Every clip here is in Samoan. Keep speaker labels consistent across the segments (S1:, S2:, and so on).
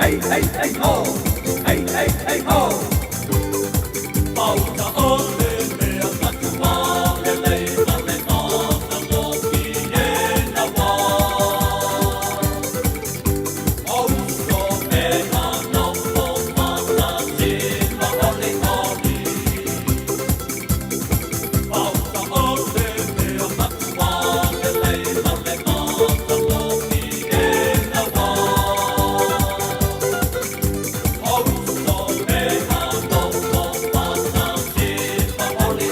S1: Hey, hey, hey, ho! Hey, hey, hey, ho! Pauta o le mea matua lelei ma le matagofie na wā. O uso e a nofo matasima olioli. Pauta o le mea matua lelei ma le matagofie na wā. O uso e a nofo matasima olioli.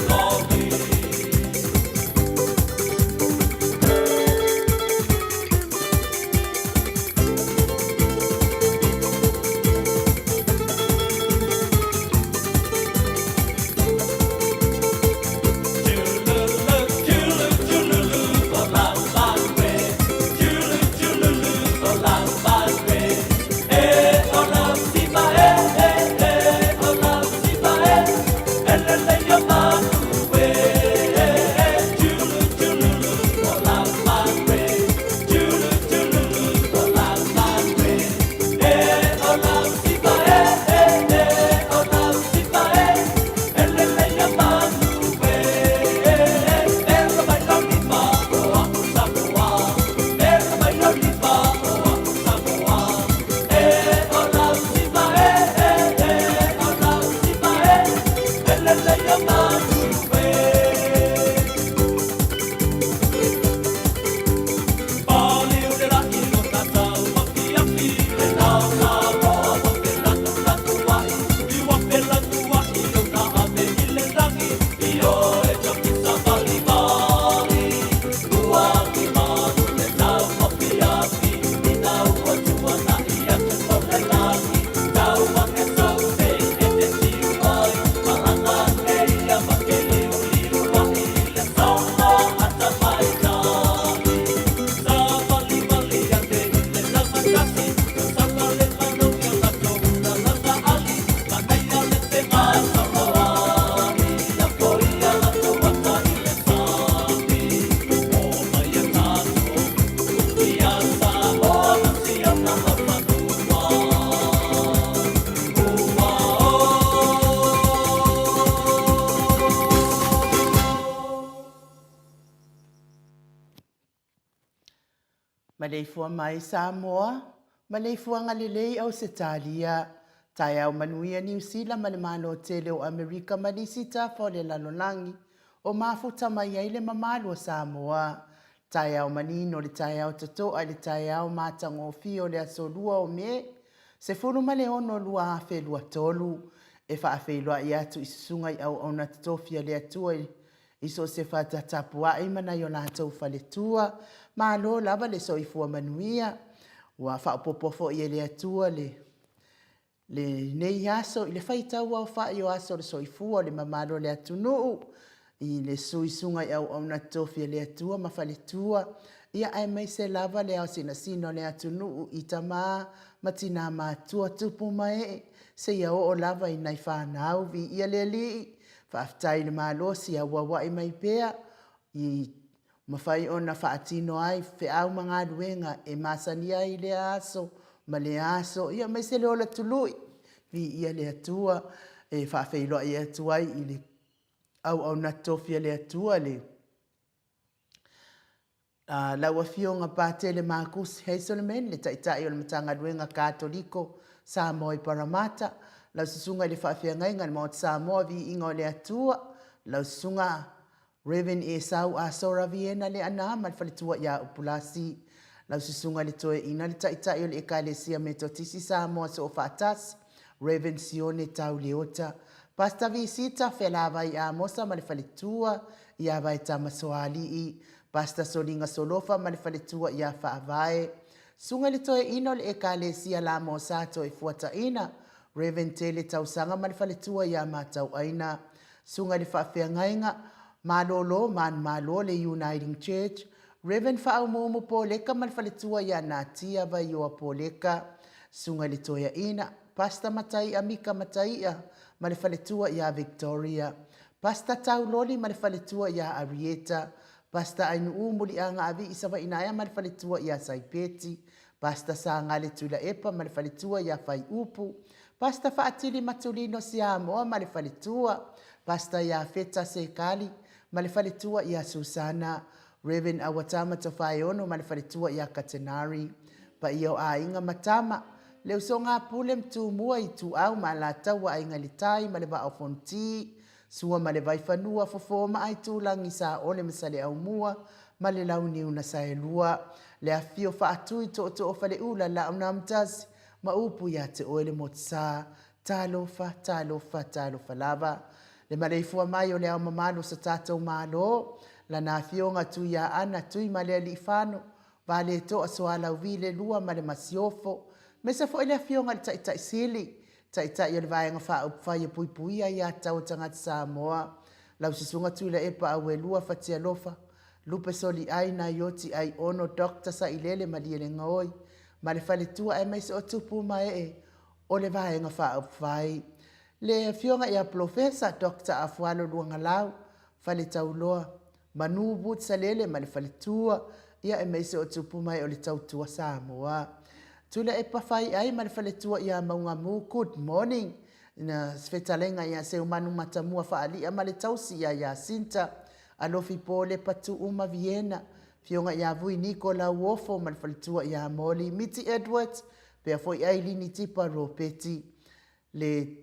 S2: Maleifua mai Samoa, maleifuaga lelei Ausetalia, taeao manuia Niu Sila ma le Malo tele o Amerika ma nisi tafa o le lalolagi o mafuta mai ai le mamalu o Samoa. Taeao manino le taeao totoa i le taeao matagofie o le aso 2 o Me, 16 2023, e faafeiloai atu i susuga i auauna totofi a le Atua i I so o se fata tapuai ma nai o latou faletua, malo lava le soifua manuia. Ua faaopoopo foi e le Atua le lenei aso i le faitau aofai o aso o le soifua o le mamalu o le atunuu i le suisuga i auauna totofi a le Atua ma faletua, ia aemaise lava le aosinasina o le atunuu i tama ma tina matua, tupu ma ee, seia oo lava i nai fanau. Viia le Alii, Faafetai i le malosi e auauai mai pea i mafai ona faatino ai feau ma galuega e masani ai i lea aso ma lea aso, ia aemaise le ola tului. Viia le Atua e faafeiloai atu ai i le auauna tofi a le Atua le Lau Afioga Patele Marcus Hazelman, le Taitai o le Matagaluega Katoliko Samoa i Paramata, lau Susuga i le Faafeagaiga i le Maota Samoa Viiga o le Atua, lau Susuga Rev. Esau Asora Viena Leana ma le faletua ia Upulasi, lau Susuga i le Toeaina le Taitai o le Ekalesia Metotisi Samoa Soofaatasi, Rev. Sione Tau Leota, Pastor Visita Felavai Amosa ma le faletua ia Vaetama Soalii, Pastor Soliga Solofa ma le faletua ia Faavae, Susuga i le Toeaina o le Ekalesia Lamosa Toefuataina, Rev. Tele Tausaga ma le faletua ia Matauaina, Susuga i le Faafeagaiga, Malolo Manumalo le Uniting Church, Rev. Faaumuumu Poleka ma le faletua ia Natia Vaioa Poleka, Susuga i le Toeaina, Pastor Mataia Mika Mataia ma le faletua ia Victoria, Pastor Tauloli ma le faletua ia Arieta, Pastor Ainuu Muliagaavii Savainaea ma le faletua ia Saipeti, Pastor Sagale Tuilaepa ma le faletua ia Faiupu, Pastor Faatili Matulino Siamoa ma le faletua, Pastor Iafeta Sekali ma le faletua ia Susana, Rev. Auatama Tofaeono ma le faletua ia Katenari. Paia o aiga ma tama, le usoga a Pule ma Tumua, Ituau ma Alataua, Aiga i le Tai ma le Vaa o Fonoti, Sua ma le Vaifanua, Fofo ma Aitulagi, Saole ma Saleaaumua ma le Launiu na Saelua, le afifio Faatui, Tootoo o Faleula, Laaunamtasi ma upu ia te oe le Motusa. Talofa, talofa, talofa lava. Le maleifua mai o le Ao Mamalu o so tatou Malo, Lana Afioga Tuiaana Tuimalealiifano Valetoa Sualauvi le Lua ma le Masiofo, aemaise foi le Afioga i le Taitai Sili, Taitai o le Vaega Faaupufai e Puipuia Aia Tatau a Tagata Samoa, lau Susuga Tuilaepa Auelua Fatialofa Lupe Soliai Naioti Aiono Doctor Sailele Malielegaoi ma le faletua aemaise o tupu ma ee o le Vaega Faaupufai. Le Afioga ia Polofesa Doctor Afualo Luagalau Faletauloa Manu Wood Salele ma le faletua, ia aemaise o tupu mai o le tautua Samoa. Tuilaepa Faiai ma le faletua ia Maugamu, good morning. Na fetalaiga ia Seumanu Matamua Faalia ma le tausi ia Iasinta, Alofi Polepa Tuu ma Viena, Afioga ia Vui Niko Lauofo ma le faletua ia Moli Miti Edwards, pea foi Ailini Tipa Ropeti. Le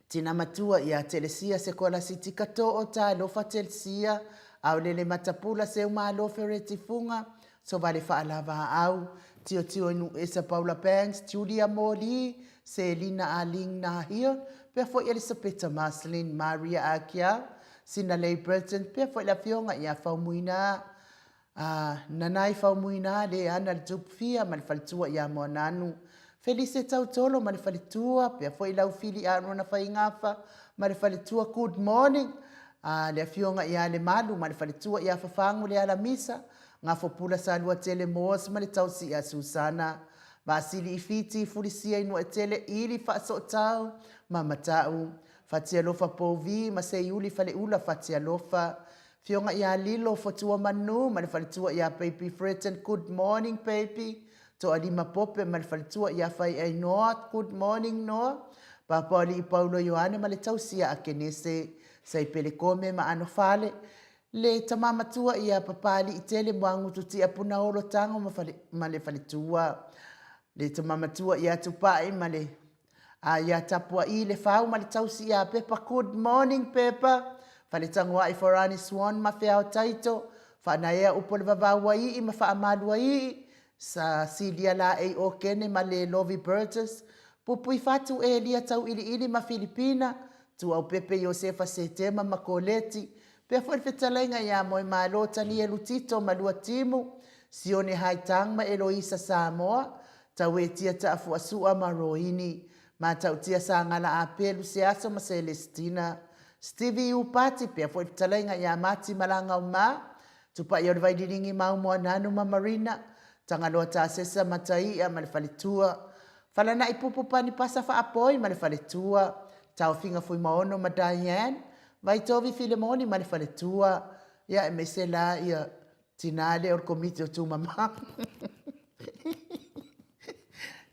S2: Tina matua ia Telesia Sekolasi Tikatoo Talofa Telsia Aolele Matapula Seumalo Fereti Fuga Sovale Faalavaau Tiotio Inuesa Paula Banks Julia Moli Selina Aling Nahil pea foi Elisapeta Marceline Maria Akiau Sinalei Burton pea foi le afioga ia Faumuina A nanai faumuina le ana le tupufia ma le faletua ia Moananu. Felise Tautolo ma le faletua, pea foi Laufili Arona Faigafa ma le faletua Good morning. A le afioga ia Lemalu ma le faletua ia Fafagu le Alamisa, Gafopula Saluatele Moores ma le tausi ia Susana. Vaasili i Fiti, Fulisia i Nuaetele, Ili Faasootau ma Matau. Fatialofa Pouvi ma Seiuli Faleula Fatialofa. Afioga ia Lilo Fotuamanu ma le faletua ia Baby Freton, good morning baby. Toalima Pope ma le faletua ia Faiai Noa, good morning Noa. Papaoalii Paulo Ioane ma le tausi ia Akenese, Saipele Kome ma Anofale. Le tama matua ia Papalii Tele Moagutu Tia Punaolo Tago ma, fale, ma le faletua. Le tama matua ia Tupai ma le A ia tapuaʻi le fau ma le tausi iā Pepa Good morning Pepa Faletagoaʻi Forani Swan ma Feao Taito Faanaea upu o le vavau aiʻi ma Faamalu aiʻi Sa Silia Laei Okene ma Le Lovi Burgess Pupui Fatu Elia Tauʻiliʻili ma Filipina Tuaupepe Iosefa Setema ma Koleti Pea foi le fetalaiga iā Moemalo Tanielu Tito ma Luatimu Sione Haitang ma Eloisa Samoa Tauetia Taafuasua ma Roini, Matautia Sagala Apelu Seaso ma Celestina, Stevie Upati, pea foi fetalaiga ia Mati Malagau ma, Tupaia o le Vaililingi Maumoananu ma Marina, Tagaloa Tasesa ma Tai'a ma le Faletua, Falana'i Pupu Panipasa Faapoi ma le Faletua, Taofiga Fuimaono ma Diane, Vaitovi Filemoni ma le Faletua, ia aemaise la ia Tina lea o le Komiti o Tumama.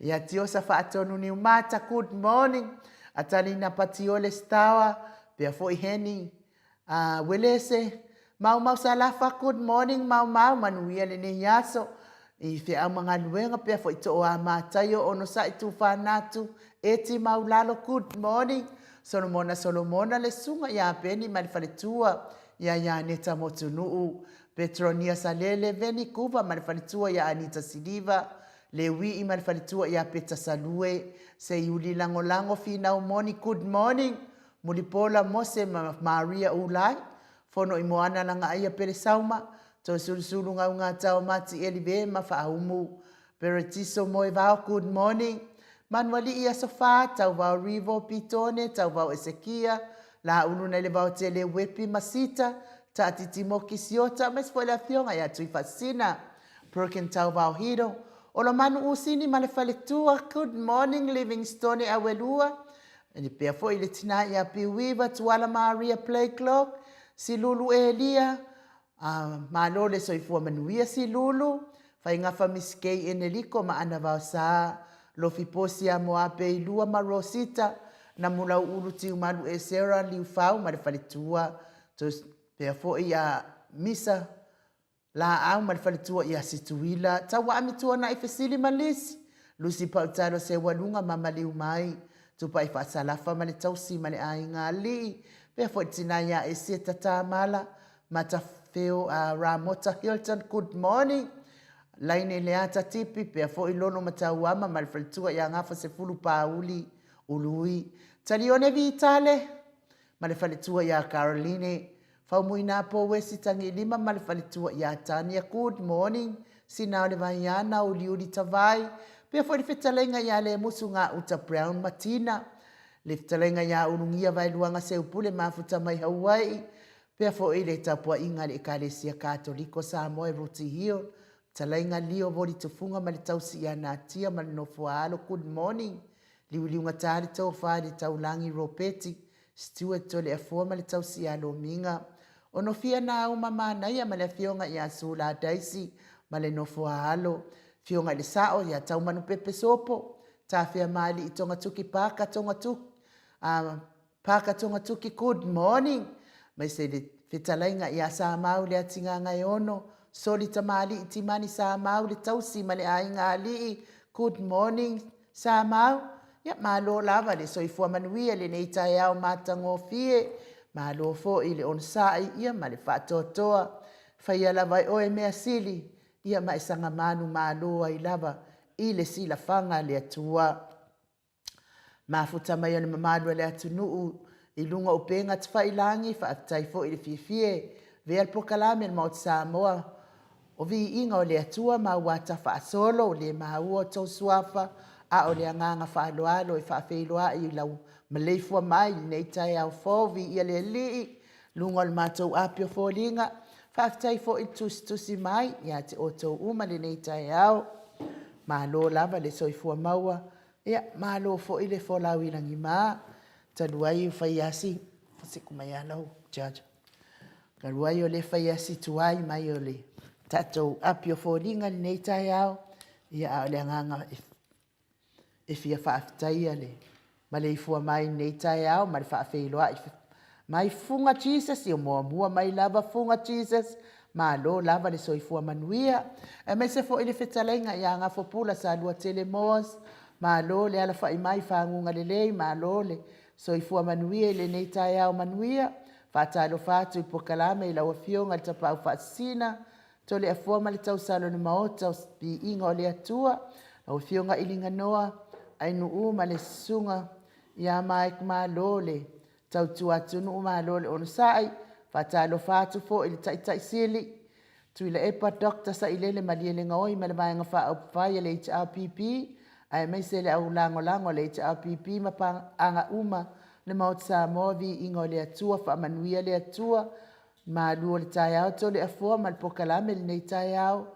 S2: Ia Tiosa Faatonu Niumata, good morning. Atalina Patiole Stawa, pea foi Heni Welese, Maumau Salafa, good morning Maumau, manuia lenei aso. I feau ma galuega, pea foi Tooa Mataio, Onosai Tufanatu, Eti Maulalo, good morning. Solomona Solomona le susuga ia Peni ma le faletua ia Ianeta Motunuu, Petronia Salele, Veni Kuva ma le faletua ia Anita Siliva, Lewii ma le faletua ia Peta Salue, Seiuli Lagolago, Finau Moni, Good morning, Mulipola Mose ma Maria Ulai, Fono i Moana Lagaaia Pele Sauma, Toesulusulu Gaugata o Mati Elive ma Faaumu, Peretiso Moevao, Good morning, Manualii Aso Fa, Tauvao Rivo, Pitone, Tauvao Esekia, Laulu nai le Vaotele, Wepi ma Sita, Taatiti Moki Siota, aemaise foi le Afioga ia Tuifaasisina, Perkin Tauvao Hiro, Olomanu Usini ma le Faletua, Good morning Livingstone Auelua, e pea foi le tina ia Piuiva, Tuala Maria Playclock, Silulu Elia, A malo le soifua manuia Silulu, Faigafa Miss Kay Eneliko ma Ana Vaosa, Lofi Posi a Moape i lua ma Rosita, Namulau Ulu Tiumalu Esera Liufau ma le faletua, pea foi a Misa Laau ma le faletua ia Situila, Tauaami Tuanai Fesili ma Lisi, Lusi Pautalo Seualuga ma Maliu Mai, Tupai Faasalafa ma le tausi ma le aiga alii, pea foi le tina ia Esieta Tamala, Matafeo a Ramota Hilton, good morning. Laine Leata Tipi, pea foi Lono Matauama ma le faletua ia Gafa Sefulu Pauli Ului, Talione Vitale ma le faletua ia Caroline, Faumuina Pouesi Tagilima ma le faletua ia Tania, good morning. Sina o le Vaiana, Uliuli Tavai, pea foi le fetalaiga ia Lemusu Gauta Brown ma Tina, le fetalaiga ia Ulugia Vaeluaga Seupule Mafuta mai Hauai, pea foi le tapuaiga a le Ekalesia Katoliko o Samoa i Rooty Hill, fetalaiga Leo Voli Tufuga ma le tausi ia Natia ma le nofo a alo, good morning. Liuliugata le tofa i le taulagi Ropeti Stewart Toleafoa ma le tausi ia Lomiga, Onofia Nauma Manaia ma le afioga ia Sula Daisy ma le nofo a alo, afioga i le Sao ia Taumanupepe Sopo, Tafea Maalii Togatuki Parker Togatuki, Parker Togatuki good morning maise le fetalaiga ia Samau Leatigagaeono, Soli Tamalii Timani Samau le tausi ma le aiga alii good morning Samau, ia malo lava le soifua manuia i lenei taeao matagofie, malo foi i le onosai ia ma le faatoatoa. Faia lava e oe mea sili, ia ma e saga manumalo ai lava i le silafaga a le Atua. Mafuta mai o le mamalu a le atunuu i luga o upega tafailagi, faafetai foi i le fiafia e avea le polokalame a le Maota Samoa O viiga o le Atua ma ua tafaasolo, le maua o tou suafa, a o le agaga faaaloalo e faafeiloai i lau maleifua mai i lenei taeao fou, viia le Alii, luga o le matou api o foliga. Faafetai foi le tusitusi mai ia te outou uma i lenei taeao. Malo lava le soifua maua, ia malo foi le folau i lagima. Talu ai ua fai lava si siku mai lava lau charger. Talu ai o lea e fai lava si tuai mai o le tatou api o foliga i lenei taeao, ia a o le agaga e fia faafetaia le maleifua mai i lenei taeao ma le faafeiloai mai Fuga Jesus, ia muamua mai lava Fuga Jesus, malo lava le soifua manuia. Aemaise foi le fetalaiga ia Gafopula Saluatele Moores, malo le alafai mai faguga lelei, malo le Soifua manuia i lenei taeao manuia. Faatalofa atu i polokalame i lau Afioga i le Tapaau Faasisina, Toleafoa ma le Tausala o le Maota o Viiga o le Atua, lau Afioga Iliganoa, Ainuu ma le Susuga ia Mike Malo le tautua atunuu malo le onosai. Faatalofa atu foi i le Taitai Sili Tuilaepa Doctor Sailele Malielegaoi ma le Vaega Faaupufai a le HRPP, aemaise le au lagolago a le HRPP ma paaga uma le Maota Samoa, viiga o le Atua, faamanuia le Atua, malu o le taeao Toleafoa ma le polokalame i lenei taeao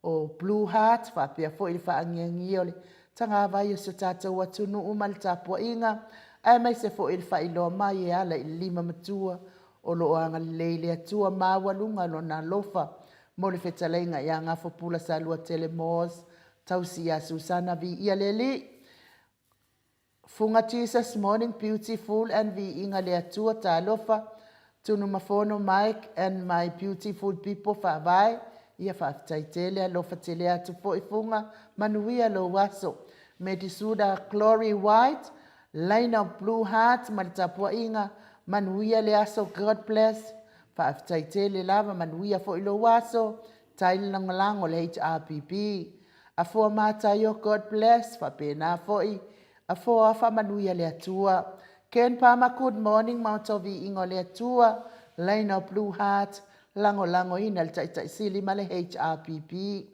S2: o Blue Heart, faapea foi le faaagiagia o le tagavai o si o tatou atunuu ma le tapuaiga, aemaise foi le faailoa mai e ala i le lima matua o lo o agalelei le Atua maualuga Lona alofa mo le fetalaiga ia Gafopula Saluatele Moores, tausi ia Susana Viia le Alii. Fuga Jesus morning beautiful and viiga le Atua talofa Tunumafono Mike and my beautiful people faavae ia faafetai tele alofa tele atu foi Fuga manuia lou aso Medisuda Glory White Laina Blue Heart ma le tapuaiga manuia le aso God bless faafetai tele lava manuia foi lou aso tai le lagolago le HRPP Afoa Mataio God bless faapena foi Afoa faamanuia le Atua Ken Pama good morning Maota o Viiga o le Atua Laina Blue Heart lagolagoina le Taitai Sili ma le HRPP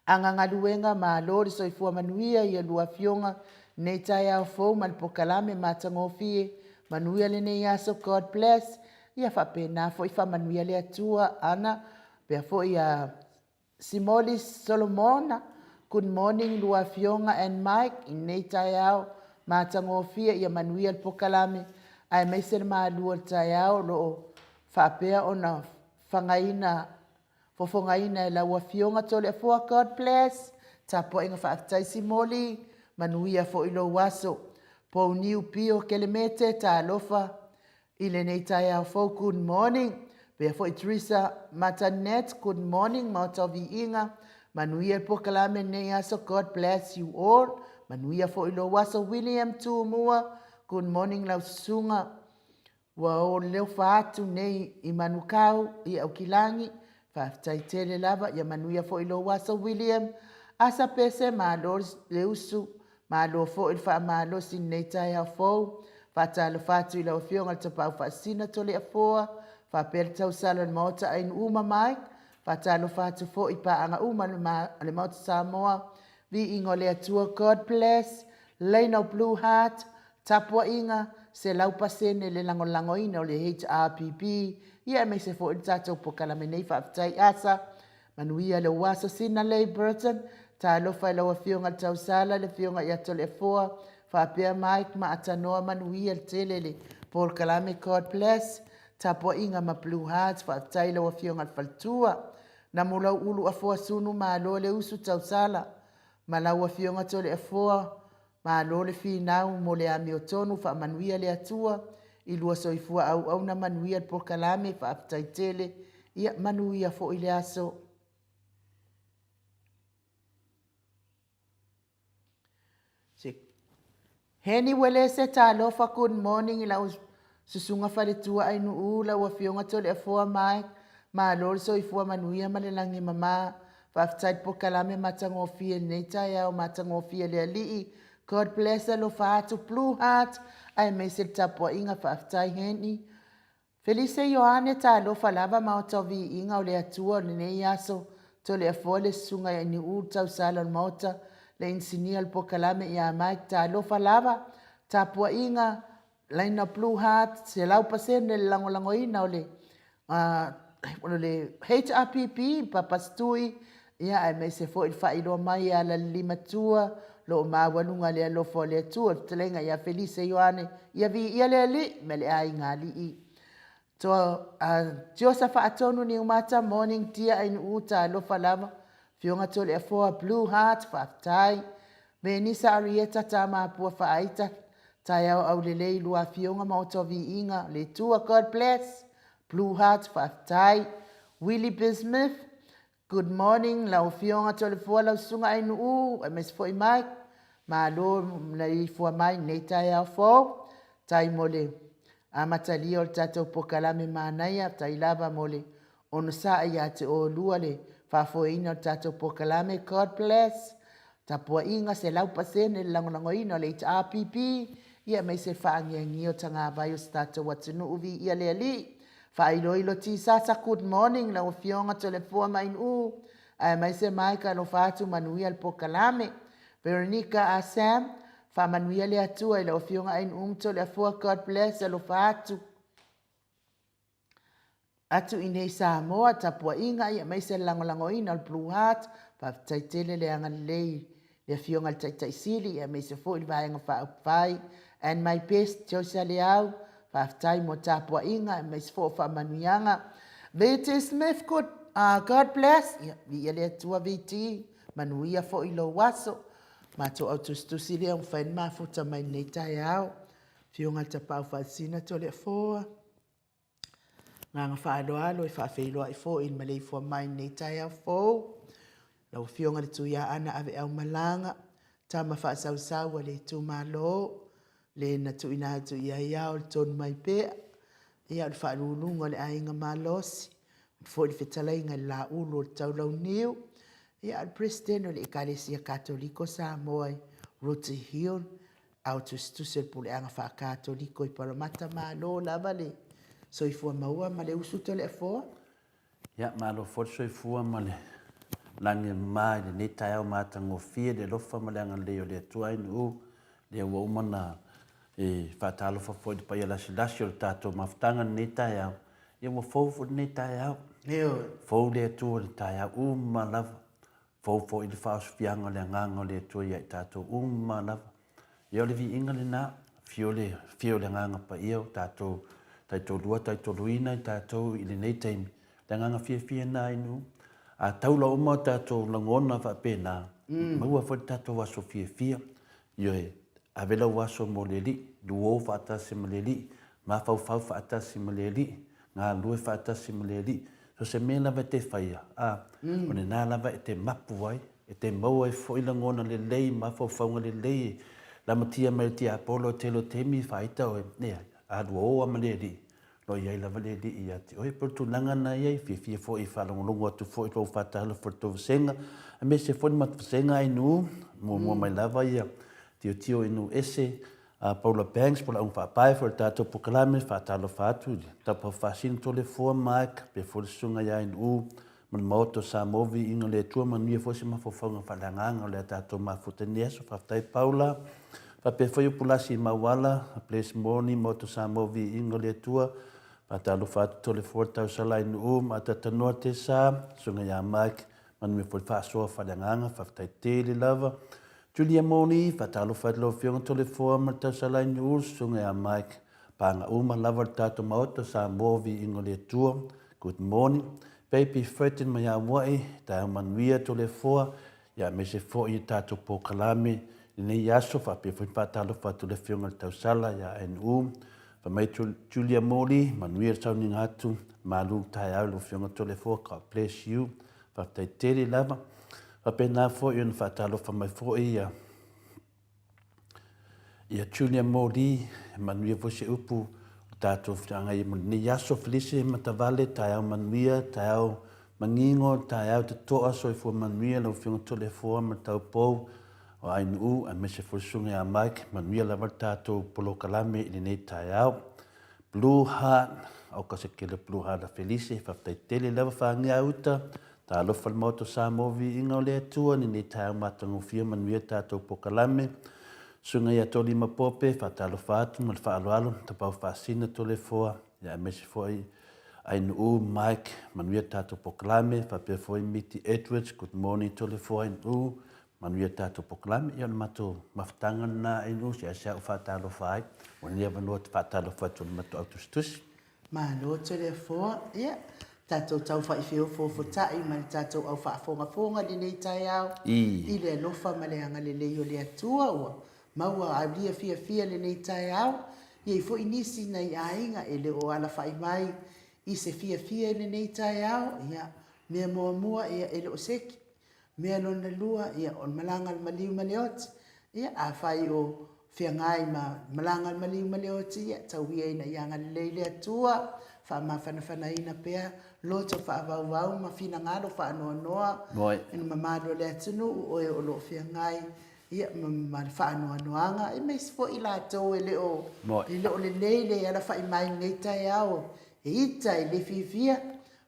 S2: Aga galuega malo le soifua manuia i a lua afioga nei taeao fou ma le polokalame matagofie manuia lenei aso God bless ia faapena foi faamanuia le Atua ana pea foi a Simoli Solomona good morning lua afioga and Mike i lenei taeao matagofie ia manuia le polokalame aemaise le malu o le taeao o lo o faapea ona fagaina. Fofogaina e lau Afioga Toleafoa God bless Tapuaiga faafetai Simoli manuia foi lou aso Pouniu Pio Kelemete talofa i lenei taeao fou good morning Pea foi Teresa Matanet good morning Maota o Viiga manuia le polokalame lenei aso God bless you all manuia foi lou aso William Tumua good morning lau susuga Ua oleofa atu nei i Manukau i Aukilagi, faafetai tele lava, ia manuia foi lou aso William, Asa Pese, malo le usu, malo foi le faamalosi i lenei taeao fou, faatalofa atu i lau Afioga i le Tapaau Faasisina Toleafoa, faapea le tausala o le Maota Ainu'u ma Mike, faatalofa atu foi i paaga uma a le Maota Samoa, Viiga o le Atua God bless, Leina o Blue Heart, Tapuaiga, 100% le lagolagoina o le HRPP, ia aemaise foi le tatou polokalame nei. Faafetai Asa, manuia lou aso. Sina Lei Burton, talofa i lau Afioga i le Tausala, le Afioga ia Toleafoa, faapea Mike ma Atanoa, manuia le tele le polokalame. God bless. Tapuaiga ma Blue Hearts, faafetai i lau Afioga i le Faletua. Namo lau ulu afoa sunu, malo le usu Tausala, ma lau Afioga Toleafoa, Malo le finau mo le amiotonu faamanuia le Atua i lua soifua auauna manuia le polokalame faafetai tele ia manuia foi le aso. Heni Uelese talofa good morning i lau Susuga Faletua Ainuu, lau Afioga Toleafoa Mike, malo le soifua manuia ma le lagi e mama. Faafetai le polokalame matagofie i lenei taeao matagofie le Alii. God bless alofa atu Blue Heart aemaise le tapuaiga faafetai Henny. Felise Ioane talofa lava maota o viiga o le Atua o lenei aso Toleafoa le Susuga i Ainuu le tausala o le maota le inisinia o le polokalame ia Mike talofa lava tapuaiga Laina Blue Heart, 100% le lagolagoina o le o le HRPP, Papa Stui, ia aemaise foi le faailoa mai e ala le limatua, lo o maualuga le alofa o le Atua, le fetalaiga ia Felise Ioane, ia viia le Alii ma le aiga alii. Toa Tiosa Faatonu Niumata, morning dear Ainuu, talofa lava, Afioga Toleafoa, Blue Heart, faafetai. Venisa Arieta Tamapua Faaita, taeao aulelei lua afioga ma oto viiga le Atua God bless. Blue Heart, faafetai. Willie Bismuth, good morning lau afioga Toleafoa lau susuga Ainuu aemaise foi Mike. Malo na ifua mai nei taeao fou. Tai mo le amatalia o le tatou polokalame manaia, tai lava mo le onosai ia te oulua le faafoeina o le tatou polokalame. God bless. Tapuaiga 100% le lagolagoina o le HRPP, ia aemaise le faangiangia o tagavai o se tatou atunuu. Viia le Alii. Faailoilo Tisasa, good morning lau Afioga Toleafoa Mainuu, aemaise Mike alofa atu manuia le polokalame. Veronica Asam, faamanuia le Atua i lau Afioga Ainuu ma Toleafoa, God bless, alofa atu. Atu i nei Samoa, tapuaiga ia aemaise le lagolagoina o le Blue Heart, faafetai tele le agalelei le Afioga i le Taitai Sili ia aemaise foi le Vaega Faaupufai. And my best, Joyce Leau, faafetai mo tapuaiga aemaise foi o faamanuiaga. VT Smith, good, God bless, ia, viia le Atua VT, manuia foi lou aso. Matou au tusitusi lea ua mafai ona mafuta mai lenei taeao. Afioga i le Tapaau Faasisina Toleafoa. Agaga faaaloalo e faafeiloai foi i le maleifua mai i lenei taeao fou. Lau Afioga i le Tuiaana Aveaumalaga, tama faasausau a le itumalo, le na tuuina atu i ai ao le tonu mai pea, ia o le faaluuluga o le aiga malosi, foi le fetalaiga i le Laulu o le Taulauniu, ia o le Peresetene o le Ekalesia Katoliko Samoa i Rooty Hill, ao tusitusi o le Puleaga Faakatoliko i Paramata. Malo lava le soifua maua ma le usu Toleafoa.
S3: Ia, malo foi le soifua ma le lagi e mama i lenei taeao matagofie le alofa ma le agalelei o le Atua Ainuu, lea ua uma ona e faatalofa foi i le paia lasilasi o le tatou mafutaga i lenei taeao. Ia ua fou foi lenei taeao.
S2: Ioe.
S3: Fou le Atua i le taeao uma lava. Fou foi le faaosofiaga o le Agaga o le Atua ia i tatou uma lava. Ia o le viiga lena, afio le, afio le Agaga Paia o tatou taitoalua taitoluina i tatou i lenei taimi. Le agaga fiafia lena i nuu. A taula uma o tatou lagona faapena, maua foi le tatou aso fiafia. Ioe, ave lau aso mo le Alii, luo faatasi ma le Alii, mafaufau faatasi ma le Alii, galulue faatasi ma le Alii. So se mea lava e te faia, a, o lena lava e te mapu ai, e te maua ai foi lagona lelei, mafaufauga lelei e lamatia mai e le tiapolo e tele o taimi e faaita oe, leai, a luo lava ma le Alii, O lo o i ai lava le Alii ia te oe. E pei o le tulaga lena e i ai, fiafia foi e faalogologo atu foi i lou faatalofa i le tou vasega, aemaise foi le matou vasega Ainuu, muamua mai lava ia Tiotio i nuu ese, Paula Banks po o le augafaapae foi o le tatou polokalame, faatalofa atu i le Tapafaasino Toleafoa Mike, faapea foi le Susuga ia Ainuu ma le Maota o Samoa, viiga o le Atua, manuia foi se mafaufauga faaleagaga o le a tatou mafuta i lenei aso. Faafetai Paula. Faapea foi Upulasi Mauala, Bless Moni, Maota o Samoa, viiga o le Atua. Faatalofa atu Toleafoa Tausala Ainuu ma Atatanoa Tesa, Susuga ia Mike, manuia foi le faasoa faaleagaga, faafetai tele lava. Julia Moni, faatalofa atu lau Afioga Toleafoa ma le Tausala Ainuu, Susuga ia Mike, Paga uma lava le tatou Maota Samoa Viiga o le Atua Good morning Baby Fredin mai Aua'i Taeao manuia Toleafoa ia aemaise foi i tatou polokalame lenei aso faapea foi faatalofa atu le Afioga i le Tausala ia NU Fai mai Julia Morley manuia le sauniga atu malu taeao i lau Afioga Toleafoa God bless you Faafetai tele lava faapena foi ona faatalofa mai foi ia Ia Junior Moli, e manuia foi se upu o tatou feagai ai mo lenei aso. Felice Matavale, taeao manuia, taeao manino, taeao totoa, soifua manuia lau Afioga Toleafoa ma le taupou o Ainuu aemaise foi le Susuga ia Mike, manuia lava le tatou polokalame i lenei taeao. Blue Heart, aoka se kele Blue Heart a Felice, faafetai tele lava Fagia uta, talofa le Maota o Samoa viiga o le Atua, lenei taeao matagofie manuia tatou pokalame. Susuga ia Tolima Pope, faatalofa atu ma le faaaloalo, Tapaau Faasina Toleafoa, ia aemaise foi Ainuu Mike, manuia tatou pokalame, faapea foi Miti Edwards, good morning Toleafoa Ainuu, Manuia le tatou polokalame. Ia o le matou mafutaga lena Ainuu, seasea ou faatalofa ai. Ua lenei avanoa ou te faatalofa atu i le matou au tusitusi.
S2: Malo Toleafoa. Ia, tatou tau faifeofoofotai ma le tatou au faafogafoga i lenei taeao i le alofa ma le agalelei o le Atua ua maua aulia fiafia lenei taeao. E i ai foi nisi nai aiga e le o alafai mai i se fiafia i lenei taeao. Ia, mea muamua, ia e le o seki. Mea lona lua, ia, o le malaga a le maliu ma le oti. Ia, afai o feagai ma malaga a le maliu ma le oti, ia, tau ia ina ia agalelei le Atua, faamafanafanaina pea loto faavauvau ma finagalo faanoanoa i le mamalu o le atunuu, oe o lo o feagai, ia, ma le faanoanoaga, aemaise foi i latou e le o, e le o lelei le alafai mai i lenei taeao, e ita, e le fiafia,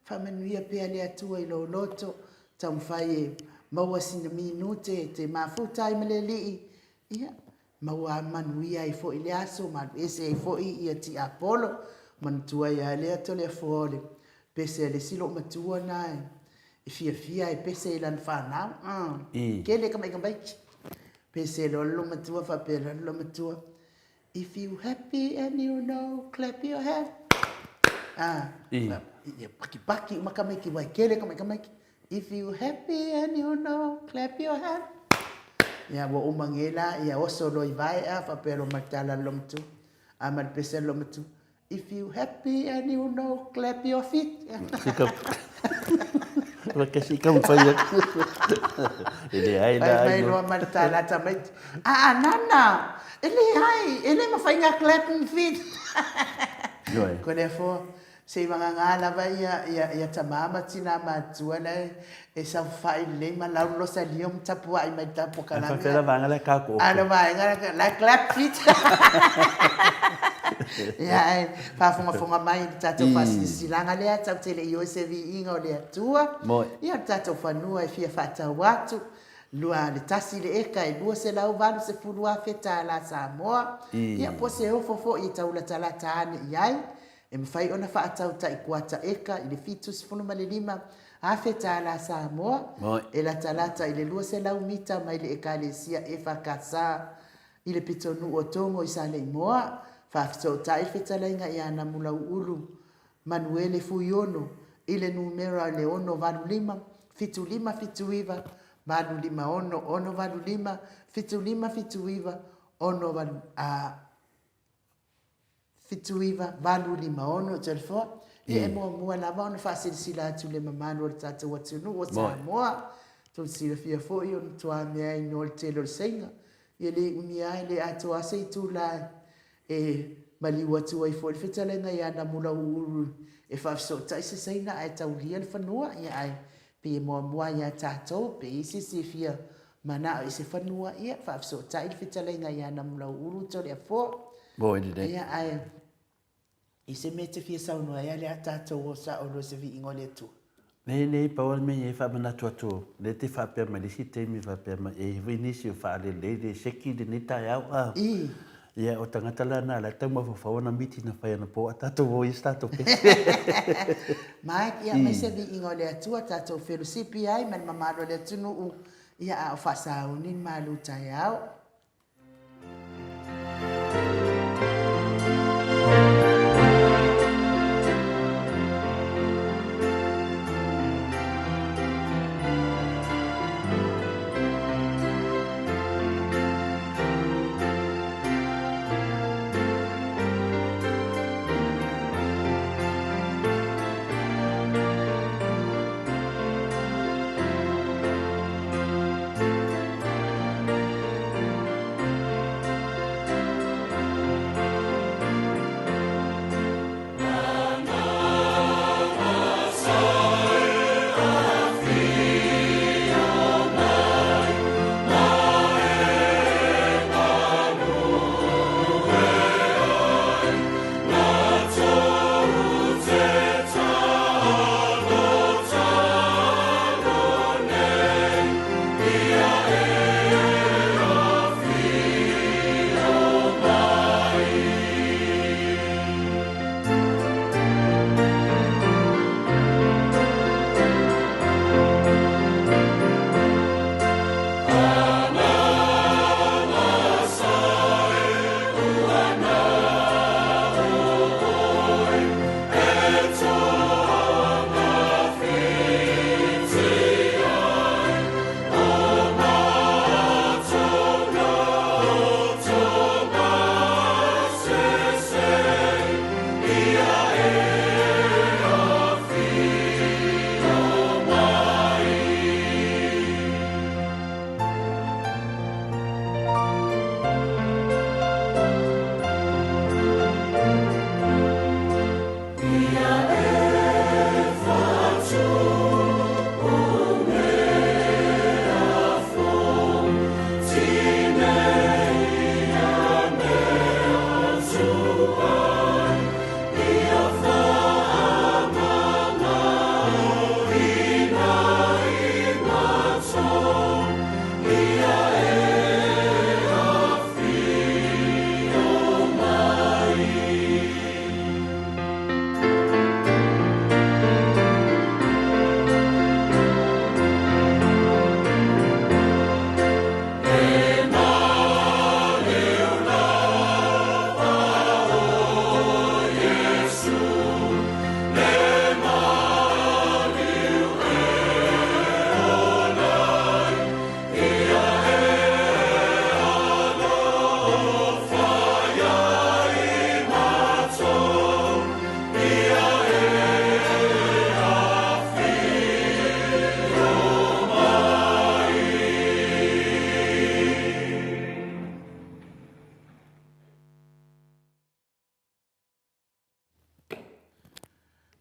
S2: Faamanuia pea le Atua i lou loto, taumafai e maua sina minute e te mafuta ai ma le Alii, ia, maua manuia ai foi le aso, ma alu ese ai foi ia tiapolo. Manatua ai lava lea Toleafoa o le pese a le isi loomatua na e fiafia e pese i lana fanau. Tele tamaitamaiti. Pese loa le loomatua faapea loa le loomatua, If you happy and you know, clap your hand. Ah, ia pakipaki uma tamaiti wai kele tamaiti. If you happy and you know, clap your hand. Ia ua uma nei la, ia oso loa i vaea faapea loa ma le tala a le lomatu, a ma le pese a le lomatu. If you happy and you know, clap your feet.
S3: Waka si ka mawhai atu. E le ai la
S2: ai. Mai loa ma le tala tamaiti. Aa, nana, e le ai, e le mawhai ngā clap and feet. Ko lea fo, se i wanganga lava ia, ia, ia tamā ma tinā mātua la e, e saofai lelei ma lau losa lio ma tapuai mai ta pokalame.
S3: Ai whawhera vaenga la ka ko.
S2: Ana vaenga la clap feet. Ia e faafogafoga mai i le tatou faasilasilaga lea, tatou te le i o i se viiga o le Atua. Ia o le tatou fanua e fia faatau atu, lua le tasi le eka e $280,000 Samoa. Ia po o se ofo foi e tau latalata ane i ai, e mafai ona faatau tai kuata eka i le $75,000 Samoa, e latalata i le 200 mita mai le Ekalesia EFKS I le pitonuu o Togo i Saleimoa, faafesootai le fetalaiga ia Namulauulu Manuele Fuiono i le numera o le 685 75 79 856 685 75 79 6 a 79 856 Toleafoa. Ia e muamua lava ona faasilasila atu i le mamalu o le tatou atunuu o Samoa. Tou te silafia foi o matua mea ai no le tele o le seiga. Ia le umia ai, le atoa se itula e maliu atu ai foi le fetalaiga ia Namulauulu e faafesootai se Saina ae taulia le fanua, ia ae pei e muamua ia tatou, pe i ai se isi e fia manao i se fanua, ia faafesootai le fetalaiga ia Namulauulu Toleafoa.
S3: Moe lelei.
S2: Ia ae i se mea e te fia saunoa ai a tatou o sao loa i se viiga o le Atua.
S3: Nei, nei, pau lava le mea e i ai faamanatu atu, lea e te faapea mai i le isi taimi faapea mai, e i ai foi nisi o faalelei le seki i lenei taeao a.
S2: I.
S3: Ia, o tagata la na, la e tau mafaufau ana miti na fai anapo a tatou o i se tatou pese.
S2: Mike, ia, aemaise viiga o le Atua, tatou felosipi ai ma le mamalu o le atunuu, ia, a o faasauni le malu taeao.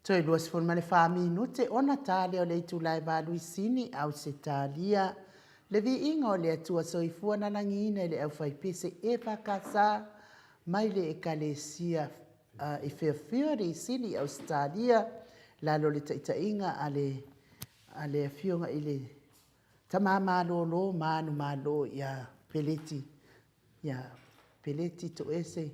S2: Toe 24 minute ona ta lea o le itula e valu i Sini, Ausetalia. Le viiga o le Atua Soifua na lagiina i le aufaipese EFKS mai le Ekalesia i Fairfield i Sini, Ausetalia, lalo o le taitaiga a le a le Afioga i le Tama Malolo Manumalo ia Peleti ia Peleti Toese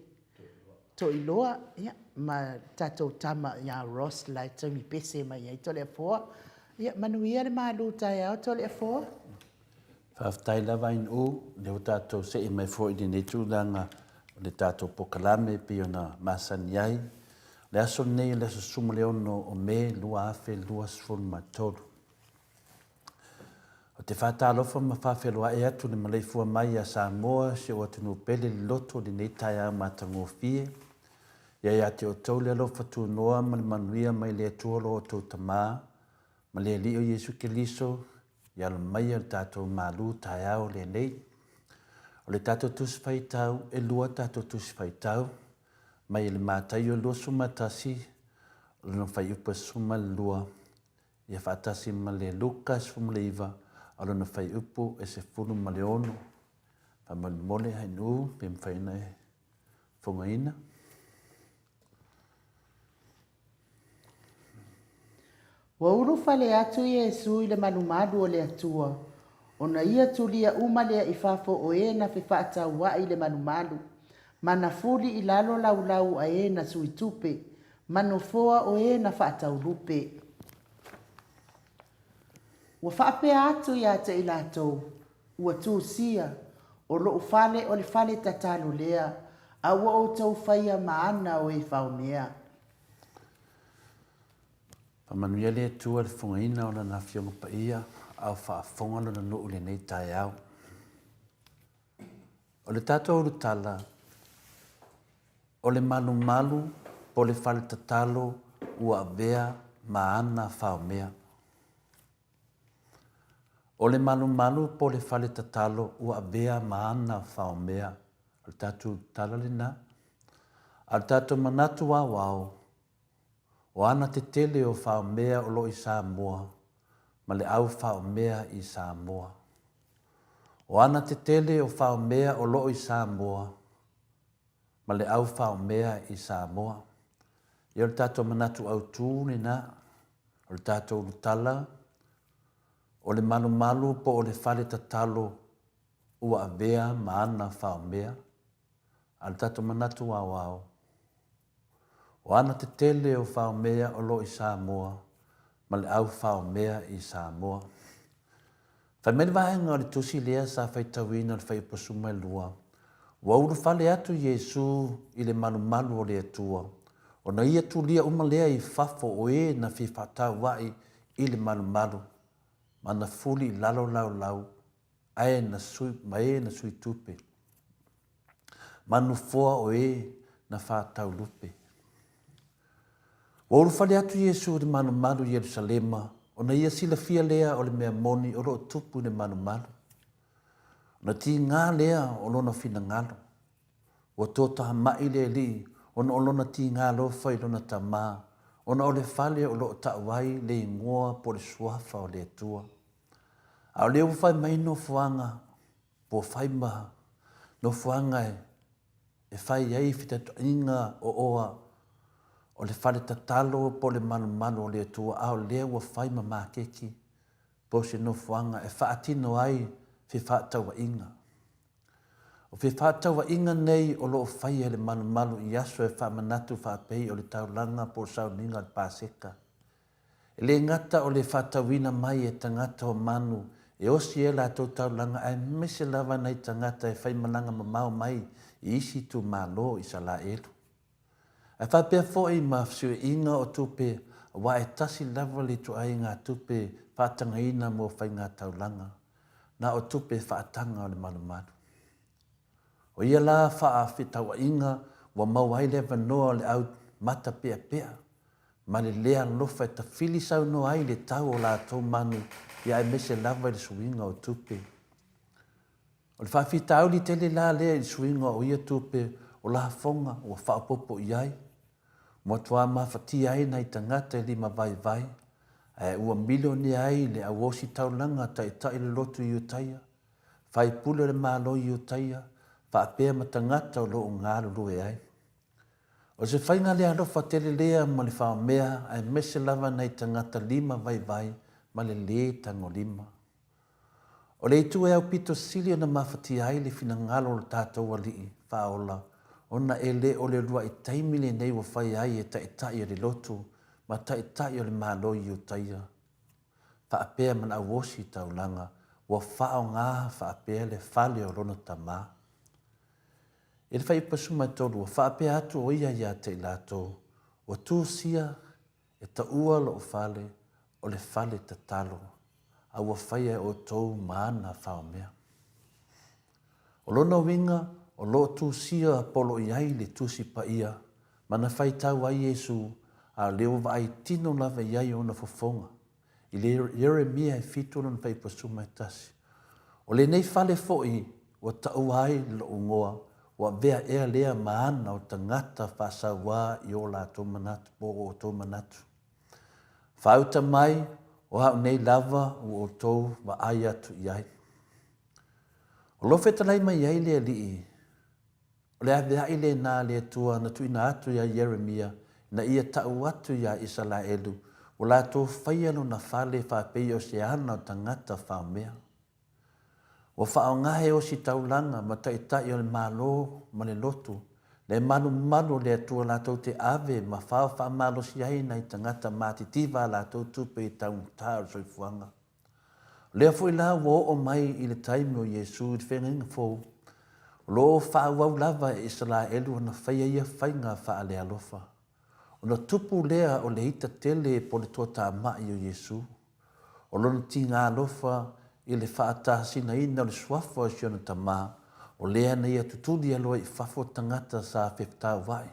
S2: Toiloa, ia, ma tatou tama ia Ross la e taimi pese mai ai Toleafoa. Ia, manuia le malu taeao Toleafoa.
S3: Faafetai lava Ainu, lea ua tatou see mai foi i lenei tulaga o le tatou polokalame e pei ona masani ai. O le aso lenei o le aso 16 o Me 2023. Ou te faatalofa ma faafeiloai atu i le maleifua mai ia Samoa, si ou atunuu pele i le loto i lenei taeao matagofie. Ia ia te outou le alofa tunoa ma le manuia mai le Atua lo outou Tama, ma le Alii o Iesu Keriso, i alo maia le tatou malu taeao lenei. O le tatou Tusi Faitau, e lua tatou Tusi Faitau, mai le Mataio 21, o lona fuaiupu e 12, ia faatasi ma le Luka 19, o lona fuaiupu e 16. Faamolemole Hainuu, pe mafai ona e fogaina.
S2: Ua ulufale atu Iesu i le malumalu o le Atua, ona ia tulia uma lea i fafo o e na fefaataua'i i le malumalu, ma na fuli i lalo laulau a e na sui tupe, ma nofoa o e na faatau lupe. Ua faapea atu ia te i latou, Ua tusia, o loʻu fale o le fale tatalo lea, a ua outou faia ma ana o e faomea.
S3: Faamanuia le Atua i le fofogaina o Lana Afioga Paia a o faafofoga Lona nuu i lenei taeao. O le tatou ulutala, o le malumalu po o le fale tatalo ua avea ma ana faomea. O le malumalu po o le fale tatalo ua avea ma ana faomea. O le tatou tala lena. A o le tatou manatu aoao, O ana tetele o faomea o lo i Samoa ma le au faomea i Samoa. O ana tetele o faomea o lo i Samoa ma le au faomea i Samoa. Ia o le tatou manatu autu lena, o le tatou ulutala, o le malumalu po o le fale tatalo ua avea ma ana faomea, a o le tatou manatu aoao, O ana tetele o faomea o lo i Samoa ma le au faomea i Samoa. Fai mai le vaega o le tusi lea sa faitauina o le Fuaiupu 12, Ua ulufale atu Iesu i le malumalu o le Atua, ona ia tulia uma lea i fafo o e na fia faataua'i i le malumalu, ma na fuli i lalo laulau ae na sui, ma e na sui tupe, ma nofoa o e na faataulupe. Ua ulufale atu Iesu i le malumalu i Ierusalema, ona ia silafia lea o le mea moni o lo o tupu i le malumalu. Ona tiga lea o lona finagalo. Ua toatama'i le Alii ona o lona tiga alofa i lona Tama, ona o le fale o lo o tau ai le igoa po o le suafa o le Atua. A o lea ua fai mai nofoaga, po fai ma nofoaga e fai ai fetatuaiga o oa o le fale tatalo po o le malumalu o le Atua, a o lea ua fai ma maketi po o se nofoaga e faatino ai fefaatauaiga. O fefaatauaiga nei o lo o faia e le malumalu i aso e faamanatu faapei o le taulaga po o le sauniga o le Paseka. E le gata o le faatauina mai e tagata o manu e osi ai latou taulaga aemaise lava nai tagata e fai malaga mamao mai i isi itumalo i Salaelu. Ae faapea foi ma fesuiaiga o tupe aua e tasi lava le ituaiga tupe faatagaina mo faigataulaga, na o tupe faataga o le malumalu. O ia la faafetauaiga ua maua ai le avanoa o le au mata peapea ma le le alofa e tafili saunoa ai le tau o latou manu ia aemaise lava i le suiga o tupe. O le faafitauli tele la lea i le suiga o ia tupe o lafoga ua faaopoopo i ai, matua mafatia ai nai tagata e limavaivai ae ua milionea ai le au ositaulaga taitai lolotu i Utaia, faipule o le Malo i Utaia faapea ma tagata o lo o galulue ai. O se faiga le alofa tele lea ma le faomea aemaise lava nai tagata lima vaivai ma le lē tagolima. O le itu e aupito sili ona mafatia ai le finagalo o lo tatou Alii Faaola ona e le o le uluai taimi lenei ua fai ai e Taitai o le Lotu ma Taitai o le Malo i Iutaia faapea ma le au ositaulaga ua faaaoga faapea le fale o lona Tama. I le fuaiupu 13, ua faapea atu o ia ia te i latou, Ua tusia e taua lou fale o le fale tatalo. A ua faia e outou ma ana faomea. O lona uiga, o lo o tusia poloʻi ai le Tusi Paia ma na faitau ai Iesu, a o lea ua vaai tino lava i ai ona fofoga. I le Ieremia e fitu lona fuaiupu 11. O lenei fale foi ua taua ai lou igoa, ua avea ea lea ma ana o tagata faasauā i o latou manatu, po o outou manatu. Faauta mai, o au nei lava ua outou vaai atu i ai. O lo o fetalai mai ai le Alii, o le aveaʻi lena a le Atua na tuuina atu iā Ieremia ina ia tau atu iā Isalaelu, ua latou faia lona fale faapei o se ana o tagata faomea. Ua faaaoga e ositaulaga ma taitai o le Malo ma le lotu le malumalu o le Atua latou te ave ma fao faamalosi ai nai tagata matitiva a latou tupe i taugata o le soifuaga. O lea foi la ua oo mai i le taimi o Iesu i le Feagaiga Fou, o lo o faaauau lava e Isalaelu ona faia ia faiga faalealofa. Ona tupu lea o le ita tele po o le toatamai o Iesu. O lona tiga alofa i le faatasinaina o le suafa o si ona tama, o lea na ia tutuli aloa i fafo tagata sa fefetauai,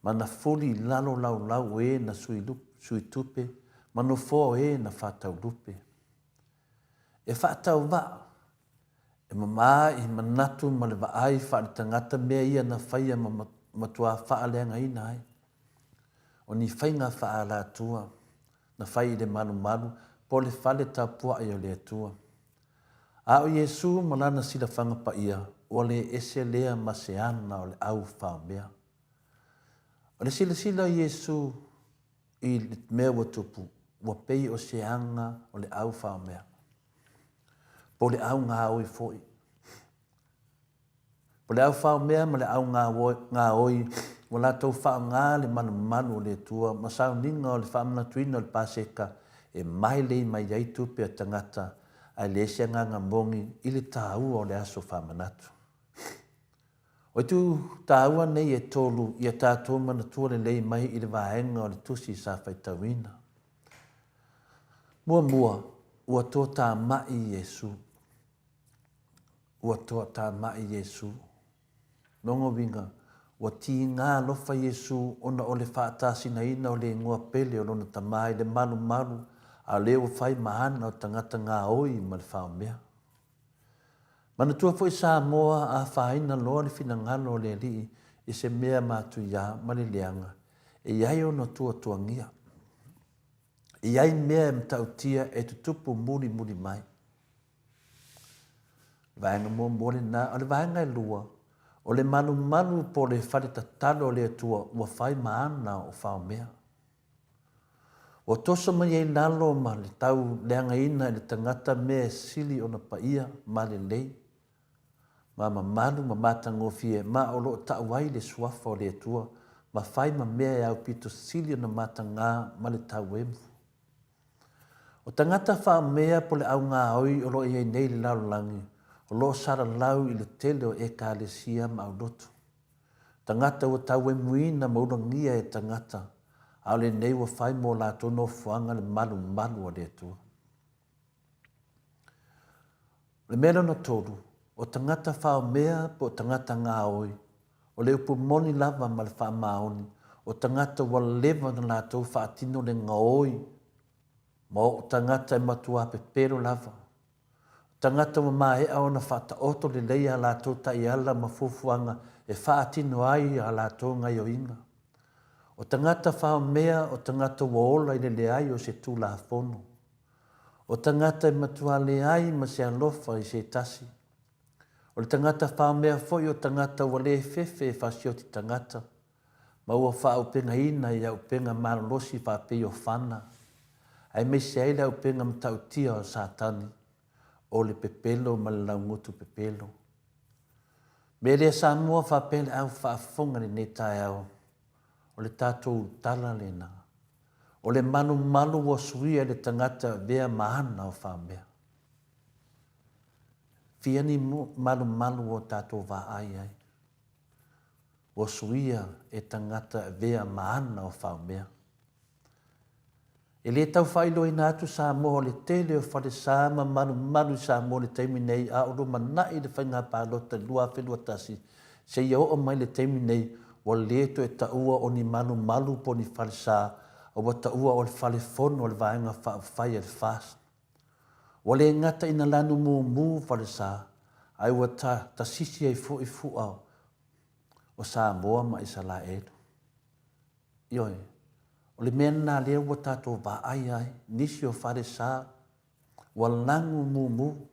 S3: ma na fuli i lalo laulau o e na sui tupe ma nofoa o e na faataulupe. E faatauvaa, e mama i manatu ma le vaai faaletagata mea ia na faia ma matuā faaleagaina ai. O ni faiga faaalatua na fai i le malumalu po o le fale tapuai o le Atua. A o Iesu ma lana silafaga paia, ua le ese lea ma se ana o le au faomea. O le silasila o Iesu i le mea ua tupu, ua pei o se aga o le au faomea, po o le au gaoi foi. O le au faomea ma le au gaoi ua latou faaaoga le malumalu o le Atua ma sauniga o le faamanatuina o le Paseka e mailei mai ai tupe a tagata ae leai se agaga moni i le taua o le aso faamanatu. O itu taua nei e tolu ia tatou manatua lelei mai i le vaega o le tusi sa faitauina. Muamua, ua toatamai Iesu. Ua toatamai Iesu. Lona uiga, ua tiga alofa Iesu ona o le faatasinaina o le igoa pele o lona Tama i le malumalu a o lea ua fai ma ana o tagata gaoi ma le faomea. Manatua foi Samoa a afaina loa le finagalo o le Alii i se mea matuia ma le leaga, e i ai ona tuatuagia. E i ai mea e matautia e tutupu mulimuli mai. Vaega muamua lena. O le vaega e lua, o le malumalu po o le fale tatalo a le Atua ua fai ma ana o faomea. Ua toso mai ai lalo ma le tau leagaina e le tagata mea e sili ona paia ma lelei, ma mamalu ma matagofie ma o lo o tau ai le suafa o le Atua ma fai ma mea e aupito sili ona matagā ma le tauemu. O tagata faamea po le au gaoi o lo o i ai nei i le lalolagi, o lo o salalau i le tele o Ekalesia ma aulotu. Tagata ua tauemuina ma ulagia e tagata, a o lenei ua fai mo latou nofoaga le malumalu a le Atua. O le mea lona tolu, o tagata faomea po o tagata gaoi, o le upu moni lava ma le faamaoni, o tagata ua leva ona latou faatino le gaoi ma oo tagata e matuā pepelo lava. O tagata ua maea ona faataoto lelei a latou taiala ma fuafuaga e faatino ai a latou gaioiga. O tagata faomea o tagata ua ola i le leai o se Tulafono. O tagata e matuā leai ma se alofa i se tasi. O le tagata faomea foi o tagata ua le fefe e fasioti tagata, ma ua faaaupegaina i auupega malolosi faapei o fana, aemaise ai le auupega matautia o Satani, o le pepelo ma le laugutu pepelo. Mea lea Samoa faapea le au faafofoga i lenei taeao, o le tatou tala lena. O le malumalu ua suia e le tagata e avea ma ana o faamea. Fia ni malumalu ua tatou vaai ai. Ua suia e tagata e avea ma ana o faumea. E le tau faailoaina atu Samoa o le tele o falesa ma malumalu i Samoa i le taimi nei a o lumanai le faiga palota i le 2021 seia oo mai le taimi nei ua le toe taua o ni malumalu po o ni falesa a ua taua o le fale fono a le Vaega Faaupufai a le FAST. Ua le gata ina lanu mumu falesa ae ua tasisi ai foi fua o Samoa ma Isalaelu. Ioe, o le mea lena lea ua tatou vaai ai, nisi o falesa ua lagu mumu,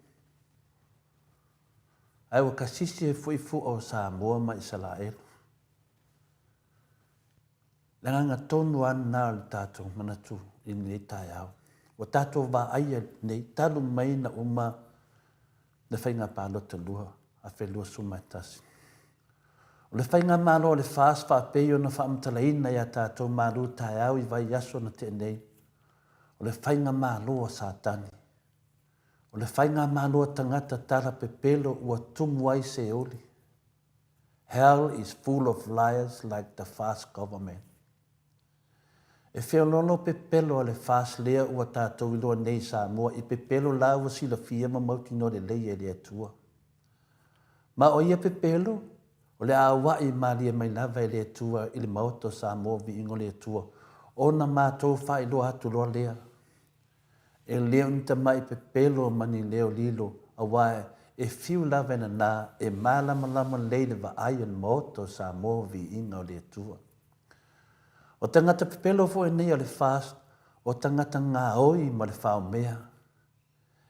S3: ae ua kasisi ai foi fua o Samoa ma Isalaelu. Le agaga tonu lava lena o le tatou manatu i lenei taeao. Ua tatou vaaia nei, talu mai na uma le faiga palota 2021. O le Faigamalo a le FAST faapei ona faamatalaina i a tatou malu taeao i vaiaso na tea nei, o le Faigamalo a Satani. O le Faigamalo a tagata tala pepelo ua tumu ai Seoli. Hell is full of liars like the FAST government. E feoloolo pepelo a le FAST lea ua tatou iloa nei i Samoa i pepelo la ua silafia ma mautinoa lelei e le Atua. Ma o ia pepelo, o le a aua'i malie mai lava e le Atua i le Maota o Samoa Viiga o le Atua, ona matou faailoa atu loa lea. E le o ni tama'i pepelo ma ni leo lilo, auā e fiu lava e nanā e mālamalama lelei le vaai a le Maota o Samoa Viiga o le Atua. O tagata pepelo foi nei o le FAST, o tagata gaoi ma le faomea.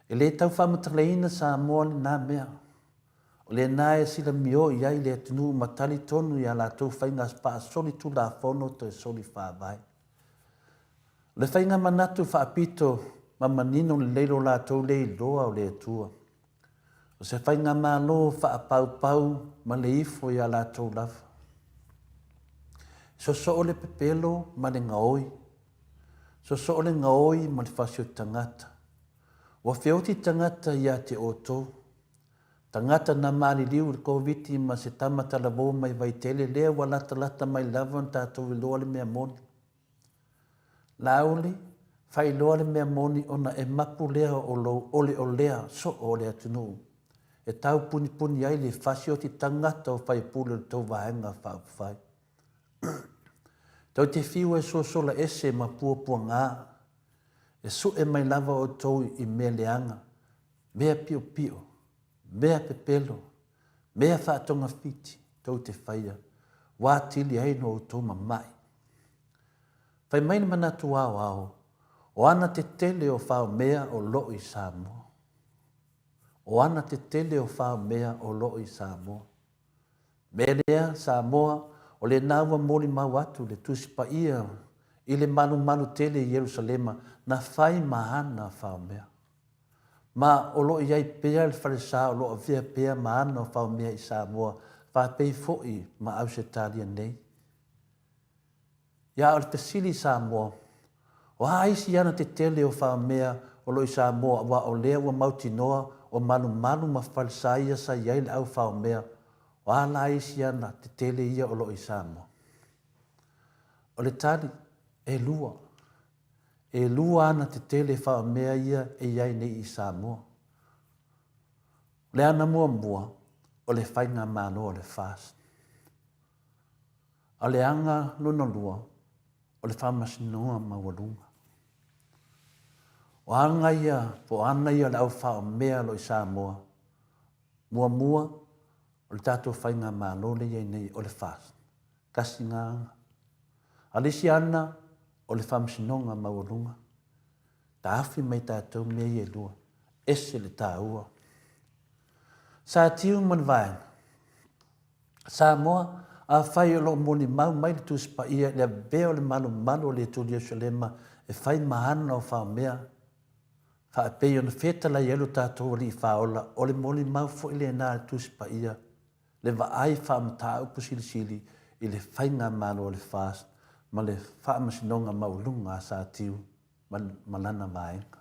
S3: E le tau faamatalaina Samoa lena mea. O lena e silamio i ai le atunuu ma talitonu i a latou faiga faasolitulafono toe soli faavae. O le faiga manatu faapito ma manino lelei lo latou le iloa o le Atua. O se faigamalo faapaupau ma le ifo i a latou lava. E sosoo le pepelo ma le gaoi. Sosoo le gaoi ma le fasi o tagata. Ua feoti tagata ia te outou. Tagata na maliliu i le Koviti ma se tama talavou mai Vaitele lea ua latalata mai lava ona tatou iloa le mea moni. Laauli, faailoa le mea moni ona e mapu lea o lou oleolea soo o le atunuu e tau punipuni ai le fasioti tagata o faipule o le tou Vaega Faaupufai. Tou te fiu e sosola ese ma puapuaga, e sue mai lava outou i mea leaga, mea piopio, mea pepelo, mea faatogafiti tou te faia, ua atili ai no outou mama'i. Fai mai le manatu aoao, o ana tetele o faomea o loo i Samoa. O ana tetele o faomea o loo i Samoa. Mea lea, Samoa, o lena ua molimau atu le Tusi Paia i le malumalu tele i Ierusalema na fai ma ana faomea. Ma o lo o i ai pea le falesa o lo o avea pea ma ana faomea i Samoa faapei foi ma Ausetalia nei. Ia, o le fesili i Samoa, o a isi ana tetele o faomea o lo o i Samoa aua o lea ua mautinoa o malumalu ma falesa ia sa i ai le au faomea, o a la isi ana tetele ia o lo o i Samoa? O le tali, e lua. E lua ana tetele faomea ia e i ai nei i Samoa. O le ana muamua, o le Faigamalo a le FAST. A o le aga lona lua, o le Faamasinoga Maualuga. O aga ia, po o ana ia o le au faomea o lo o i Samoa, muamua, o le tatou Faigamalo lea e i ai nei, o le FAST. Tasi na aga. A o le isi ana, o le Faamasinoga Maualuga. Taofi mai tatou mea ia e lua, ese le taua. Sa tiu ma le vaega. Samoa, afai o lo o molimau mai le Tusi Paia i le avea o le malumalu o le Atua Ierusalema e fai ma ana o faomea, faapei ona fetalai ai lo tatou Alii Faaola, o le molimau foi lena a le Tusi Paia, le vaai faamataupu silisili i le Faigamalo a le FAST ma le Faamasinoga Maualuga a Satiu ma lana vaega.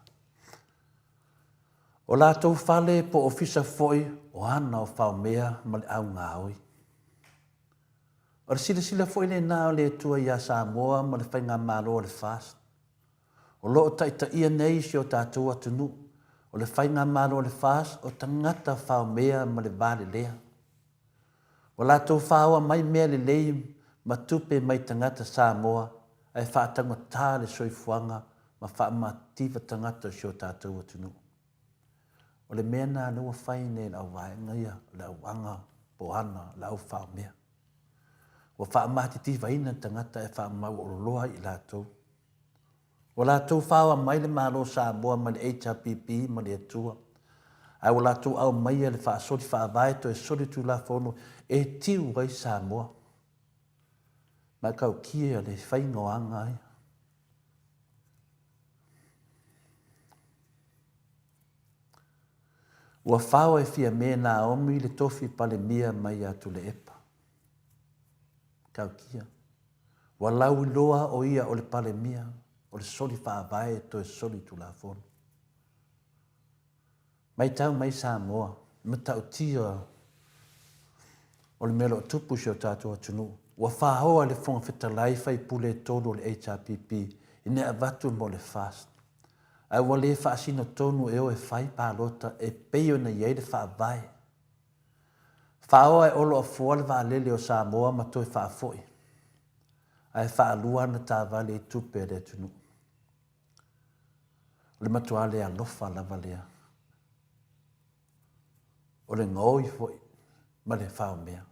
S3: O latou fale po ofisa foi o ana o faomea ma le au gaoi. O le silasila foi lena o le Atua ia Samoa ma le Faigamalo a le FAST. O lo o taitaia nei si o tatou atunuu, o le Faigamalo a le FAST o tagata faomea ma le valelea. Ua latou faoa mai mea lelei ma tupe mai tagata Samoa ae faataugata le soifuaga ma faamativa tagata o si o tatou atunuu. O le mea na lea ua fai nei e le auvaega ia, o le auaga po ana, o le au faomea. Ua faamatitivaina tagata ae faamauololoa ai i latou. Ua latou faoa mai le Malo o Samoa mai le HRPP ma le Atua, ae ua latou aumaia le faasoli faavae toe soli tulafono e tiu ai Samoa. Matautia le faiga o aga ia. Ua fao e Fiame Naomi le tofi Palemia mai ia Tuilaepa. Matautia. Ua lauiloa o ia o le Palemia, o le soli faavae e toe soli tulafono. Maitau mai Samoa, matautia o le mea o lo o tupu i si o tatou atunuu. Ua faoa e le Fofoga Fetalai faipule e tolu o le HRPP ina ia avatu mo le FAST. Ae ua le faasino tonu e o e fai palota e pei ona i ai le faavae. Faoa e Olo Afoa le vaalele o Samoa ma toe faafoi, ae faalua ana taavale i tupe a le atunuu. O le matua le alofa lava lea. O le gaoi foi ma le faomea.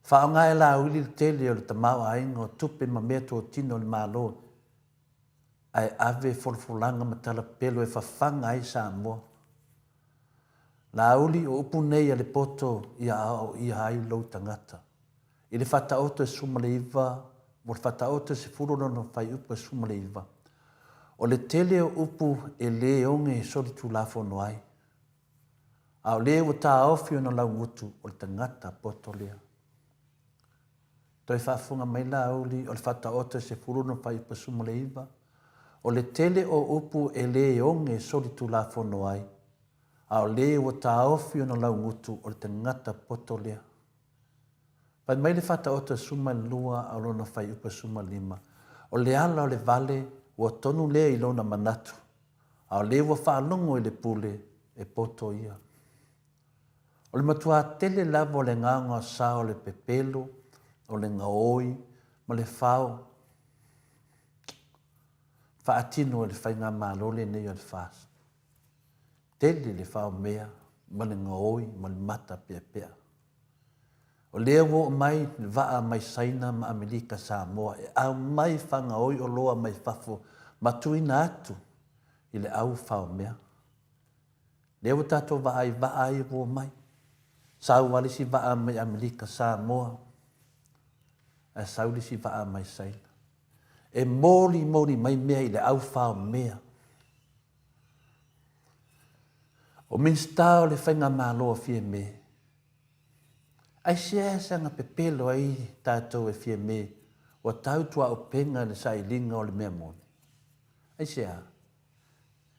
S3: Faaaoga e Lāuli le tele o le tamaoaiga o tupe ma meatotino a le Malo ae ave folafolaga ma talapelo e fafaga ai Samoa. Lāuli, o upu nei a le poto ia aoaoia ai lou tagata. I le Faataoto e 19, o le Faataoto e 10 lona fuaiupu e 19, o le tele o upu e lē oge e solitulafono ai, a o lē ua taofi ona laugutu o le tagata poto lea. Toe faafofoga mai Lāuli, o le Faataoto e 16 fuaiupu e 19, o le tele o upu e lē oge e solitulafono ai, a o lē ua taofi ona laugutu o le tagata poto lea. Fai mai le Faataoto e 12 a o lona fuaiupu e 15, o le ala o le vale ua tonu lea i lona manatu, a o lē ua faalogo i le pule, e poto ia. O le matuā tele lava o le gaogaosa o le pepelo, o le gaoi ma le fao faatino e le Faigamalo lenei o le FAST. Tele le faomea ma le gaoi ma le mata peapea. O lea ua oo mai le vaa mai Saina ma Amelika Samoa e aumai fagaoi oloa mai fafo ma tuuina atu i le au faomea. Lea ua tatou vaai vaa ia ua omai. Sau lava le isi vaa mai Amelika Samoa, ae sau le isi vaa mai Saina. E molimoli mai mea i le au faomea. O Minisita o le Faigamalo a Fiame, aisea e saga pepelo ai tatou e Fiame ua tau tuaupega i le sailiga o le mea moni? Aisea?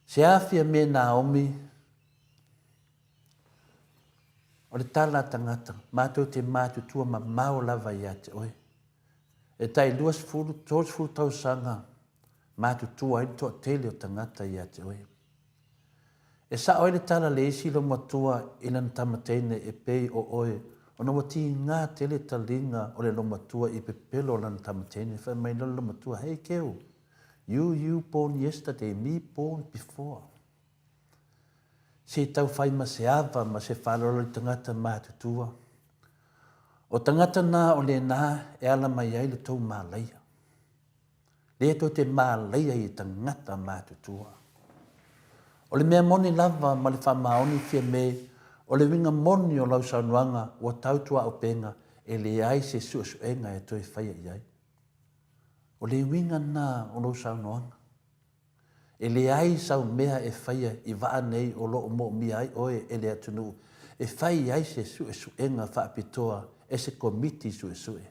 S3: Se a Fiame Naomi? O le tala a tagata, matou te matutua mamao lava ia te oe. E tai 20, 30 tausaga matutua ai le toatele o tagata ia te oe. E sao ai le tala a le isi lomatua i lana tama teine e pei o oe ona ua tiga tele taliga o le lomatua i pepelo o lana tama teine, fai mai lana lomatua, Hey Keu, you you born yesterday, me born before. Se tau fai ma se ava ma se faaaloalo i tagata matutua. O tagata na o lena e ala mai ai le tou malaia. Lea tou te malaia i tagata matutua. O le mea moni lava ma le faamaoni Fiame, o le uiga moni o lau saunoaga ua tau tuaupega e leai se suesuega e toe faia i ai. O le uiga lena o lou saunoaga. E leai sau mea e faia i vaa nei o lo o moomia ai oe e le atunuu e fai ai se suesuega faapitoa e se Komiti Suesue.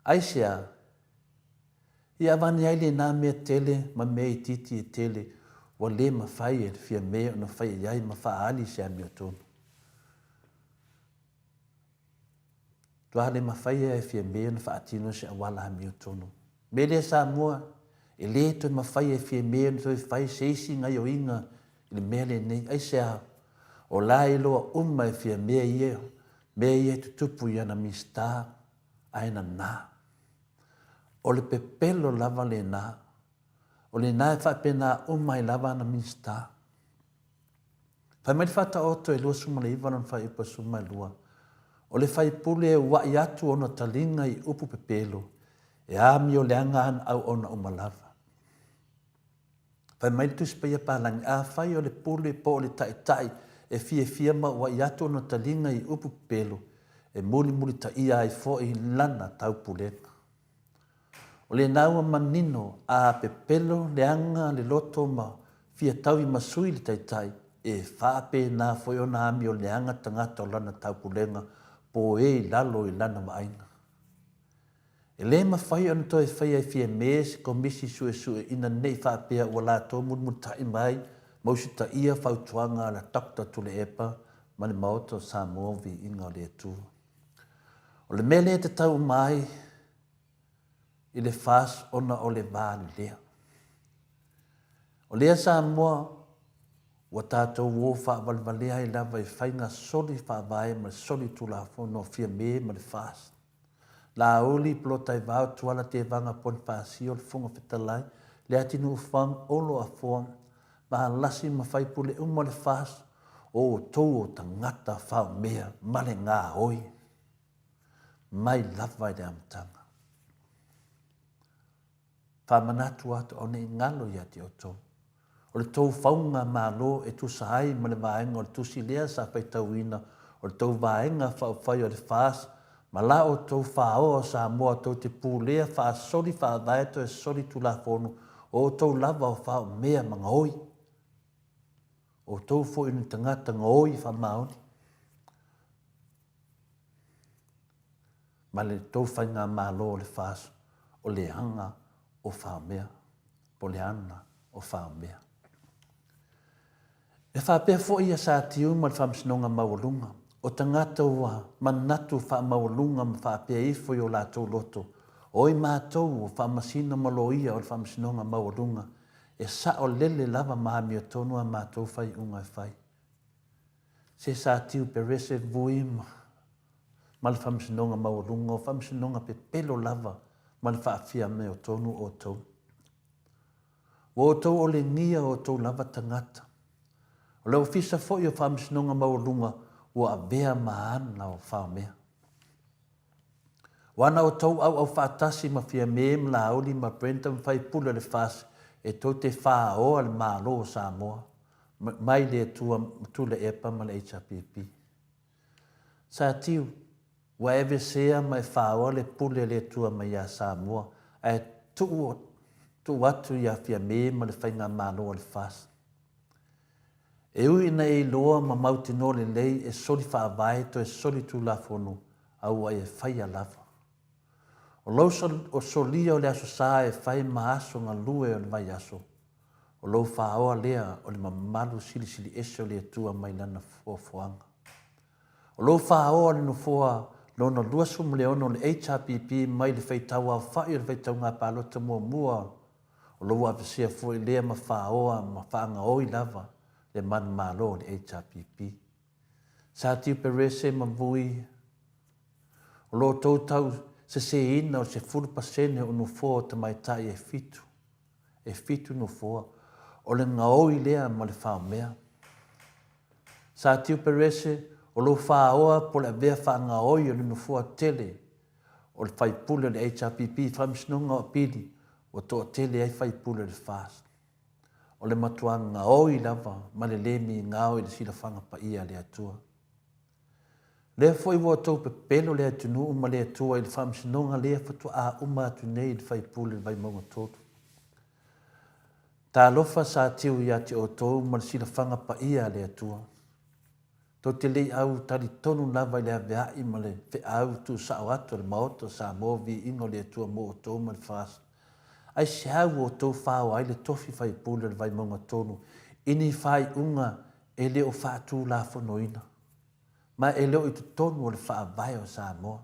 S3: Aisea? Ia avane ai lena mea tele ma mea itiiti e tele ua le mafai e le Fiame ona faia i ai ma faaali se amiotonu. Matua le mafai e Fiame ona faatino se auala amiotonu. Mea lea Samoa, e le toe mafai e Fiame ona toe fai se isi gaioiga i le mea lenei. Aisea? O la e iloa uma e Fiame ia mea ia e tutupu i ana Minisita ae nana. O le pepelo lava lena. O lena e faapena uma ai lava ana Minisita. Fai mai le Faataoto e 29 lona fuaiupu e 12, O le faipule e ua'i atu ona taliga i upu pepelo, e amioleaga ana auauna uma lava. Fai mai le Tusi Paia Palagi, Afai o le pule po o le taitai e fiafia ma ua'i atu ona taliga i upu pepelo, e mulimulitaia ai foi lana taupulega. O lena ua manino a pepelo leaga le loto ma fia taui ma sui le taitai, e faapena foi ona amio leaga tagata o lana taupulega po e i lalo i lana vaaiga. E le mafai ona toe faia e Fiame se komisi suesue ina nei faapea ua latou mulimulita'i mai ma usitaia fautuaga a le Doctor Tuilaepa ma le Maota o Samoa Viiga o le Atua. O le mea lea e tatau uma ai i le FAST ona o le va lelea. O lea Samoa ua tatou o faavalevalea ai lava i faiga soli faavae ma le soli tulafono o Fiame ma le FAST. Laauli, Polataivao, Tuala Tevaga Ponifasio, le Fofoga Fetalai, Leatinuu Fang, Olo Afoa, Valasi ma faipule uma o le FAST, o outou o tagata faomea ma le gaoi mai lava i le amataga. Faamanatu atu ao nei galo ia te outou. O le tou fauga malo e tusa ai ma le vaega o le tusi lea sa faitauina o le tou vaega faaupufai o le FAST ma la outou faaoa o Samoa tou te pulea faasoli faavae toe soli tulafono o outou lava o faomea ma gaoi. Outou foi o ni tagata gaoi faamaoni ma le tou faigamalo o le FAST o le aga o faomea po o le ana o faomea. E faapea foi ia Satiu ma le Faamasinoga Maualuga, o tagata ua manatu faamaualuga ma faapea ifo i o latou loto, o i matou o Faamasino ma Loia o le Faamasinoga Maualuga, e saolele lava ma amiotonu a matou faaiuga e fai. Se Satiu Perese Vui ma le Faamasinoga Maualuga, o Faamasinoga pepelo lava ma le faafiameotonu outou. Ua outou olegia outou lava tagata. O le Ofisa foi o Faamasinoga Maualuga ua avea ma ana o faomea. Ua ana outou auau faatasi ma Fiame ma Laauli ma Brenda ma Faipule o le FAST e tou te faaoa le Malo o Samoa mai le Atua ma Tuilaepa ma le HRPP. Satiu, Ua e aveesea ma e faaoa le pule a le Atua mai iā Samoa, ae tuu, tuu atu iā Fiame ma le Faigamalo a le FAST. E ui ina e iloa ma mautinoa lelei e soli faavae toe soli tulafono, a ua e faia lava. O lou o solia o le Aso Sa e fai ma aso galue o le vaiaso, o lou faaoa lea o le mamalu silisili ese o le Atua mai Lana foafoaga. O lou faaoa o le nofoa lona 26 o le HRPP mai le faitau aofai o le faitauga palota muamua o lou aveesea foi lea ma faaoa ma faagaoi lava le manumalo o le HRPP. Sa tiu Perese ma Vui o lo outou tau seseina o le 10% o nofoa o tamaitai e fitu e fitu nofoa, o le gaoi lea ma le faomea. Sa tiu Perese, o lou faaoa po o le avea faagaoi o le nofoa tele o le faipule o le HRPP i Faamasinoga o Apili ua toatele ai faipule o le FAST. O le matua gaoi lava ma le le migao i le silafaga paia a le Atua. Lea foi ua outou pepelo le atunuu ma le Atua i le faamasinoga lea faatoa uma atu nei i le faipule i Vaimauga 3. Talofa sa tiu ia te outou ma le silafaga paia a le Atua. Tou te le i au talitonu lava i le avea'i ma le feau tuusao atu a le Maota o Samoa Viiga o le Atua mo outou ma le FAST. Aisea ua outou faoa ai le tofi faipule o le Vaimauga 3 i ni faaiuga e le o faatulafonoina, ma e le o i totonu o le Faavae o Samoa,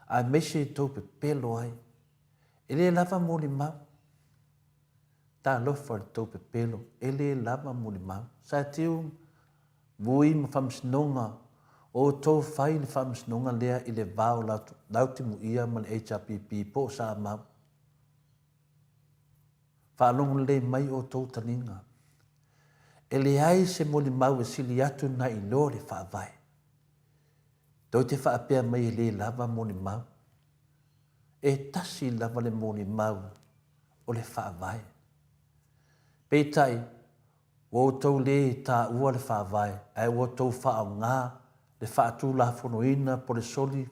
S3: aemaise tou pepelo ai. E le lava molimau. Talofa i le tou pepelo, e le lava molimau. Satiu, Vui ma Faamasinoga, o outou fai le faamasinoga lea i le va o Lautimuia ma le HRPP po o Samau. Faalogo lelei mai outou taliga. E leai se molimau e sili atu nai lo le Faavae. Tou te faapea mai e le lava molimau. E tasi lava le molimau o le Faavae. Peitai, ua outou lē taua le Faavae, ae ua outou faaaoga le faatulafonoina po le soli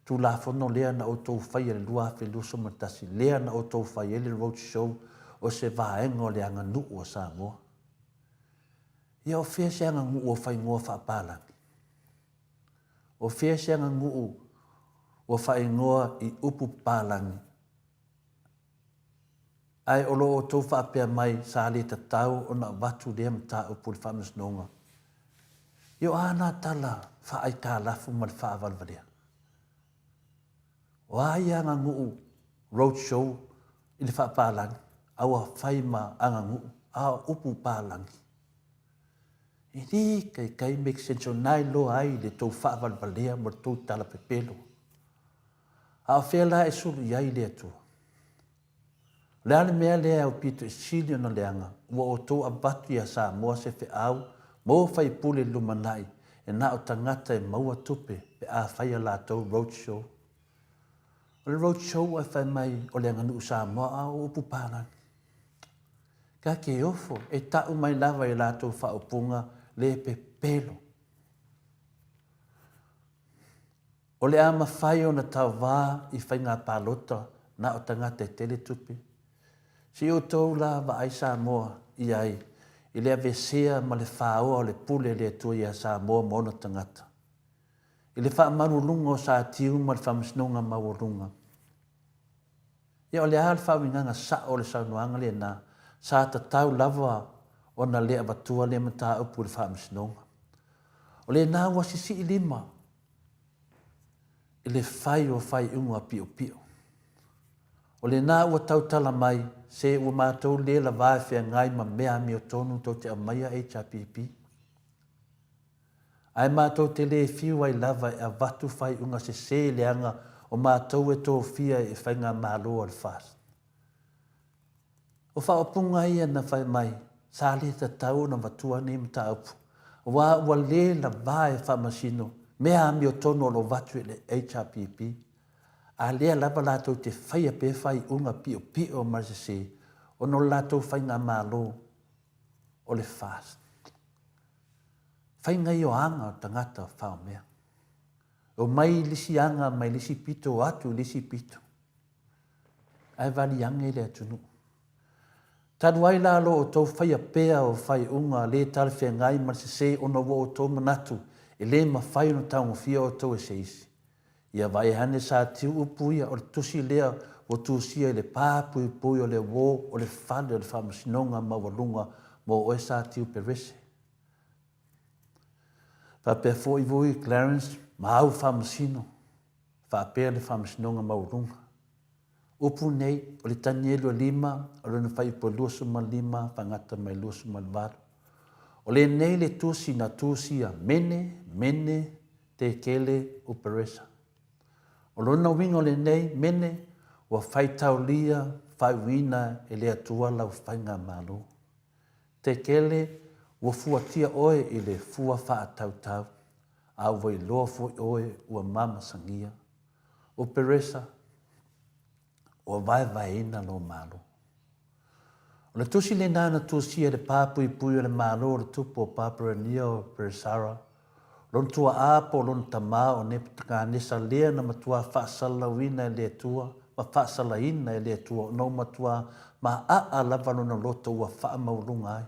S3: Tulafono lea na outou faia i le 2021, lea na outou fai ai le Road Show o se vaega o le aganuu a Samoa. Ia o fea se aganuu ua faaigoa faapalagi? O fea se aganuu ua faaigoa i upu papalagi? Ae o lo outou faapea mai sa le tatau ona avatu lea mataupu i le Faamasinoga. Ia o a na tala faaaitalafu ma le faavalevalea? O a ia aganuu road show i le faapalagi a ua fai ma aganuu a o upu palagi? E le taitai make sense o na iloa ai le tou faavalevalea ma le tou tala pepelo. A o fea la e sulu i ai le Atua? O le a le mea lea e aupito i sili ona leaga ua outou avatu iā Samoa se feau mo faipule i le lumanai e na o tagata e maua tupe pe a fai a latou road show? O le road show ae fai mai o le aganuu Samoa a o upu palagi. Ka ke ofo e ta'u mai lava i latou faaupuga le pepelo. O le a mafai ona tauva i faiga palota na o tagata e tele tupe. Se i outou la vaai Samoa i ai i le aveesea ma le faoa o le pule a le Atua ia Samoa ma ona tagata. I le faamalualuga o Satiu ma le Faamasinoga Maualuga. Ia o le a le faauigaga sao o le saunoaga lena, sa tatau lava ona le avatua lea mataupu i le Faamasinoga. O lena ua sisii lima i le fai o faaiuga piopio. O lena ua tautala mai, se ua matou le lava e feagai ma mea amiotonu tou te aumaia HRPP. Ae matou te le fiu ai lava e avatu faaiuga sese leaga o matou e tofia e Faigamalo a le FAST. O faaupuga ia na fai mai, sa le tatau ona avatua nei mataupu, aua ua le lava e faamasino mea amiotonu o lo o avatu e le HRPP, a lea lava latou te faia pea faaiuga piopio ma le sese ona o le latou faigamalo o le FAST. Faiga ia o aga o tagata faomea. Omai i le isi aga mai le isi pito o atu i le isi pito. Ae valiage le atunuu. Talu ai la lo outou faia pea o faaiuga le talafeagai ma le sese ona ua outou manatu e le mafai ona taugofia outou e se isi. Ia vaai ane sa tiu upu ia o le tusi lea ua tusia i le pa puipui o le uo o le fale o le faamasinoga maualuga mo oe sa tiu Perese. Faapea foi vui Clarence ma au faamasino faapea le Faamasinoga Maualuga. Upu nei, o le Tanielu e lima, o lona fuaiupu e 25 faagata mai 28. O lenei le tusi na tusia Mene, Mene, Tekele, Uperesa. O lona uiga o lenei, Mene, ua faitaulia faaiuina e le Atua lau faigamalo. Tekele, ua fuatia oe i le fua faatautau, a ua iloa foi oe ua mamasagia. O Peresa, ua vaevaeina lou malo. O le tusi lena na tusia i le pā puipui o le malo o le tupu o Paperania o Peresara, lona tuaa po o lona tamā o Nepukakanesa lea na matua faasalalauina e le Atua ma faasalaina e le Atua ona ua matua maaa lava lona loto ua faamaualuga ai.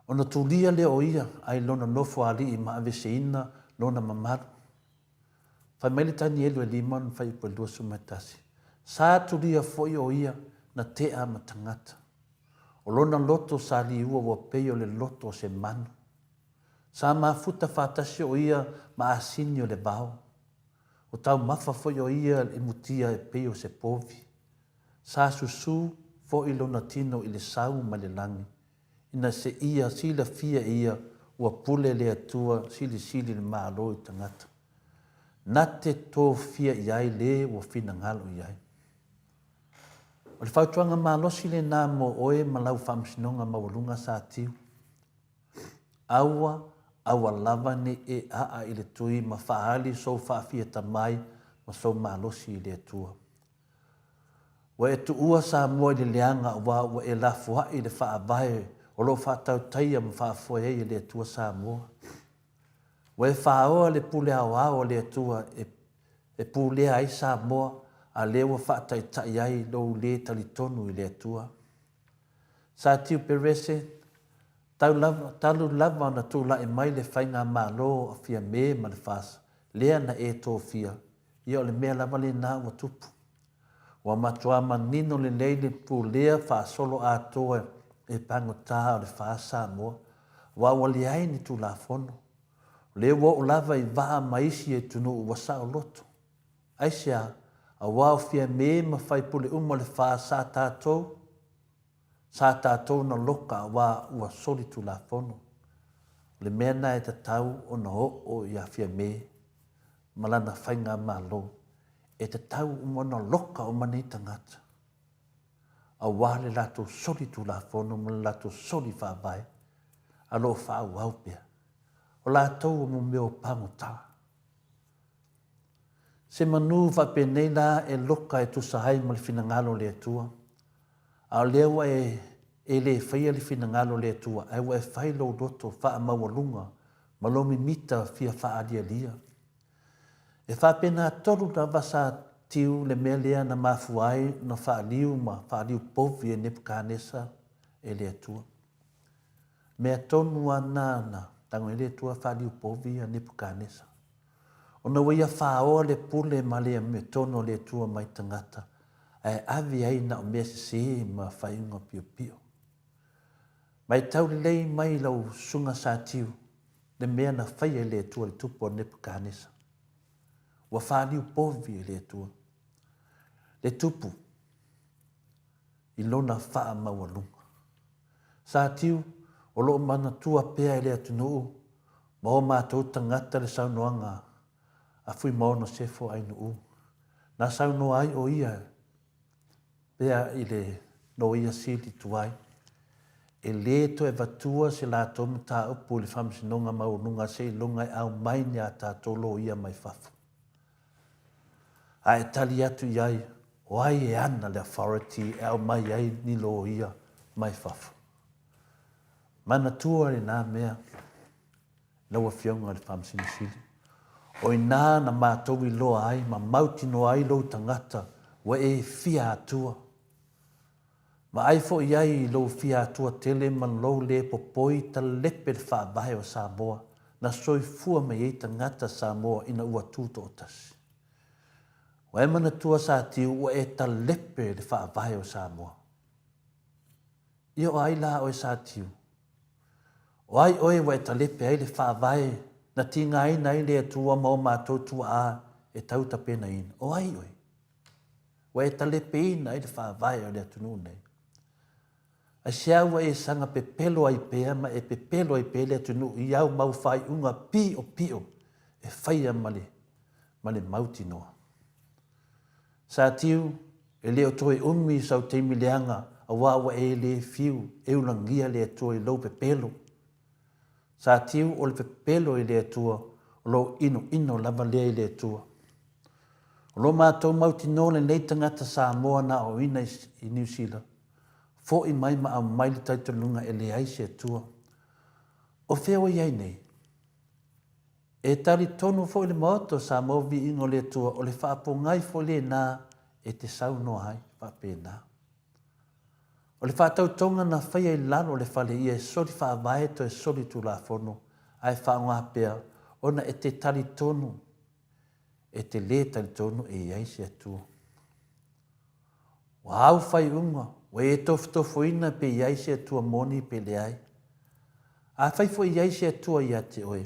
S3: Ona tulia lea o ia ai lona nofo alii ma aveseina lona mamalu. Fai mai le Tanielu e lima ona fuaiupu e 21, Sa tulia foi o ia na tea ma tagata. O lona loto sa liua ua pei o le loto o se manu. Sa mafuta faatasi o ia ma asini o le vao. O taumafa foi o ia i mutia e pei o se povi. Sa susu foi lona tino i le sau mai le lagi, ina seia silafia e ia ua pule le Atua silisili le malo i tagata. Na te tofia i ai le ua finagalo i ai. O le fautuaga malosi lena mo oe ma lau Faamasinoga Maualuga Sa Tiu. Aua, aua lava ne i e aa i le tui ma faaali sou faafiatamai ma sou malosi i le Atua. Ua e tuua Samoa i le leaga aua ua e lafoai i le Faavae o lo o faatautaia ma faafoe ai e le Atua Samoa. Ua e faoa le pule aoao a le Atua e e pulea ai Samoa a lea ua faataitai ai lou lē talitonu i le Atua. Sa Tiu Perese, tau lava, talu lava ona tulai mai le Faigamalo a Fiame ma le FAS, lea na e tofia, ia o le mea lava lena ua tupu. Ua matuā manino lelei le pulea faasolo atoa e pagota o le FAS Samoa, aua ua leai ni Tulafono. O lea ua oo lava i vaa ma isi atunuu ua saoloto. Aisea? Aua o Fiame ma faipule uma o le FAS sa tatou, sa tatou na loka aua ua soli Tulafono. O le mea na e tatau ona oo ia Fiame ma lana faigamalo. E tatau uma ona loka uma nei tagata aua le latou soli Tulafono ma le latou soli Faavae a lo o faaauau pea. O latou o mea o pagota. Se manu faapenei la e loka e tusa ai ma le finagalo o le Atua, a o lea ua e e le faia le finagalo o le Atua, ae ua e fai lou loto faamaualuga ma lou mimita fia faaalialia. E faapena tolu lava sa tiu le mea lea na mafua ai ona faaliu ma faaliu povi e Nepukanesa e le Atua. Mea tonu lava na na tago ai le Atua faaliu povi ia Nepukanesa. Ona ua ia faoa le pule ma le amiotonu a le Atua mai tagata, ae ave ai na o mea sese ma faaiuga piopio. Matau lelei mai lau susuga Sa Tiu le mea na faia e le Atua i le tupu a Nepukanesa. Ua faaliu povi e le Atua le tupu i lona faamaualuga. Sa Tiu, o lo o manatua pea e le atunuu ma o matou tagata le saunoaga a Fuimaono Sefo Ainuu, na saunoa ai o ia pea i le Loia Sili tuai, e lē toe avatua se latou mataupu i le Faamasinoga Maualuga seiloga e aumai ni a tatou loia mai fafo. A e tali atu i ai, o ai e ana le authority e aumai ai ni loia mai fafo? Manatua lena mea, lau Afioga i le Faamasino Sili. O i ina na matou iloa ai ma mautinoa ai lou tagata ua e fia Atua. Vaai foi i ai i lou fia Atua tele ma lou le popoi talepe le Faavae o Samoa na soifua mai ai tagata Samoa ina ua tutoatasi. Ua e manatua Satiu ua e talepe le Faavae o Samoa. Ia o ai la oe Satiu? O ai oe ua e talepe ai le Faavae na tigaina ai le Atua ma o matou tuaa e tau tapenaina? O ai oe? Ua e talepeina ai le Faavae o le atunuu nei. Aisea ua e saga pepelo ai pea ma e pepelo ai pea le atunuu i au mau faaiuga piopio e faia ma le, ma le mautinoa? Satiu, e le o toe umi sau taimi leaga aua ua e le fiu e ulagia le Atua i lou pepelo. Satiu, o le pepelo i le Atua, o lou inoino lava lea i le Atua. O lo matou mautinoa lenei tagata Samoa na aoaoina i Niu Sila, foi mai ma aumai le talitonuga e leai se Atua. O fea ua i ai nei? E talitonu foi le Maota o Samoa Viiga o le Atua o le faapogai foi lena e te saunoa ai faapena. O le faatautoga na faia i lalo o le fale ia e soli faavae toe soli tulafono ae faaaoga pea ona e te talitonu e te lē talitonu e i ai se Atua. Ua au faaiuga, ua e tofotofoina pe i ai se Atua moni pe leai. Afai foi e i ai se Atua ia te oe,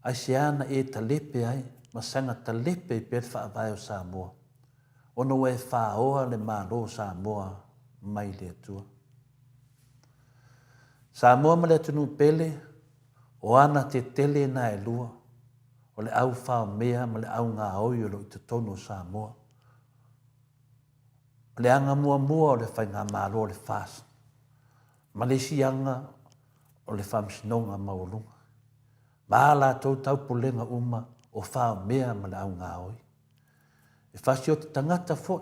S3: aisea na e talepe ai ma saga talepe ai pea le Faavae o Samoa? ona ua e faoa le Malo o Samoa mai le Atua. Samoa ma le atunuu pele, o ana tetele na e lua, o le au faomea ma le au gaoi o lo o i totonu o Samoa. O le aga muamua o le Faigamalo o le FAST, ma le isi aga o le Faamasinoga Maualuga, ma a latou taupulega uma o faomea ma le au gaoi. E fasioti tagata foi.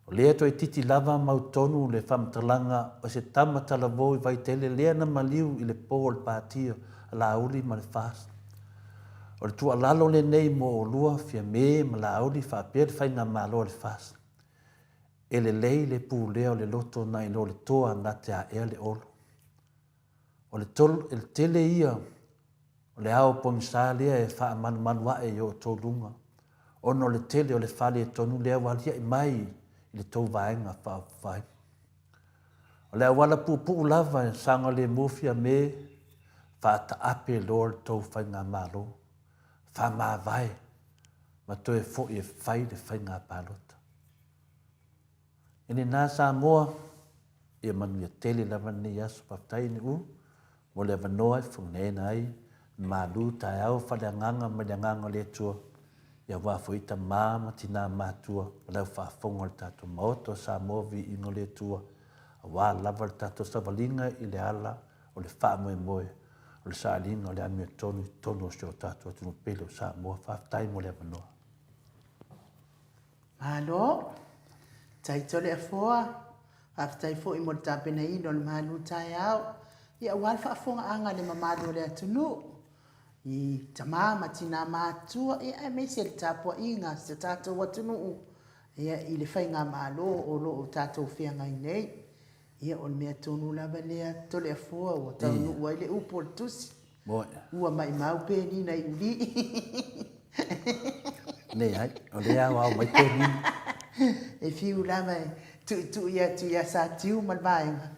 S3: O lea toeititi lava mautonu le faamatalaga o se tama talavou i Vaitele lea na maliu i le po o le Pati a Laauli ma le FAST. O le tuualalo lenei mo oulua Fiame ma Laauli faapea le faigamalo a le FAST. E lelei le pulea o le loto nai lo le toa na te aea le olo. O le tele ia o le ao pogisa lea e faamalumalu ae i o outou luga, ona o le tele o le faaletonu lea ua aliae mai i le tou Vaega Faaupufai. O le auala puupuu lava e saogalemu Fiame, faataape loa le tou faigamalo, faamavae ma toe foi e fai le faiga palota. E lena Samoa, ia manuia tele lava lenei aso. Faafetai NU mo le avanoa e fofogaina ai malu taeao faaleagaga mai le agaga o le Atua, ia aua foi tama ma tina matua ma le au faafofoga o le tatou Maota o Samoa viiga o le Atua, aua lava le tatou savaliga i le ala o le faamoemoe o le sailiga o le amiotonu i totonu o si o tatou atunuu pele o Samoa. Faafetai mo le avanoa.
S2: Malo. Tai Toleafoa, faafetai foi mo le tapenaina o le malu taeao, ia aua le faafofogaaga a le mamalu o le atunuu, i tama ma tina matutua, ia aemaise le tapuaiga a si o tatou atunuu, ia i le faigamalo o lo o tatou feagai nei. Ia o le mea tonu lava lea Toleafoa ua taunuu ai le upu o le tusi. Ua maimau penina i ulii.
S3: Leai, o lea e aoao mai penina.
S2: E fiu lava e tuitui atu ia Satiu ma le vaega,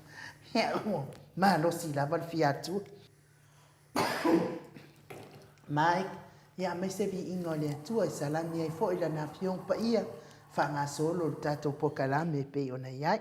S2: ia ua malosi lava le fia atua. Mike, ia aemaise viiga o le Atua e salami ai foi Lana Afioga Paia faagasolo le tatou polokalame e pei ona i ai.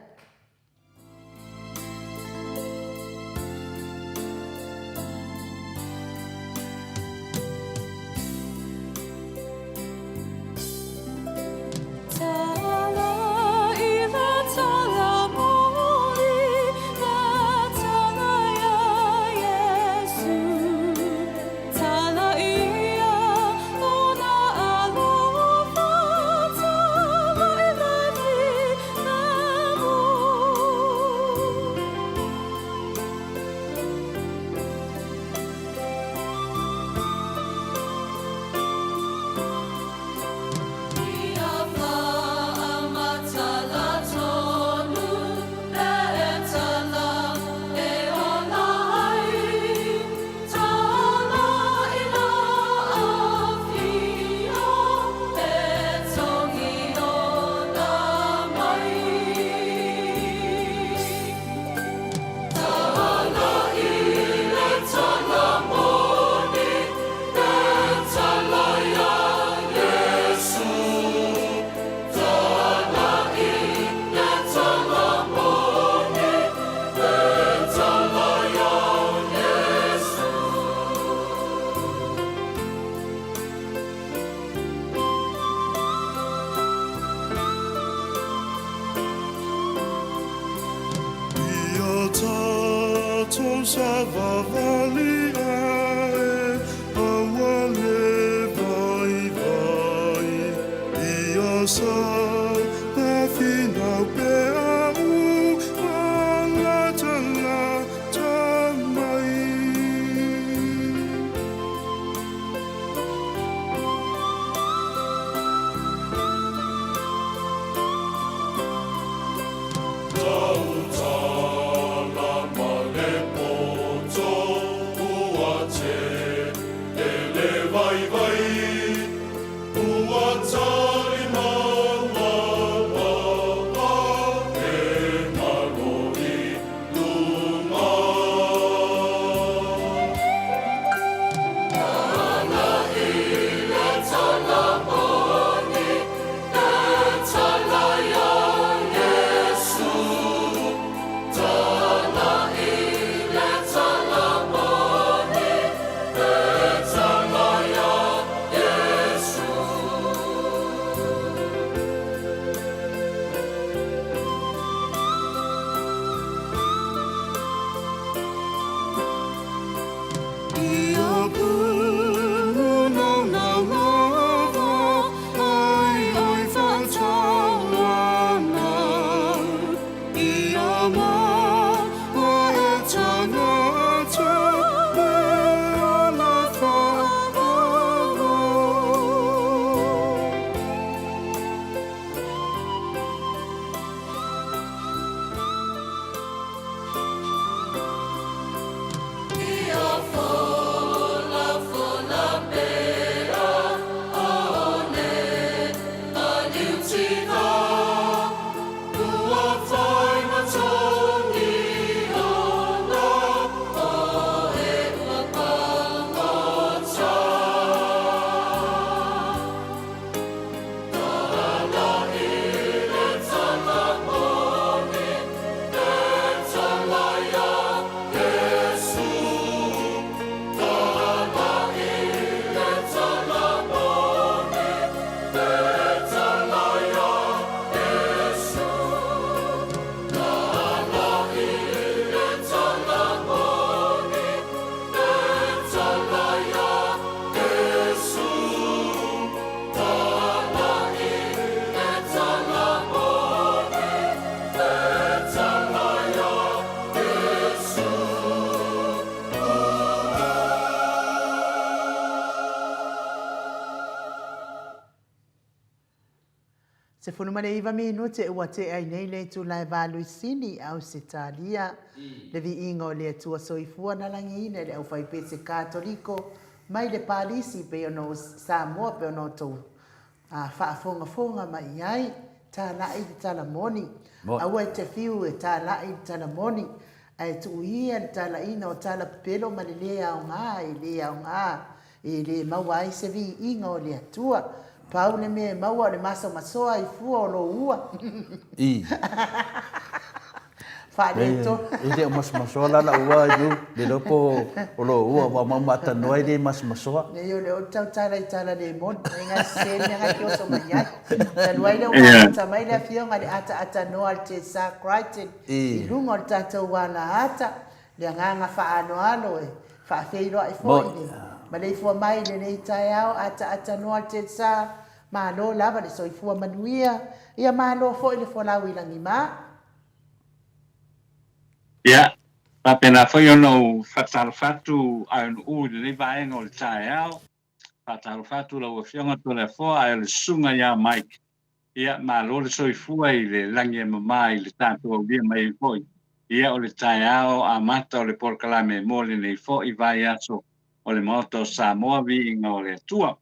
S1: Ia tatou savavali ae aua le vaivai Ia sa na finau pea u malatalata mai. Tautala ma le poto ua tele le vaivai, ua talimau.
S2: 19 minute ua tea ai nei le itula e Valuisini, Ausetalia. Le viiga o le Atua Soifua na lagiina e le aufaipese Katoliko mai le Palisi pei ona o Samoa pei ona outou faafogafoga mai i ai. Talai le tala moni. Aua e te fiu e talai le tala moni, ae tuu ia le talaiina o tala pepelo ma le le aoga e le aoga E le maua ai se viiga o le Atua. Pau le mea e maua o le masomasoa i fua o lou ua.
S3: I.
S2: Faaletonu.
S3: E le o masomasoa la lau ua i le iloa po o lou ua aua mauma atanoa e le masomasoa.
S2: Nei o lea ou te tautala i tala le moni, e ngai sese le mea ngai te oso mai ai. Talu ai lea ua mafuta mai le afioga i le ataatanoa a le Tesa Crichton i luga o le tatou alaata, Le agaga faaaloalo e faafeiloai foi le maleifua mai i lenei taeao ataata noa le Tsa, malo lava le soifua manuia, ia malo foi le folau i lagima.
S4: Ia, faapena foi ona ou faatalofa atu Aenu'u i lenei vaega o le taeao. Faatalofa atu lau Afioga Toleafoa ae o le susuga ia Mike. Ia, malo le soifua i le lagi e mama i le tatou aulia mai ai foi. Ia, o le taeao amata o le polokalame mo lenei foi vaiaso o le Maota o Samoa, viiga o le Atua.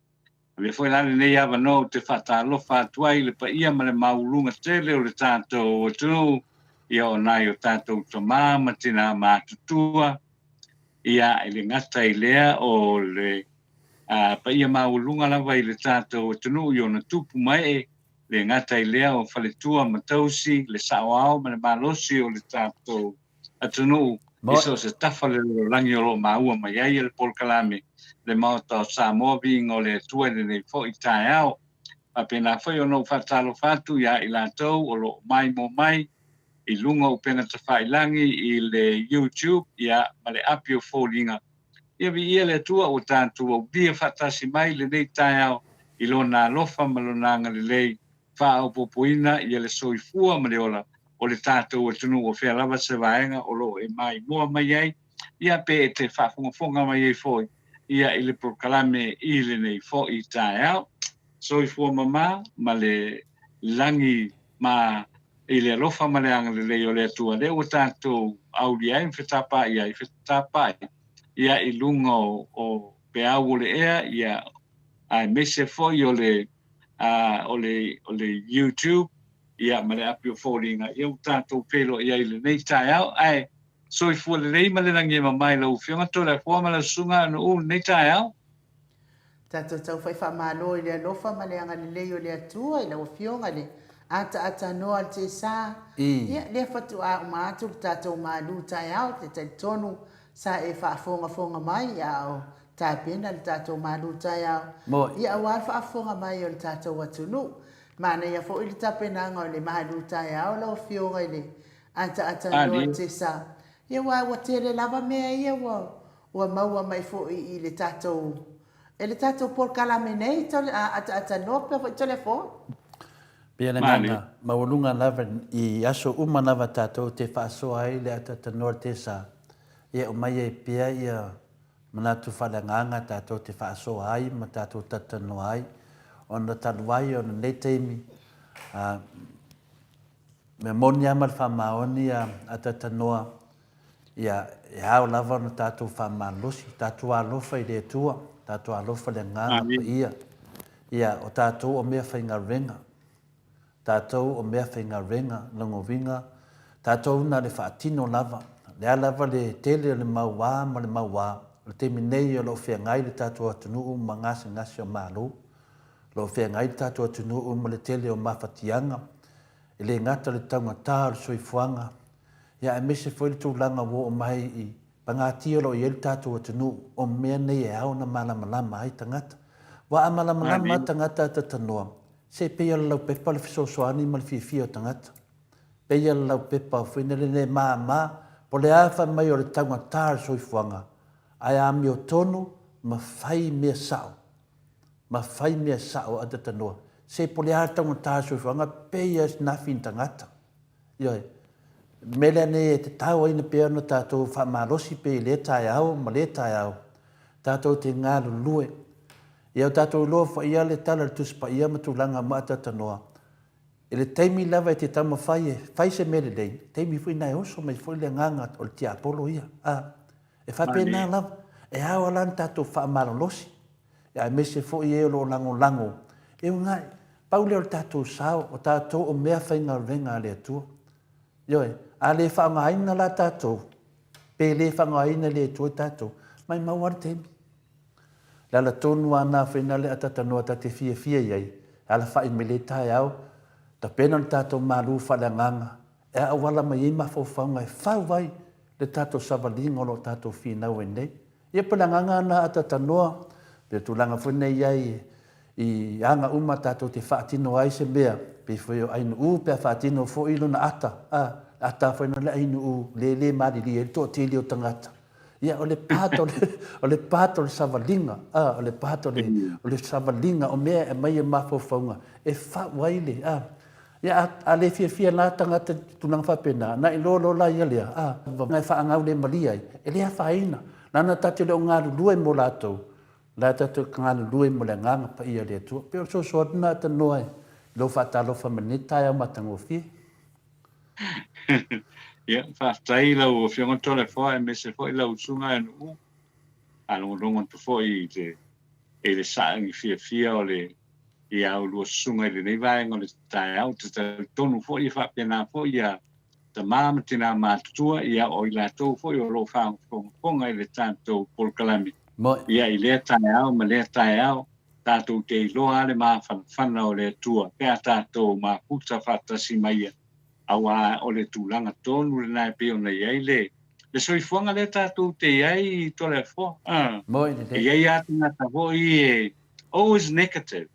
S4: Avea foi la lenei avanoa ou te faatalofa atu ai i le paia ma le mauuluga tele o le tatou atunuu, ia o nai o tatou tama ma tina matutua, Ia, e le gata i lea, o le paia maualuga lava i le tatou atunuu i ona tupu ma ee, le gata i lea o faletua ma tausi, le saoao ma le malosi o le tatou atunuu i so o se tafa o le lalolagi o lo o maua mai ai e le polokalame le Maota o Samoa Viiga o le Atua i lenei foi taeao. Faapena foi ona ou faatalofa atu ia i latou o lo o maimoa mai i luga o upega tafailagi i le YouTube ia ma le api o foliga. Ia viia le Atua ua tatou aulia faatasi mai lenei taeao i Lona alofa ma Lona agalelei, faaopoopoina ia le soifua ma le ola o le tatou atunuu o fea lava se vaega o lo o e maimoa mai ai, ia pe e te faafogafoga mai ai foi ia i le polokalame i lenei foi taeao. Soifua mama ma le lagi ma i le alofa ma le agalelei o le Atua, lea ua tatou aulia ai ma fetapaai ai, fetapaai ia i luga o, o peau o le ea, ia, aemaise foi o le, uh, o le, o le YouTube, ia, ma le api o foliga, ia ua tatou feiloai ai i lenei taeao, ae soifua lelei ma le lagi e mama i lau Afioga Toleafoa ma lau Susuga Anu'u i lenei taeao.
S2: Tatou taufai faamalo i le alofa ma le agalelei o le Atua i lau Afioga i le ataatanoa o le Tesa. Ia, lea faatoa uma atu le tatou malu taeao, te talitonu sa e faafogafoga mai a o tapena le tatou malu taeao. Ia, aua le faafofoga mai o le tatou atunuu. Manaia foi le tapenaga o le malu taeao lau Afioga i le ataatanoa o le Tesa. Ia, aua ua tele lava mea ia ua Ua maua mai foi i le tatou, e le tatou polokalame nei, tole, a, ataatanoa pea foi Toleafoa.
S3: Pei o le agaga maualuga lava i aso uma lava tatou te faasoa ai le ataatanoa le tesa, ia aumai ai pea ia manatu faaleagaga tatou te faasoa ai ma tatou talatalanoa ai, ona talu ai o lenei taimi, a, mea moni lava ma le faamaoni a ataatanoa, Ia, e ao lava ona tatou faamalosi, tatou alofa i le Atua, tatou alofa i le Agaga Paia. Ia, o tatou o mea faigaluega, tatou o mea faigaluega, lona uiga, tatou na le faatino lava. O le a lava le tele o le mau a ma le mau a, o le taimi nei o lo o feagai le tatou atunuu ma gasegase o Malo, o lo o feagai le tatou atunuu ma le tele o mafatiaga, e le gata o le taugata o le soifuaga, Ia aemaise foi le tulaga ua oo mai i pagatia o lo o i ai le tatou atunuu, o mea nei e ao ona malamalama ai tagata. Aua a malamalama lava tagata atatanoa, se pei o le laupepa le fesoasoani ma le fiafia o tagata. Pei o le laupepa foi lele e mama, po o le a fai mai o le taugata o le soifuaga, ae amiotonu ma fai mea sao, ma fai mea sao atatanoa. Se po o le a le taugata o le soifuaga, pei lava o se nafi ni tagata. Ioe. O le mea lea nei e tatau ai ona pea ona tatou faamalosi pea i lea taeao ma lea taeao, tatou te galulue. Ia o tatou iloa foi lava le tala o le Tusi Paia ma tulaga maataatanoa. I le taimi lava e te taumafai e fai se mea lelei, taimi foi na e oso mai foi le agaga o le tiapolo ia. A, e faapena lava, e ao lava la ona tatou faamalolosi, aemaise foi e o lo o lagolago e uunai. Pau lea o le tatou sao, o tatou o mea faigaluega a le Atua. Ioe, a le faaaogaina la tatou, pe le faaaogaina e le Atua tatou, maimau lava le taimi. Le ala tonu lava na foi na le atatanoa ta te fiafia i ai, e alafai mai le taeao, tapena le tatou malu faaleagaga, e auala mai ai mafaufauga e fau ai le tatou savaliga o lo o tatou finau ai nei. Ia pei o le agaga lena atatanoa, pei o tulaga foi nei i ai i aga uma tatou te faatino ai se mea, pei foi o Ainuu pe a faatino foi lona ata, a, le ata foi lena o le Ainuu lele malilie ai le toatele o tagata. Ia, o le part o le, o le part o le savaliga, a, o le part o le, o le savaliga, o mea e aumai e mafaufauga e fau ai le, a. Ia, a, a le fiafia la tagata i tulaga faapena, na iloa loa la ia lea, a, e faagaulemalie ai, e le afaina. Leaga ta te le o galulue mo latou, la tatou galulue mo le Agaga Paia o le Atua. Pei o le fesoasoani lena tanoa i lou faatalofa mai lenei taeao matagofie.
S4: Ia, faafetai i lau Afioga Toleafoa aemaise foi lau Susuga Anu'u. Faalogologo atu foi i le, i le saagi fiafia o le i a oulua susuga i lenei vaega o le taeao. Ou te talitonu foi e faapena foi ia tama ma tinā matutua, ia o i latou foi o lo o faafogafoga i le tatou polokalame. Ia i lea taeao ma lea taeao, tatou te iloa lava le mafanafana o le Atua pe a tatou mafuta faatasi ma Ia, auā o le tulaga tonu lena e pei ona i ai le le soifuaga lea tatou te i ai i Toleafoa. E i ai lava tagata foi e always negative,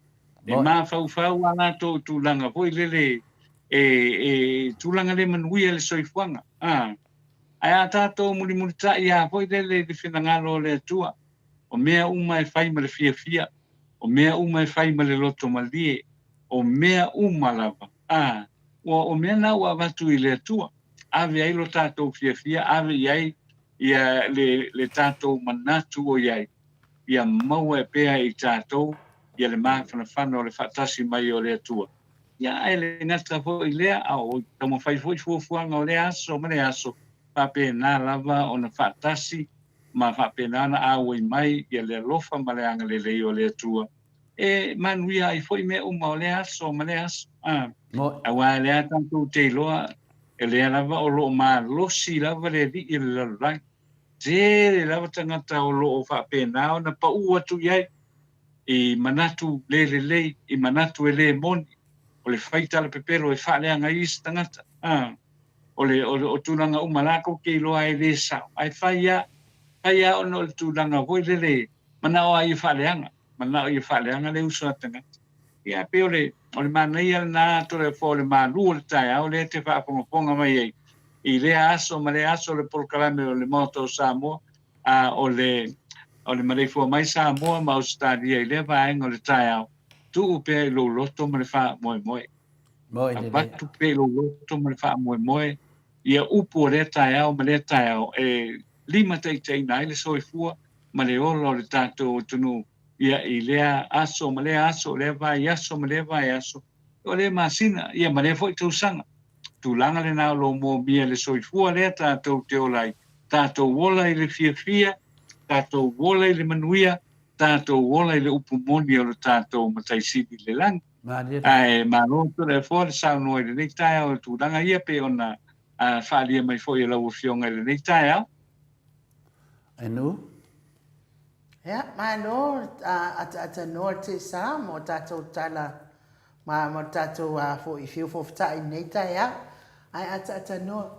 S4: e mafaufau lava latou i tulaga foi lele e e tulaga le manuia le soifuaga. Ae a tatou mulimulitai lava foi lele i le finagalo o le Atua, o mea uma e fai ma le fiafia, o mea uma e fai ma le loto malie, o mea uma lava, a, ua o mea na ua avatu i le Atua, ave ai lo tatou fiafia, ave i ai ia le, le tatou manatu o i ai, ia maua e pea i tatou ia le mafanafana o le faatasi mai o le Atua. Ia, ae le gata foi i lea, a o taumafai foi fuafuaga o lea aso ma lea aso, faapena lava ona faatasi ma faapena ona auai mai ia le alofa ma le agalelei o le Atua e manuia ai foi mea uma o lea aso ma lea aso. A, aua e lea tatou te iloa, e lea lava o lo o malosi lava le alii o le lalolagi. Tele lava tagata o lo o faapena ona pau atu i ai i manatu le lelei, i manatu e le moni, o le fai tala pepelo e faaleaga ai isi tagata. A, o le, o le, o tulaga uma latou te iloa e le sao, ae fai lava, fai lava ona o le tulaga foi lele, manao lava ia faaleaga, manao ia faaleaga le uso a tagata. Ia, e pei o le, o le manaia lena Toleafoa o le malu o le taeao lea e te faafogafoga mai ai i lea aso ma lea aso o le polokalame o le Maota o Samoa, a o le, o le maleifua mai Samoa ma Ausetalia i lea vaega o le taeao, tuu pea i lou loto ma le faamoemoe. Avatu pea i lou loto ma le faamoemoe ia upu o lea taeao ma lea taeao e limataitaiina ai le soifua ma le ola o le tatou atunuu ia i lea aso ma lea aso, lea vaiaso ma lea vaiaso, o lea masina ia ma lea foi tausaga. Tulaga lena o lo o moomia le soifua lea tatou te ola ai, tatou ola i le fiafia, tatou ola i le manuia, tatou ola i le upu moni o le tatou Matai Sili i le lagi. Ae malo Toleafoa le saunoa i lenei taeao i tulaga ia pei ona faaalia mai foi e lau Afioga i lenei taeao.
S3: Enu.
S2: Ia, malo ataatanoa le tsa mo tatou tala ma mo tatou foi feofoofotai i lenei taeao. Ae ataatanoa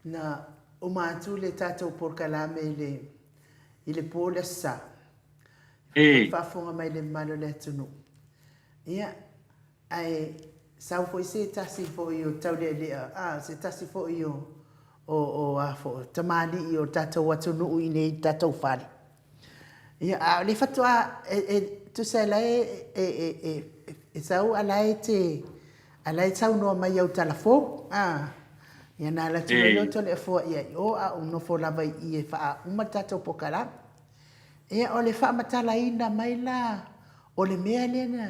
S2: na uma atu le tatou polokalame i le i le po le Aso Sa. E faafofoga mai le mamalu o le atunuu. Ia, ae sau foi se tasi foi o taulealea, a, se tasi foi o, o, o, a foi, tamalii o tatou atunuu i nei tatou fale. Ia, a o le faatoa, e, e, tusa e la e, e, e, e, e sau a la e te, a la e saunoa mai au tala fou, a. Ia na ala atu loa Toleafoa ia i o, a o nofo lava i i e faauma le tatou pokalame. Ia, o le faamatalaina mai la o le mea lea na,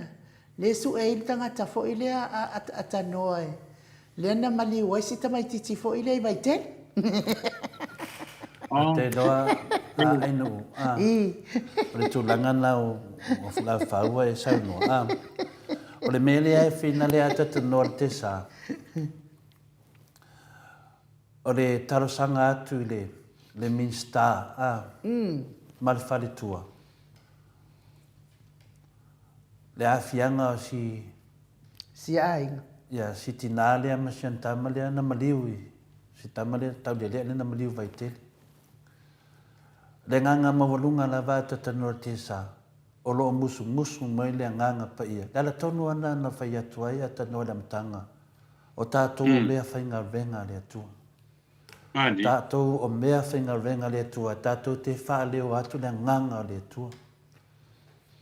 S2: Lea e sue ai le tagata foi lea a a tanoa e lea na maliu ai si tamaititi foi lea i Vaitele.
S3: Ou te iloa a Ainuu, a, o le tulaga lena o Fulafau e saunoa, a, o le mea lea e finale a tatanoa le tesa, o le talosaga atu i le le Minisita, a, ma le faletua, le aafiaga o si
S2: Si aiga.
S3: Ia, si tinā lea ma si ana tama lea na maliu i, si tama lea taulealea lea na maliu i Vaitele. Le agaga maualuga lava a Tatanua Tesa, o lo o musumusu mai le Agaga Paia. Le ala tonu lava lena na fai atu ai a Tanoa i le amataga, o tatou o mea faigaluega a le Atua. O tatou o mea faigaluega a le Atua, tatou te faaleo atu le Agaga o le Atua.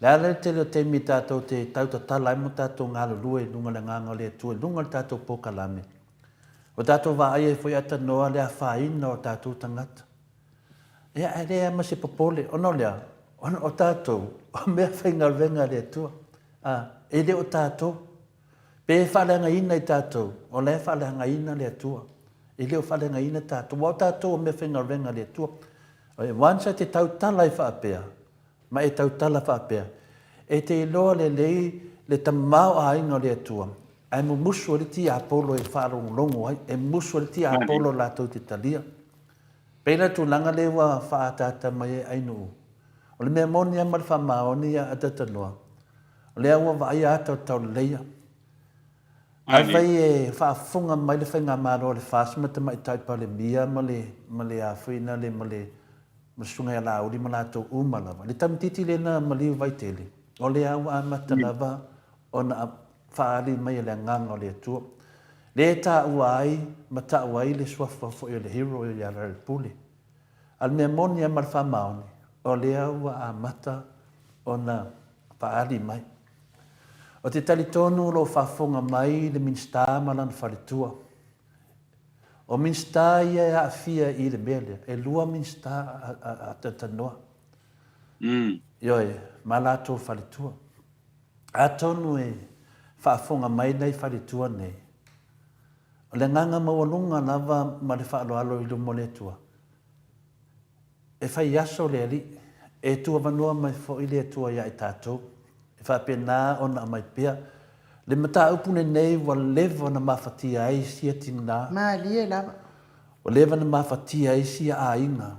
S3: Le ala le tele o taimi tatou te tautatala ai ma tatou galulue i luga o le Agaga o le Atua i luga o le tatou polokalame, ua tatou vaai ai foi atanoa le afaina o tatou tagata. Ia, ae leai lava ma se popole, ona o le a? Ona o tatou o mea faigaluega a le Atua. A, e le o tatou. Pe faaleagaina i tatou, o la e faaleagaina le Atua. E le o faaleagaina tatou, aua o tatou o mea faigaluega a le Atua. Once e te tautala ai faapea, ma e tautala faapea, E te iloa lelei le tamaoaiga o le Atua, ae mumusu ai le tiapolo e faalogologo ai, e musu ai le tiapolo latou te talia. Pei la le tulaga lea ua faaataata mai ai Ainuu. O le mea moni lava ma le faamaoni ia Atatanoa, o lea ua vaaia ata o le tauleleia. Afai e faafofoga mai le Faigamalo a le FAST ma Tamaitai Palemia ma le, ma le a foi na le, ma le, ma le Susuga ia Laauli ma latou uma lava, le tamaitiiti lea na maliu Vaitele, o lea ua amata lava ona faaali mai e le Agaga o le Atua, lea e taua ai ma tau ai le suafa foi o le hero ia Lealailepule. A o le mea moni lava ma le faamaoni, o lea ua amata ona faaali mai. Ou te talitonu o lo o faafofoga mai le Minisita ma lana faletua. O Minisita ia e aafia i le mea lea, e lua Minisita a Talanoa. Ioe, ma latou faletua. Atonu e faafofoga mai nai faletua nei, o le agaga maualuga lava ma le faaaloalo i luma o le Atua, E fai aso le Alii, e tuavanoa mai foi le Atua ia i tatou, e faapena ona aumai pea le mataupu lenei ua leva ona mafatia ai sia tina,
S2: Malie lava.
S3: Ua leva ona mafatia ai sia aiga,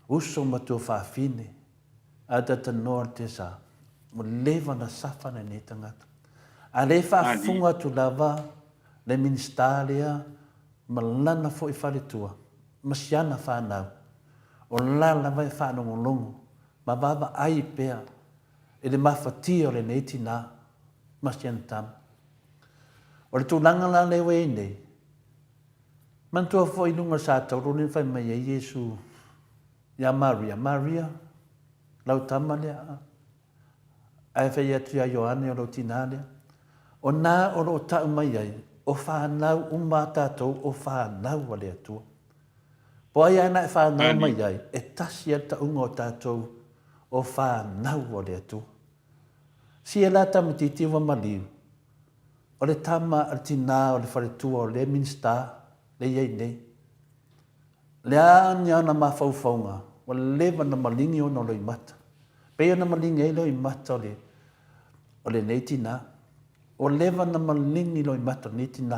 S3: uso ma tuafafine, a tatanoa le tesa, ua leva ona safa lenei tagata. A le faafofoga atu lava le Minisita lea ma lana foi faletua, ma si ana fanau, o la lava e faalogologo ma vaavaai pea i le mafatia o lenei tinā ma si ana tama. O le tulaga la lea ua i ai nei, manatua foi i luga o le satauro lea na fai mai ai Iesu ia Maria, Maria, lau tama lea, Ae fai atu ia Ioane o lou tinā lea, O nā o lo o ta'u mai ai, o whānau uma a tātou o whānau a le Atua. Po ai ana e whānau mai ai, e tasi a le ta'unga o tātou o whānau a le Atua. Sia la tamatiti ua maliu, o le tama a le tinā o le faletua o le Minista le i ai nei. Le a ni ana mafaufauga, ua leva na maligi ona o loimata. Pei ona maligi ai loimata o le, o lenei tinā. Ua leva na maligi loimata o lenei tinā.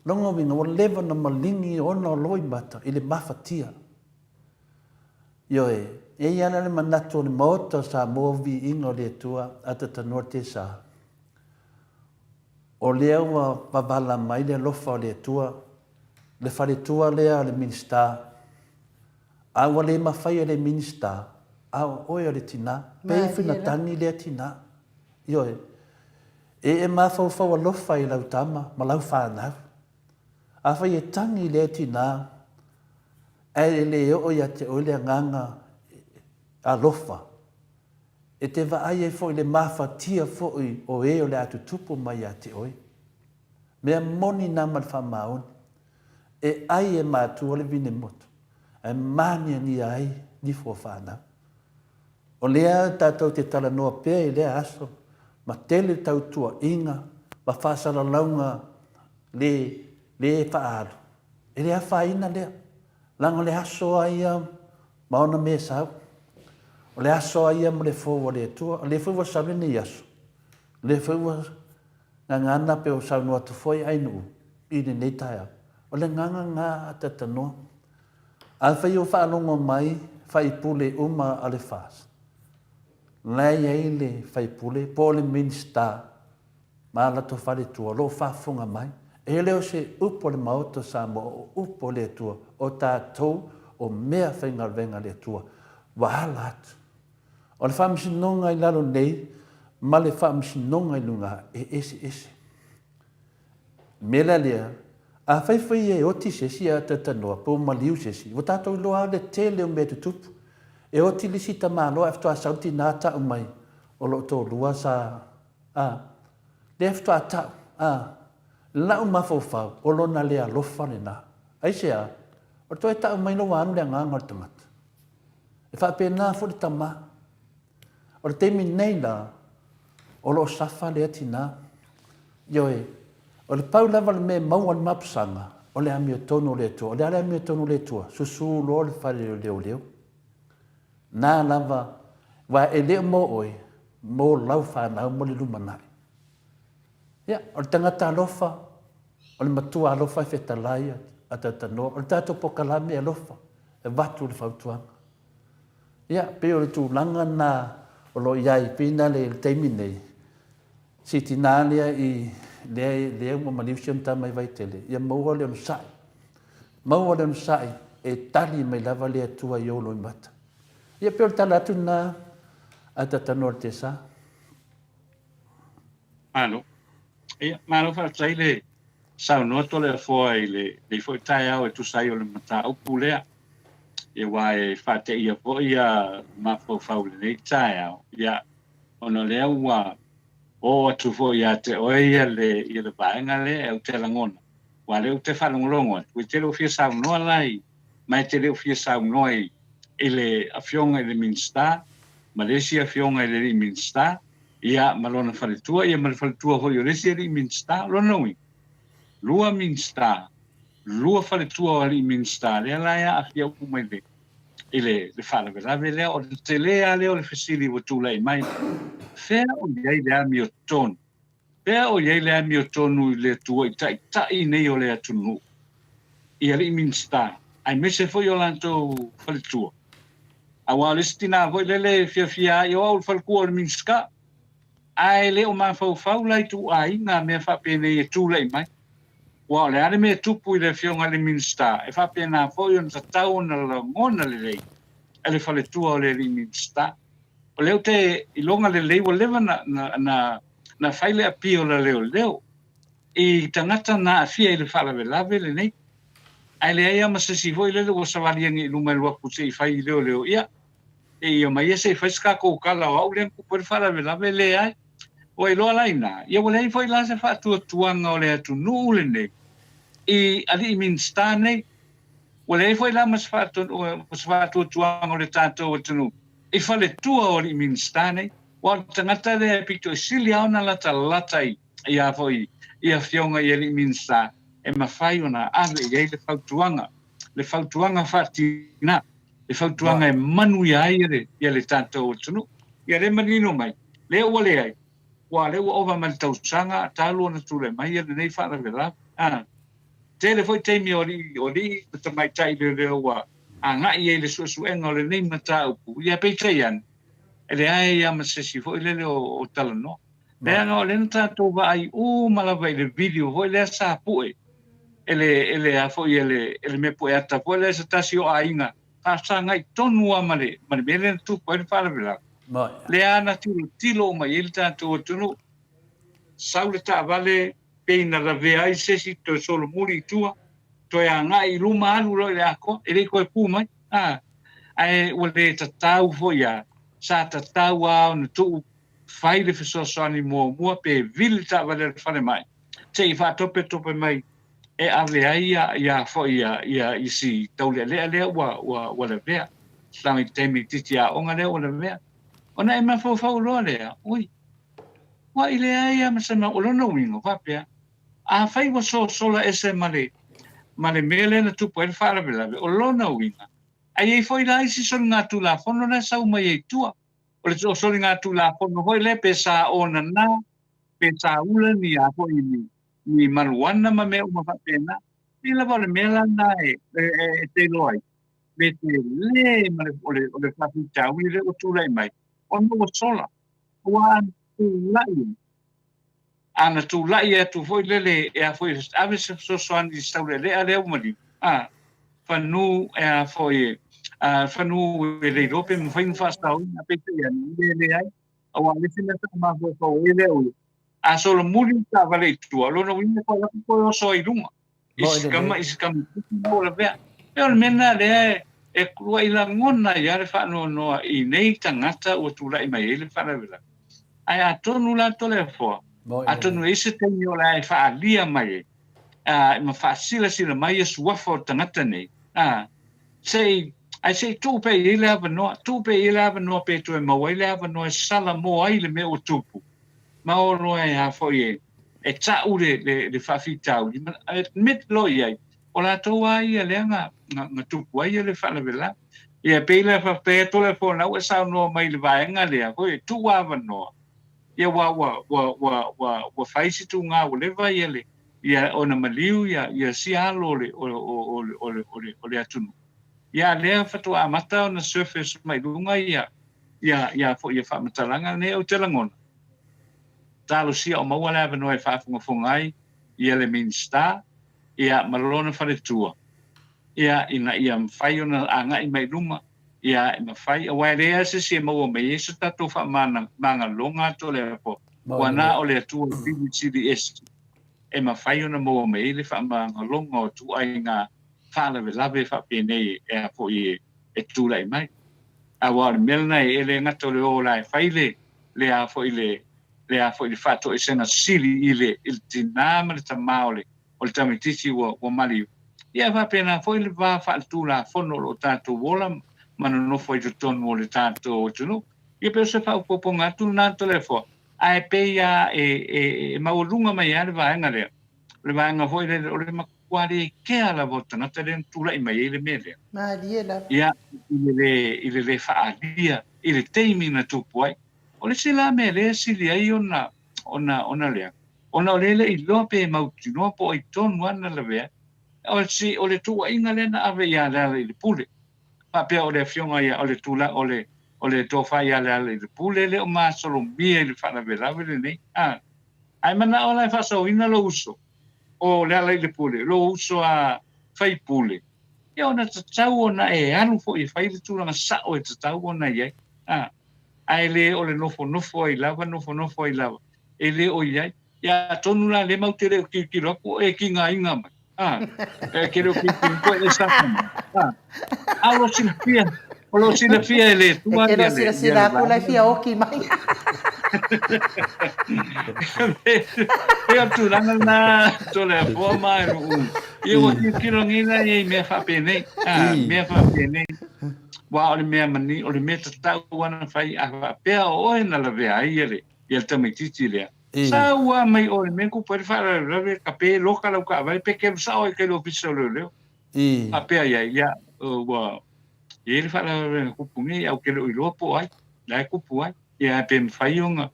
S3: Lona uiga, ua leva na maligi ona o loimata i le mafatia. Ioe, e i ai la le manatu o le Maota o Samoa Viiga o le Atua a Tatanoa Tesa, o lea ua vavala mai le alofa o le Atua le faletua lea a le Minisita, a ua le mafai e le Minisita, a o oe o le tinā, pei fina tagi lea tinā. Ioe. E e mafaufau alofa i lau tama ma lau fanau. Afai e tagi lea tinā, ae e le oo ia te oe le agaga alofa, e te vaai ai foi i le mafatia foi o e o le a tutupu mai ia te oe. Mea moni na ma le faamaoni. E ai e matua le vine motu, ae māniania ai nifo o fanau. O lea tatou te talanoa pea i lea aso. ma tele tautuaʻiga ma faasalalauga le le faaalu, e le afaina lea, leaga o le aso a ia ma ona mea e sau. O le aso a ia mo le fou a le Atua, o lea foi ua sau lenei aso, o lea foi ua gagana pe ua saunoa atu foi Ainuu i lenei taeao. O le agaga lena a Tatanoa. Afai o faalogo mai faipule uma a le FAST, la e i ai le faipule po o le Minisita ma a latou faletua o lo o faafofoga mai, e le o se upu a le Maota o Samoa, o upu a le Atua, o tatou o mea faigaluega a le Atua, ua ala atu. O le faamasinoga i lalo nei ma le faamasinoga i luga e eseese. O le mea la lea, afai foi e oti se isi a talatalanoa po o maliu se isi, ua tatou iloa lava le tele o mea e tutupu. E oti le isi tamaloa ae faatoa sau le tina tau mai o lou toalua sa, a, lea faatoa tau, a, lau mafaufau o lona le alofa lena. Aisea? O le toe tau mai ua alu le agaga o le tagata. E faapena foi le tama. O le taimi nei la, o lo o safa lea tina. Ioe, o le pau lava le mea e maua le mapusaga, o le amiotonu o le Atua. O le a le amiotonu o le Atua? Susu loa le fale o leoleo. Na lava, aua e le o mo oe, mo lau fanau mo le lumanai. Ia, o le tagata alofa, o le matua alofa e fetalai a talatalanoa, o le tatou pokalame alofa, e avatu le fautuaga. Ia, pei o le tulaga lena o lo o i ai pei na le taimi nei, si tina lea i lea, lea ua maliu si ona tama i Vaitele, ia maua le onosai. Maua le onosai e tali mai lava le Atua i ou loimata. Ia pei o le tala atu lena a Tatanoa le Tesa.
S4: Malo. Ia, malo faafetai le saunoa Toleafoa i lenei foi taeao e tusa ai o le mataupu lea. Ia, aua e faateia foi ia mafaufau i lenei taeao, ia, ona o lea ua oo atu foi ia te oe ia le, ia le vaega lea ou te lagona, aua o lea ou te faalogologo atu, e te le o fia saunoa la i, ma e te le o fia saunoa i, i le Afioga i le Minisita ma le isi Afioga i le alii Minisita, ia, ma lona faletua, ia ma le faletua foi o le isi alii Minisita. O lona uiga, lua Minisita, lua faletua o alii Minisita, lea la e aafia uma i le, i le, le faalavelave lea. O le tele lava lea o le fesili ua tulai mai, fea o i ai le amiotonu? Fea o i ai le amiotonu i le Atua i taitai nei o le atunuu, i alii Minisita, aemaise foi o latou faletua? Aua o le isi tina foi lele e fiafia ai, o au o le faletua o le Minisita, ae le o mafaufau la i ituaiga mea faapenei e tulai mai. Aua o le a le mea e tupu i le Afioga i le Minisita, e faapena foi ona tatau ona lagona lelei e le faletua o le alii Minisita. O lea ou te iloga lelei ua leva na, na, na, na fai le appeal a leoleo i tagata na aafia i le faalavelave lenei. Ae leai lava ma se isi foi lele ua savali ane i luma e alu atu se i fai i leoleo, ia, e ia mai ia se i fai se tatou tala o au lea na tupu ai le faalavelave, leai. Ua iloa la i ina, ia ua leai foi la se faatuatuaga o le atunuu lenei i alii Minisita nei. Ua leai foi la ma se faatuatuaga o le tatou atunuu i faletua o alii Minisita nei. Aua o le tagata lea e pito i sili lava ona latalata i a foi i afioga i alii Minisita e mafai ona ave i ai le fautuaga, le fautuaga faatina, le fautuaga e manuia ai ia le tatou atunuu. Ia lea e manino mai, lea ua leai, aua o lea ua ova ma le tausaga talu ona tulai mai ia lenei faalavelave. A tele foi taimi o alii, o alii ma tamaitai leoleo ua agai ai i le suesuega o lenei mataupu, ia peitai ane, e leai lava ma se isi foi lele o talanoa. Leaga o lea na tatou vaai uma lava i le video foi lea sa pue e le, e le a foi e le, e le mea pue ata foi lea se tasi o aiga faafesagai tonu lava ma le, ma le mea lea na tupu ai le faalavelave. Lea na tilotilo uma i ai le tatou atunuu. Sau le taavale pei na lavea ai se isi toe solomuli i tua, toe agai i luma alu loa i le atoa, e le i toe pu mai. A, ae ua le tatau foi lava, sa tatau lava ona tuu fai le fesoasoani muamua pe vili le taavale a le falemai se i faatopetope mai e ave ai ia, ia foi ia, ia isi taulealea lea ua, ua, ua lavea. Tamaiti itiiti aoga lea ua lavea. Ona e mafaufau loa lea, ui, Matuai leai lava ma se mea. O lona uiga, faapea, afai ua sosola ese ma le, ma le mea lea na tupu ai le faalavelave, o lona uiga, a i ai foi la isi soligatulafono la e sau mai ai i tua. O le soligatulafono foi lea pe sa onana, pe sa ula ni a foi ni, ni maluana ma mea uma faapena. Pei lava o le mea la lena e, e, e, e te iloa ai, le tele ma le, o le, o le faafitauli lea ua tulai mai, ona ua sola. Ua ana tulai, ana tulai atu foi lele e a foi ave se fesoasoani i se taulealea lea ua maliu, a, fanu e a foi a, fanu e le iloa pe mafai ona faasaoina, peitai ane, e leai, aua o le isi mea sa mafaufau ai lea ua a solomuli le taavale i tua, o lona uiga e toe alu atu toe oso ai i luga. I si kama, i si kama po o lavea. E o le mea lena lea e luaʻi lagona ai lava le faanoanoa i nei tagata ua tulai mai ai le faalavelave. Ae atonu la Toleafoa, atonu e i ai se taimi o le a e faaalia mai ai, a, ma faasilasila mai ia suafa o tagata nei, a, se i, ae se i tuu pea i ai le avanoa, tuu pea i ai le avanoa pe toe maua ai le avanoa e salamo ai le mea ua tupu. Ma o loa e a foi e, e ta'u le, le, le faafitauli, ma admit loa i ai, o latou a ia lea na, na, na tupu ai le faalavelave. Ia, pei la faapea atu le folau e saunoa mai i le vaega lea, foi e tuu avanoa, ia ua, ua, ua, ua, ua, ua fai si tugā ua leva ia le, ia ona maliu ia, ia sia alo o le, o, o, o, o le, o le, o le atunuu. Ia, a lea faatoa amata ona surface mai luga ia, ia, ia foi ia faamatalaga nei ou te lagona. Talosia o maua le avanoa e faafogafoga ai ia le Minisita, ia ma lona faletua, ia ina ia mafai ona agai mai i luma, ia e mafai, aua e leai lava se isi e maua mai ai so tatou faamagaloga atu o le Atua, ua na o le Atua Silisili Ese e mafai ona maua mai ai le faamagaloga o ituaiga faalavelave faapenei e a foi e tulai mai. Aua o le mea lena e le gata o le o la e fai le le a foi le le a foi le faatoesega sili i le i le tinā ma le tamā o le o le tamaitiiti ua ua maliu. Ia e faapena foi le va faaletulafono o lo o tatou ola ma nonofo ai totonu o le tatou atunuu. Ia pei o se faaopoopoga atu lena Toleafoa, ae pei lava e e e maualuga mai lava le vaega lea, o le vaega foi lele o le matua le kea lava o tagata lea na tulai mai ai le mea lea.
S2: Malie lava.
S4: Ia, i le lē i le lē faaalia i le taimi na tupu ai. O le isi la mea lea e sili ai ona ona ona lea, ona o lea e le i iloa pe mautinoa po o ai tonu lava na lavea, o si o le tuuaiga lea na ave ia Lealailepule, faapea o le afioga ia o le tula o le o le tofa ia Lealailepule e le o masalomia i le faalavelave lenei. A ae manao la e faasaoina lou uso o Lealailepule, lou uso a faipule, ia ona tatau ona e alu foi e fai le tulaga sao e tatau ona i ai. A ae le o le nofonofo ai lava, nofonofo ai lava, e le o i ai. Ia atonu la lea matou te le o tilotilo atu o e tigaina mai. A, e te le o tilotilo atu e sasa mai. A, a o lo silafia, o lo silafia e le Atua
S2: E te le o silasila atu la e fia oki mai.
S4: E o tulaga lena Toleafoa ma e luu. Ia ua tilotilo nei la i mea faapenei. A, mea faapenei. Aua o le mea mani, o le mea tatau ona fai, a faapea o oe na lavea ai ia le, ia le tamaitiiti lea, sau lava mai o le mea kupu ai le faalavelave, ka pe loka lau taavale, pe kelu sao ai kai le ofisa o leoleo. Faapea i ai, ia, ua i ai le faalavelave na kupu nei, ae ou te le o iloa po o ai, la e kupu ai. Ia, pe mafai ona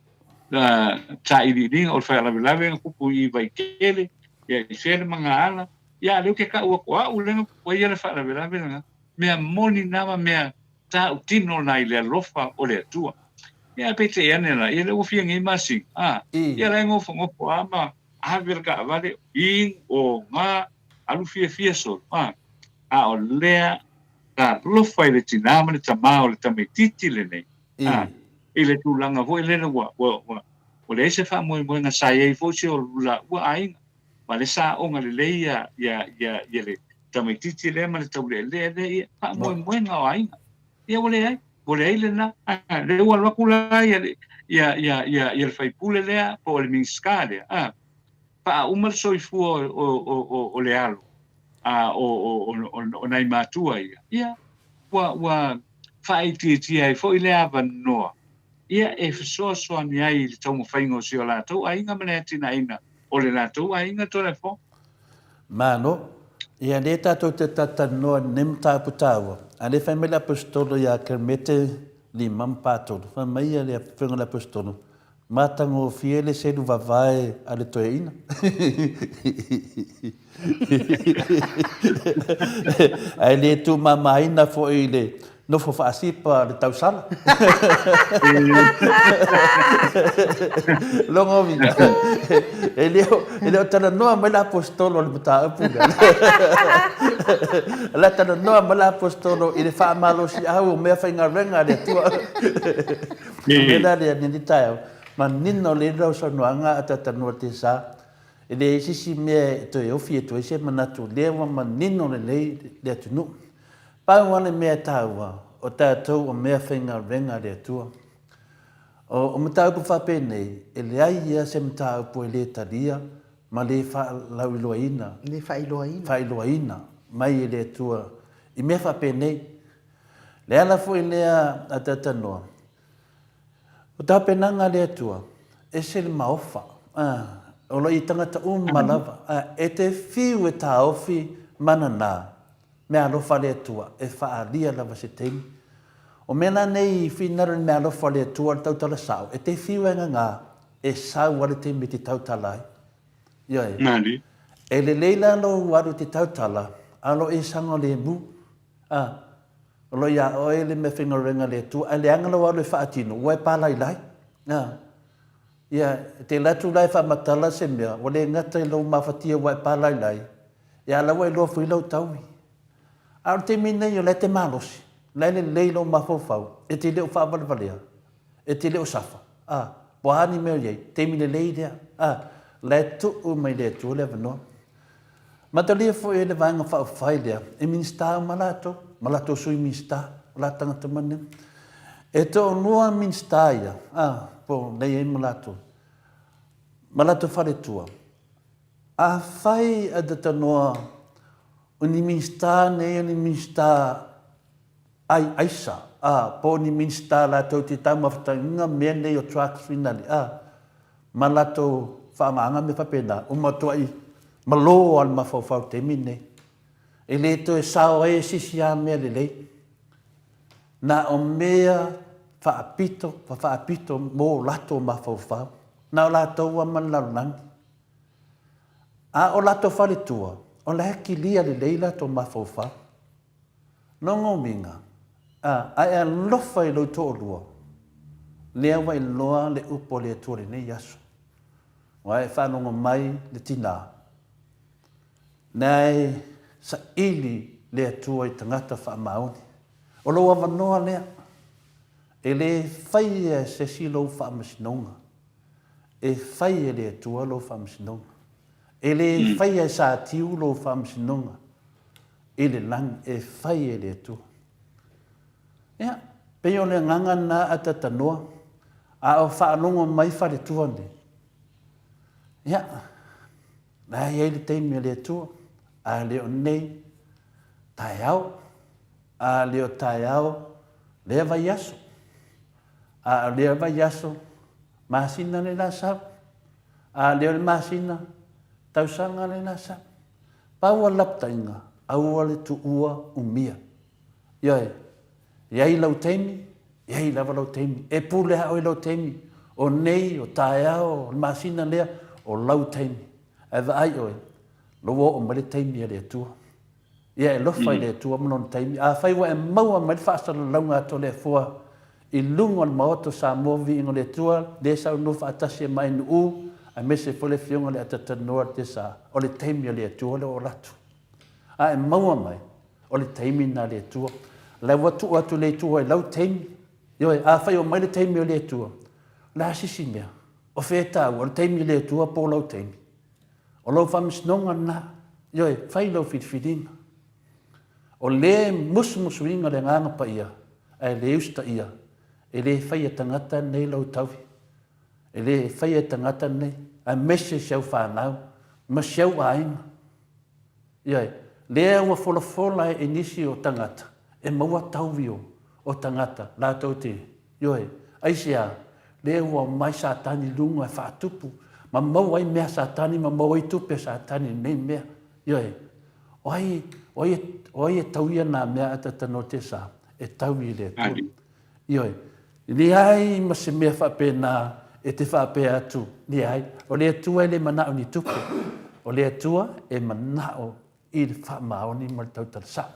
S4: sailiiliga o le faalavelave na kupu i Vaitele, ia i fea le magaala, ia a lea ou te tau atu o au lea na kupu ai ia le faalavelave lena. Mea moni na ma mea tautino na i le alofa o le Atua. Ia peitai ane la, ia lea ua fia nei masina, a, ia la e nofonofo lava ma ave le taavale, inu, oga, alu fiafia solo, a, a o lea talofa i le tinā ma le tamā o le tamaitiiti lenei, a, i le tulaga foi lele ua, ua, ua, ua leai se faamoemoega sa i ai foi si o laua aiga, ma le saoga lelei ia, ia, ia, ia le tamaitiiti lea ma le taulealea lea, ia, faamoemoega o aiga. Ia ua leai, ua leai lena. A, lea ua alu atu la ia le, ia, ia, ia, ia le faipule lea po o le Minisita lea, a, faauma le soifua o, o, o, o, o le alo, a, o, o, o, o, o nai matua ia, ia, ua, ua faaitiitia ai foi le avanoa. ia, e fesoasoani ai i le taumafaiga o si o latou aiga ma le atinaeina o le latou aiga Toleafoa.
S3: Malo. Ia, lea tatou te talatalanoa i lenei mataupu taua, a lea fai mai le Aposetolo ia Keremete 5 ma 43, fai mai ia le Afioga i le Aposetolo, Matagofie le selu vavae a le toeaina. Ae le tuumamaina foi i le nofo faasipa a le tausala. Logo uiga, e le o, e le o talanoa mai le Aposetolo i le mataupu lea. O le a talanoa mai le Aposetolo i le faamalosiau o meafaigaluega a le Atua. O le mea la lea, lenei taeao, manino lelei lau saunoaga a talatalanoa i le sa. E leai se isi mea e toe ofi atu ai se manatu, o lea ua manino lelei le atunuu. Pau lava le mea e taua, o tatou o mea faigaluega a le Atua. O mataupu faapenei, e leai ia se mataupu e le talia ma le faalauiloaina, le faailoaina, faailoaina mai e le Atua i mea faapenei. Le ala foi lea a Tatanoa, o tapenaga a le Atua, ese le maofa, a, o lo i tagata uma lava, a, e te fiu e taofi manana, meaalofa a le Atua, e faaalia lava se taimi. O mea la nei i finagalo i le meaalofa a le Atua, le tautala sao, e te fiu e ngagā, e sau lava le taimi e te tautala ai. Ioe.
S4: Nani.
S3: E lelei la lou alu e te tautala, a lo e saogalemu. A, o lo o iā oe le mea faigaluega a le Atua, ae leaga lou alu e faatino, ua e palailai. A, ia, e te alu atu la e faamatala se mea, ua le gata i lou mafatia ua e palailai, ia a o la ua iloa foi lau taui. A o le taimi nei o la e te malosi, o la e lelei lou mafaufau, e te le o faavalevalea, e te le o safa, a, po o a ni mea o i ai, taimi lelei lea, a, o la e tuu mai le Atua le avanoa. Matalia foi e le Vaega Faaupufai lea, e Minisita uma latou, ma latou Sui Minisita, o la tagata manino. E toalua Minisita ia, a, po o lea i ai ma latou, ma latou faletua. Afai a tatanoa o ni Minisita nei o ni Minisita ai aisa, a, po o ni Minisita latou te taumafataina mea nei o drugs finale, a, ma latou faaaogaina mea faapena, ua matuai malo lava le mafaufau i le taimi lenei. E le toe sao ai e se isi lava mea lelei. Na o mea faapito ma faapito mo latou mafaufau. Na o latou lava ma le lalolagi. A o latou faletua, o la e kilia lelei latou mafaufau. Lona uiga, a, a e alofa i lou toalua, lea ua iloa le upu a le Atua i lenei aso. Ua e faalogo mai le tinā, na e saili le Atua i tagata faamaoni. O lou avanoa lea, e le faia e se isi lou faamasinoga, e fai e le Atua lou faamasinoga. E le faia e Satiu lou faamasinoga, i le lagi e fai e le Atua. Ia, pei o le agaga lena a Tatanoa, a o faalogo mai faletua nei. Ia, la e i ai le taimi a le Atua, a le o nei, taeao, a le o taeao, lea vaiaso, a o lea vaiaso, masina le la sau, a le o le masina, tausaga le la sau. Pau a le lapataiga, aua le tuua umia. Ioe, e i ai lau taimi, e i ai lava lau taimi. E pule lava oe i lau taimi. O nei, o taeao, o le masina lea, o lau taimi. Ae vaai oe, o la ua oo mai le taimi a le Atua. Ia e alofa i le Atua ma Lona taimi. Afai ua e maua mai le faasalalauga a Toleafoa i luga o le Maota o Samoa, Viiga o le Atua, lea saunoa faatasi e Maenuu, aemaise foi le Afioga i le Atatanoa le Tesa, o le taimi o le Atua lea ua alu atu. A e maua mai, o le taimi lena a le Atua. O la ua tuu atu le Atua i lau taimi. Ioe, afai o mai le taimi o le Atua, o le a se isi mea? O fea e taua, o le taimi o le Atua po o lau taimi? O lau faamasinoga lena. Ioe, fai lau filifiliga. O lea e musumusuina le Agaga Paia, ae le usitaia, e le faia tagata nei lau taui. E le faia e tagata nei, aemaise si au fanau ma si au aiga. Ioe, lea ua folafola e nisi o tagata, e maua taui o tagata latou te, ioe. Aisea? Lea ua omai Satani i luga e faatupu ma maua ai mea a Satani ma maua ai tupe a Satani i lenei mea. Ioe. O ai, o ai, o ai e tauia nā mea a tatanoa te sa? E taui i le Atua. Ioe. E leai ma se mea faapena e te faapea atu, leai, o le Atua e le manao ni tupe. O le Atua e manao i le faamaoni ma le tautala sao.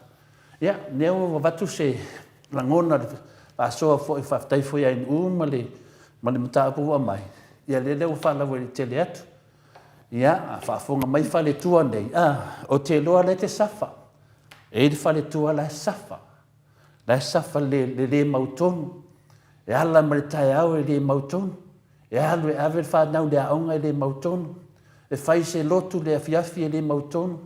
S3: Ia, lea ua avatu se lagona le faasoa foi, faafetai foi ia NU ma le, ma le mataupu ua aumai. Ia, lea lea ua faalauaitele atu. Ia, a faafofoga mai faletua nei, a, ou te iloa la e te safa. E i ai le faletua la e safa. La e safa le, le le mautonu. E ala mai le taeao e le mautonu. E alu e ave le fanau i le aoga e le mautonu. E fai se lotu le afiafi e le mautonu.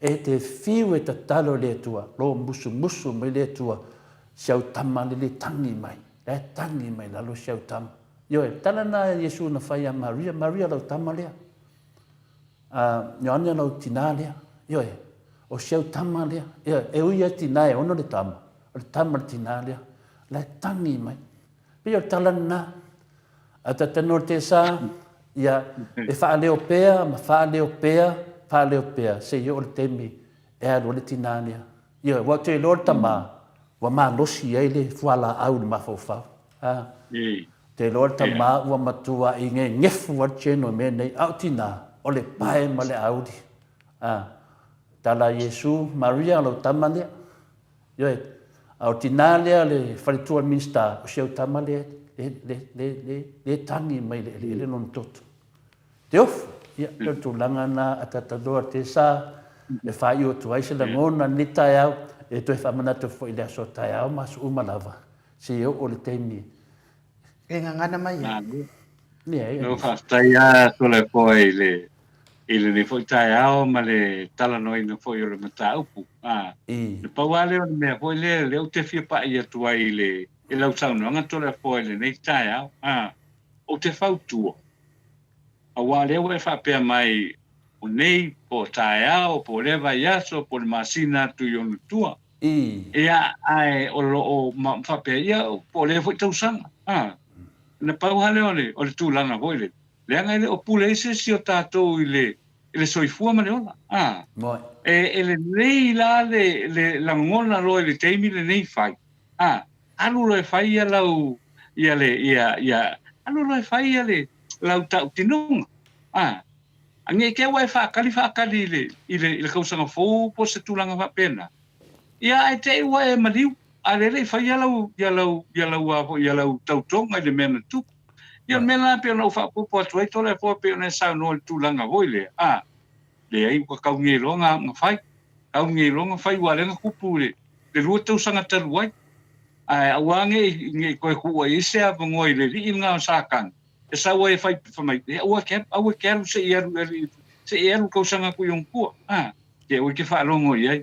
S3: E te fiu e tatalo i le Atua, lo musumusu mai le Atua, si au tama le le tagi mai. La e tagi mai lalo si au tama. Ioe, tala na a Iesu na fai ia Maria, Maria lau tama lea. A, Ioane lau tinā lea. Ioe, o si au tama lea. Ioe, e ui a tinā e ono le tama, o le tama le tinā lea. La e tagi mai. Pei o le tala lena. A tatanu o le tesa, ia, e faaleo pea ma faaleo pea, faaleo pea, seia oo le taimi e alu ai le tinā lea. Ioe, ua te iloa le tamā, ua malosi ai le fualaau i le mafaufau. A, te iloa le tamā ua matua i gegefu ai le geno i mea nei, a o tinā, o le pae ma le auli. A, tala a Iesu, Maria, o lau tama lea. Ioe, a o tinā lea le faletua o le Minista, o si au tama lea, le, le, le, le, le tagi mai le eleele lona toto. Te ofu, ia, pei o le tulaga na a tataloa te sa, e whāio atu ai se lagona ni taeao, e toe whaamanatu foi i le aso taeao ma aso uma lava, se i oo le taimi.
S2: E gagana mai ai.
S3: Leai.
S4: No, faafetai lava Toleafoa i le i lenei foi taeao ma le talanoaina foi o le mataupu. A, na pau lava lea o le mea foi lea lea ou te fia pa'i atu ai i le i lau saunoaga Toleafoa i lenei taeao. A, ou te fautua, aua o lea ua e faapea mai o nei po o taeao po o lea vaiaso po o le masina atu i ona tua. Ia, ae o lo o ma faapea, ia, po o lea foi tausaga. A, na pau lava lea o le, o le tulaga foi lele, leaga e le o pule ai se isi o tatou i le, i le soifua ma le ola. A, e, e lelei la le, le lagona loa i le taimi lenei fai. A, alu loa e fai ia lau, ia le, ia, ia, alu loa e fai ia le, lau tautinoga. A, A nei te ua e faatali faatali i le, i le, i le tausaga fou po o se tulaga faapena, ia ae te i ua e maliu, a lele i fai ia lau, ia lau, ia lau a foi, ia lau tautoga i le mea na tupu. Ia o le mea lena pei ona ou faaopoopo atu ai Toleafoa pei ona e saunoa i le tulaga foi lea, a, leai ua tau nei loa na, na fai, tau nei loa na fai aua o lea na tupu i le, le lua tausaga talu ai. Ae aua ne i, ne i toe tuua i ai se avanoa i le alii lena o Satani, e sau ai e fai fai mai, e aua ke aua ke alu seʻi alu alu seʻi alu tausaga atu i ona tua. A, ke aua e te faalogo i ai.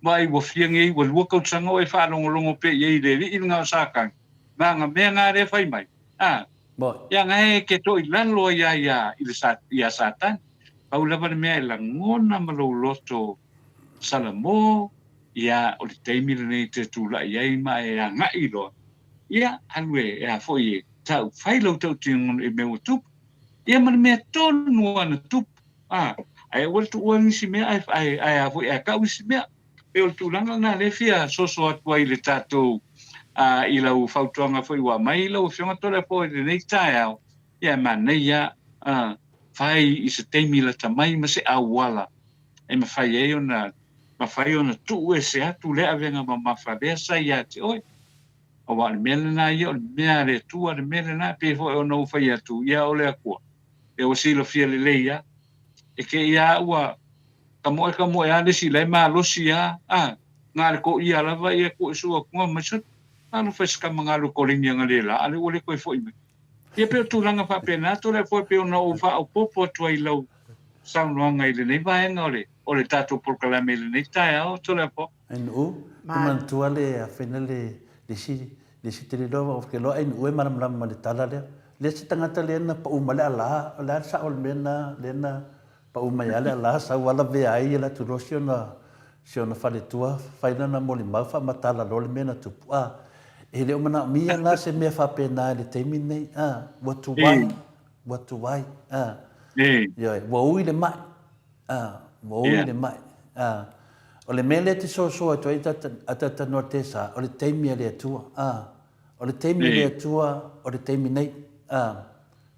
S4: Vaai ua fia nei, ua lua tausaga o e faalogologo pea i ai i le alii lena o Satani, ma ana mea na lea e fai mai. A, ia na e ke toʻi lalo ai a ia i le sa iā Satani. Pau lava le mea e lagona ma lou loto salamo, ia o le taimi lenei e te tulaʻi ai ma e agaʻi loa, ia alu e e a foi e Tau, fai lau tautinoga i mea ua tupu, ia ma le mea tonu lava na tupu, ā, ae aua le tuua nisi mea ae, ae, ae a foi, ae kau isi mea. Pei o le tulaga lena lea e fia soso atu ai i le tatou, ā, i lau fautuaga foi ua aumai i lau Afioga Toleafoa i lenei taeao, ia e manaia, ā, fai i se taimi lata mai ma se auala e mafai ai ona, mafai ona tuu ese atu lea avega mamafa lea sa ia te oe. Aua o le mea lena ia, o le mea a le Atua le mea lena, e pei foi ona ou fai atu, ia o le Atua, e ua silafia lelei lava. E te i a ua tamoe tamoe a le isi la e malosi a, a, na le toia lava ia ku e sua atu mai sole, talofa i se tama na alu i koleni analeila, a lea ua le toe foi mai. Ia pei o tulaga faapena atu le Atua e pei ona ou faaopoopo atu ai i lau saunoaga i lenei vaega o le, o le tatou polokalame i lenei taeao atu le Atua.
S3: NU, Te manatua le afena le le isi le isi tele loa ou te loa NU e malamalama ma le tala lea. Le isi tagata lea na pau mai le ala, o le a le sao o le mea na lea na pau mai ai le ala sau lava lavea ai ia latou loa si ona si ona faletua fai lana molimau faamatala loa le mea na tupu. A. E le o manaomia la se mea faapena i le taimi lenei, a, ua tuai, ua tuai, a. Ioe, ua ui le mai, a, ua ui le mai, a. O le mea lea e te soasoa atu ai a talatalanoa Tesa, o le taimi a le Atua, a. O le taimi a le Atua, o le taimi nei, a.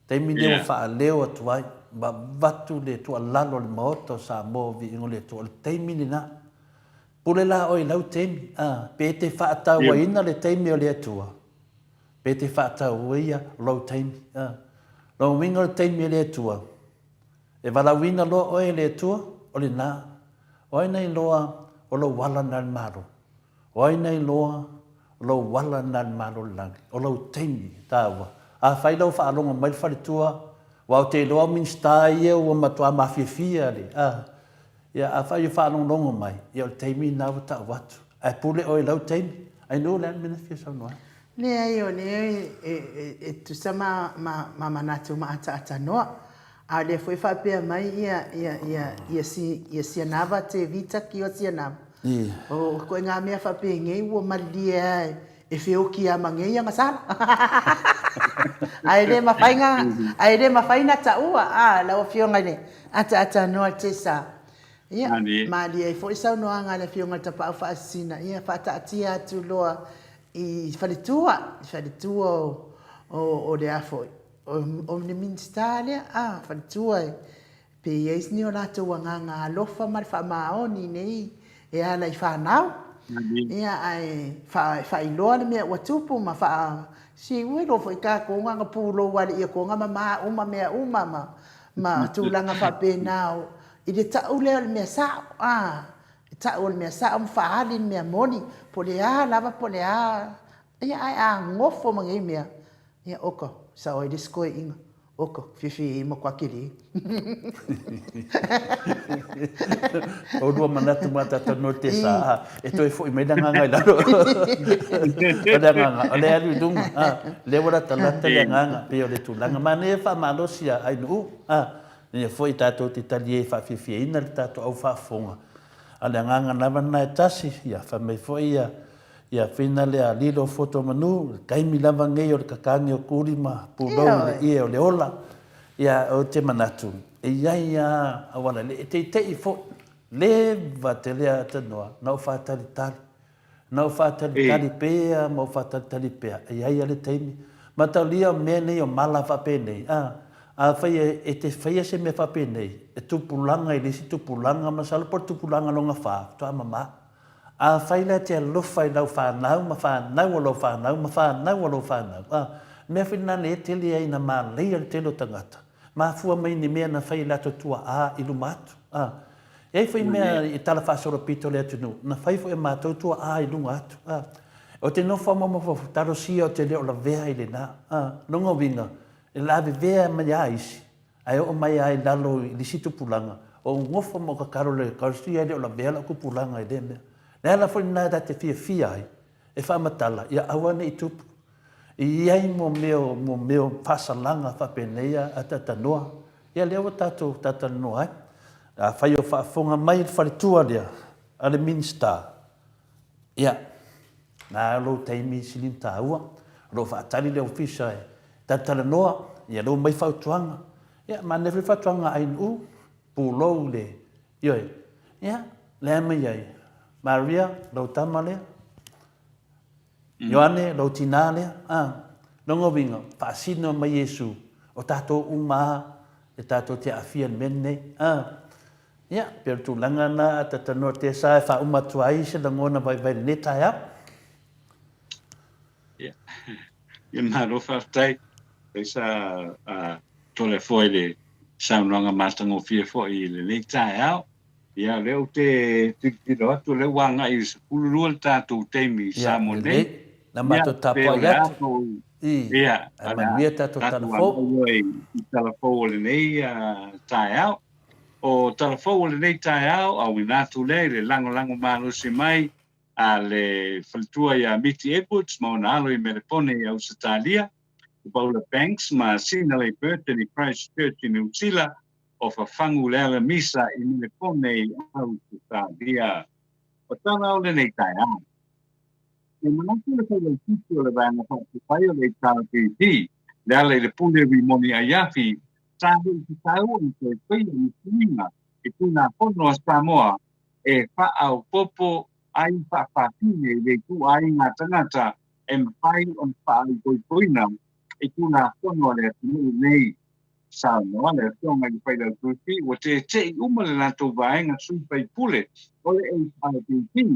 S3: Taimi lea ua faaleo atu ai ma avatu le tuualalo a le Maota o Samoa o Viiga o le Atua, o le taimi lena. Pule la oe i lau taimi, a, pe te faatauaina le taimi o le Atua, pe te faatauaia lou taimi, a. Lona uiga o le taimi o le Atua, e valaauina loa oe e le Atua, o lena. O ai na iloa o lou ala lena i le Malo? O ai na iloa o lou ala lena i le Malo o le Lagi? O lou taimi taua. Afai la ua faalogo mai le faletua, aua ou te iloa o Minisita ia ua matua mafiafia le, a, ia afai ua faalogologo mai, ia o le taimi lena ua tau atu. Ae pule oe i lau taimi. Ainu, o le a le mea na fia saunoa ai?
S2: Leai, o lea e tusa ma manatu ma ataatanoa. A o lea foi e faapea mai ia Sianava Tevita Kio Sianava, o ituaiga mea faapenei ua malilie lava e feoki lava ma nei agasala. Ae le mafai na, ae le mafai na taua a lau Afioga i le ataatanoa Tesa. Ia, malie ai foi saunoaga a le Afioga i le Tapaau Faasisina, ia faataatia atu loa i faletua, i faletua o le a foi, o le Minisita lea, a, faletua e, pe i ai ni o latou agaga alofa ma le faamaoni nei e ala i fanau. Ia, ae faailoa le mea ua tupu ma faa, si ua iloa foi tatou na ona pulou lava i le ietoga ma ma uma mea uma ma tulaga faapena o, i le tau lea o le mea sao, a, e tau o le mea sao ma faaali le mea moni, po o le a lava po o le a, ia ae a nofo ma nei mea, ia oka, sao ai le isi toeaiina, oka, fiafia e matua tele.
S3: Oulua manatu ma tatou no te sa, a, e toe foi mai le agaga i lalo. O le agaga, o le alu i luga, a, lea ua latalata le agaga, pei o le tulaga. Manaia faamalosi a Ainuu, a, Ia foi tatou te talie faafiafiaina le tatou au faafofoga, a o le agaga lava lena e tasi, ia fai mai foi ia ia whina lea lilo foto manu, le taimi lava nei o le kakagi o kuli ma pulou i le ie o le ola. Ia ou te manatu, e i ai a auala le e teitei foi, leva tele a tanoa na ou faatalitali. Na ou faatalitali pea ma ou faatalitali pea, e i ai lava le taimi. Mataulia o mea nei o mala faapenei, a, afai e te faia se mea faapenei, e tupulaga i le isi tupulaga, masalo po o le tupulaga lona fa, faatoa mama. Afai la e te alofa i lau fanau ma fanau o lau fanau ma fanau o lau fanau, a, mea foi lena lea e tele ai ina malaia le tele o tagata, mafua mai ni mea na fai e latou tuaa i luma atu, a. E i ai foi mea i tala faasolopito o le atunuu, na fai foi e matou tuaa i luga atu, a. Ou te nofo lava ma talosia ou te le o lavea i lena, a. Lona uiga, e lavevea mai lava isi, ae oo mai lava i lalo i le isi tupulaga, ou nofo ma ou tatalo i le talosia e le o lavea lau tupulaga i lea mea. O le ala foi lena ta te fiafia ai, e faamatala, ia aua ne i tupu. E i ai mo mea mo mea o faasalaga faapenei a talatalanoa. Ia lea ua tatou talatalanoa ai. Afai o faafofoga mai le faletua lea a le Minisita, ia, na lou taimi sili ona taua. O lo o faatali le Ofisa e talatalanoa, ia lou mai fautuaga. Ia, manaia foi fautuaga a Ainuu, pulou le, ioe. Ia, lea mai ai, Maria, lou tama lea, Ioane, lou tinā lea, ā, lona uiga, faasino mai Iesu, o tātou uma ā, e tātou te aafia i le mea lenei, ā. Ia, pei o le tulaga lena a Tatanoa Tesa e faauma atu ai se lagona vaivai i lenei taeao.
S4: Ia, ia malo faafetai. Faafetai sa a Toleafoa i le saunoaga matagofie foi i lenei taeao. Ia, o lea ou te tilotilo atu, o lea ua agai i le 12 le tatou taimi i Samoa nei.
S3: Ia, lelei. Na matou tapuai atu.
S4: Ia,
S3: ae manuia tatou tala fou.
S4: I tala fou o lenei taeao. O tala fou o lenei taeao, auina atu lea i le lagolago malosi mai a le faletua ia Miti Edwards ma ona alo i Melepone i Ausetalia, o Paula Banks ma Sinalei Burton i Christchurch i Niu Sila, o Fafagu Lealamisa i Melepone i Ausetalia. O tala o lenei taeao. E manatu le Failautusi o le Vaega Faaupufai o le HRPP, Lealailepule Rimoni Aiafi, sa le i tatau ona toe faia ni suiga i Tulafono a Samoa e faaopoopo ai faafafine i le ituaiga tagata e mafai ona faaipoipoina i Tulafono a le atunuu nei. Saunoa le Afioga i le Failautusi ua tete'i uma le latou vaega sui faipule o le HRPP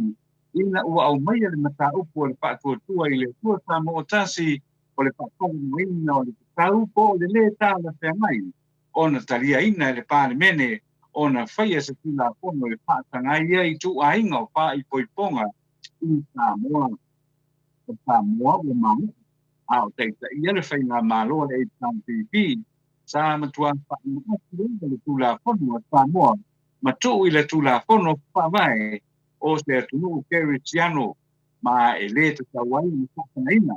S4: ina ua aumaia le mataupu a le Faatuatua i le Atua Samoa Tasi o le faatalanoaina o le tatau po o le lē talafeagai ona taliaina e le Palemene ona faia se Tulafono e faataga ai ia ituaiga o faaipoipoga i Samoa. O Samoa ua maea a o taitaia le faigamalo a le HRPP sa matuā faamaoti lava le Tulafono a Samoa ma tuu i le Tulafono Faavae o se atunuu kerisiano ma e lē tatau ai ona faatagaina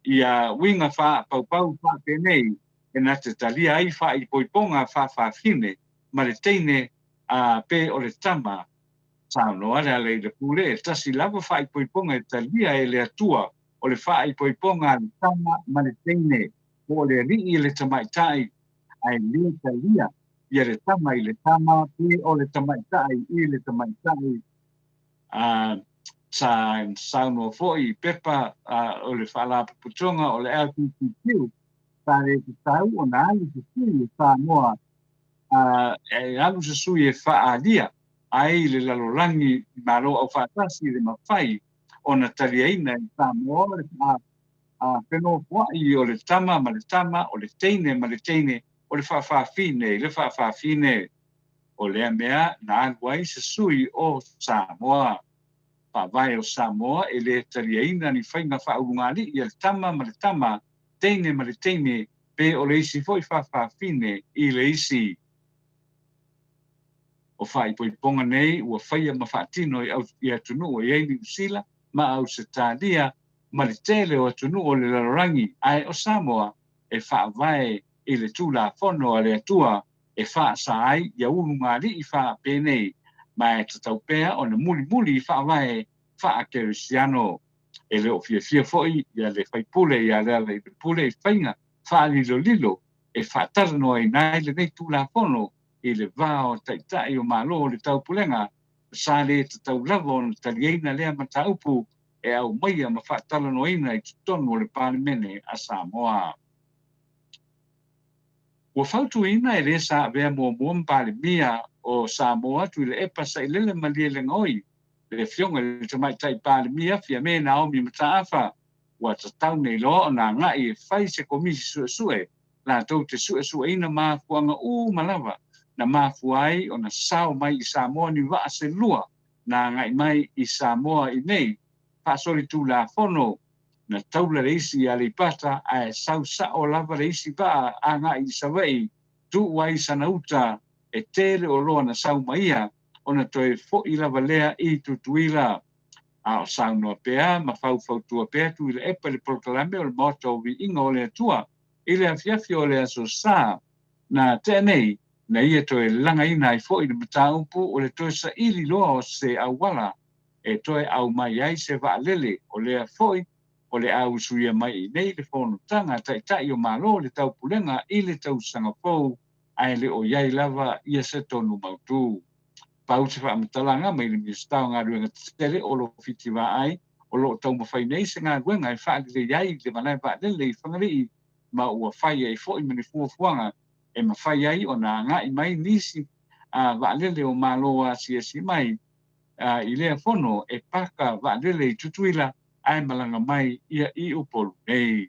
S4: ia uiga faapaupau faapenei e na te talia ai faaipoipoga faafafine ma le teine a pe o le tama. Saunoa Lealailepule e tasi lava faaipoipoga e talia e le Atua o le faaipoipoga a le tama ma le teine po o le alii e le tamaitai ae lē talia ia le tama i le tama pe o le tamaitai i le tamaitai. A sa saunoa foi i pepa o le Faalapotopotoga o le LGBTQ, sa le tatau ona alu se sui o Samoa e alu se sui e faaalia ai le lalolagi i Malo Aufaatasi le mafai ona taliaina e Samoa le faafenofoai o le tama ma le tama, o le teine ma le teine, o le faafafine i le faafafine. O lea mea na alu ai se sui o Samoa. Faavae o Samoa e le taliaina ni faiga faaulugalii a le tama ma le tama, teine ma le teine, pe o le isi foi faafafine i le isi. O faaipoipoga nei ua faia ma faatino i atunuu e i ai Niu Sila ma Ausetalia ma le tele o atunuu o le lalolagi, ae o Samoa e faavae i le Tulafono a le Atua e faasa ai ia ulugalii faapenei, ma e tatau pea ona mulimuli i faavae faakerisiano. E le o fiafia foi ia le faipule ia Lealailepule i faiga faalilolilo e faatalanoaina ai lenei Tulafono i le va o Taitai o Malo o le Taupulega, sa le tatau lava ona taliaina lea mataupu e aumaia ma faatalanoaina i totonu o le Palemene a Samoa. Ua fautuaina e le sa avea muamua ma Palemia o Samoa Tuilaepa Sailele Malielegaoi le Afioga i le Tamaitai Palemia Fiame Naomi Mataafa ua tatau nei loa ona agai e fai se Komisi Suesue latou te suesueina mafuaaga uma lava na mafua ai ona sao mai i Samoa ni vaa se lua na agai mai i Samoa i nei faasolitulafono. Na taula le isi i Aleipata ae sau sa'o lava le isi vaa agai i Savaii, tuu ai sana uta e tele oloa na sau ma ia ona toe fo'i lava lea i Tutuila. A o saunoa pea ma faufautua pea Tuilaepa i le polokalame o le Maota o Viiga o le Atua i le afiafi o le Aso Sa na tea nei, na ia toe lagaina ai fo'i le mataupu o le toe saili loa o se auala e toe aumai ai se vaalele, o lea foi o le a usuia mai i inei le fonotaga a Taitai o Malo o le Taupulega i le tausaga fou, ae le o i ai lava ia se tonu mautū. Pau se faamatalaga mai le Minisita o Galuega Tetele o lo Fiti Vaai o lo o taumafai nei se galuega e faalelei ai le malae vaalele i Fagalii ma ua fai ai foi ma ni fuafuaga e mafai ai ona agai mai nisi vaalele o Malo asiasi mai i lea fono e paka vaalele i Tutuila ae malaga mai ia i Upolu nei.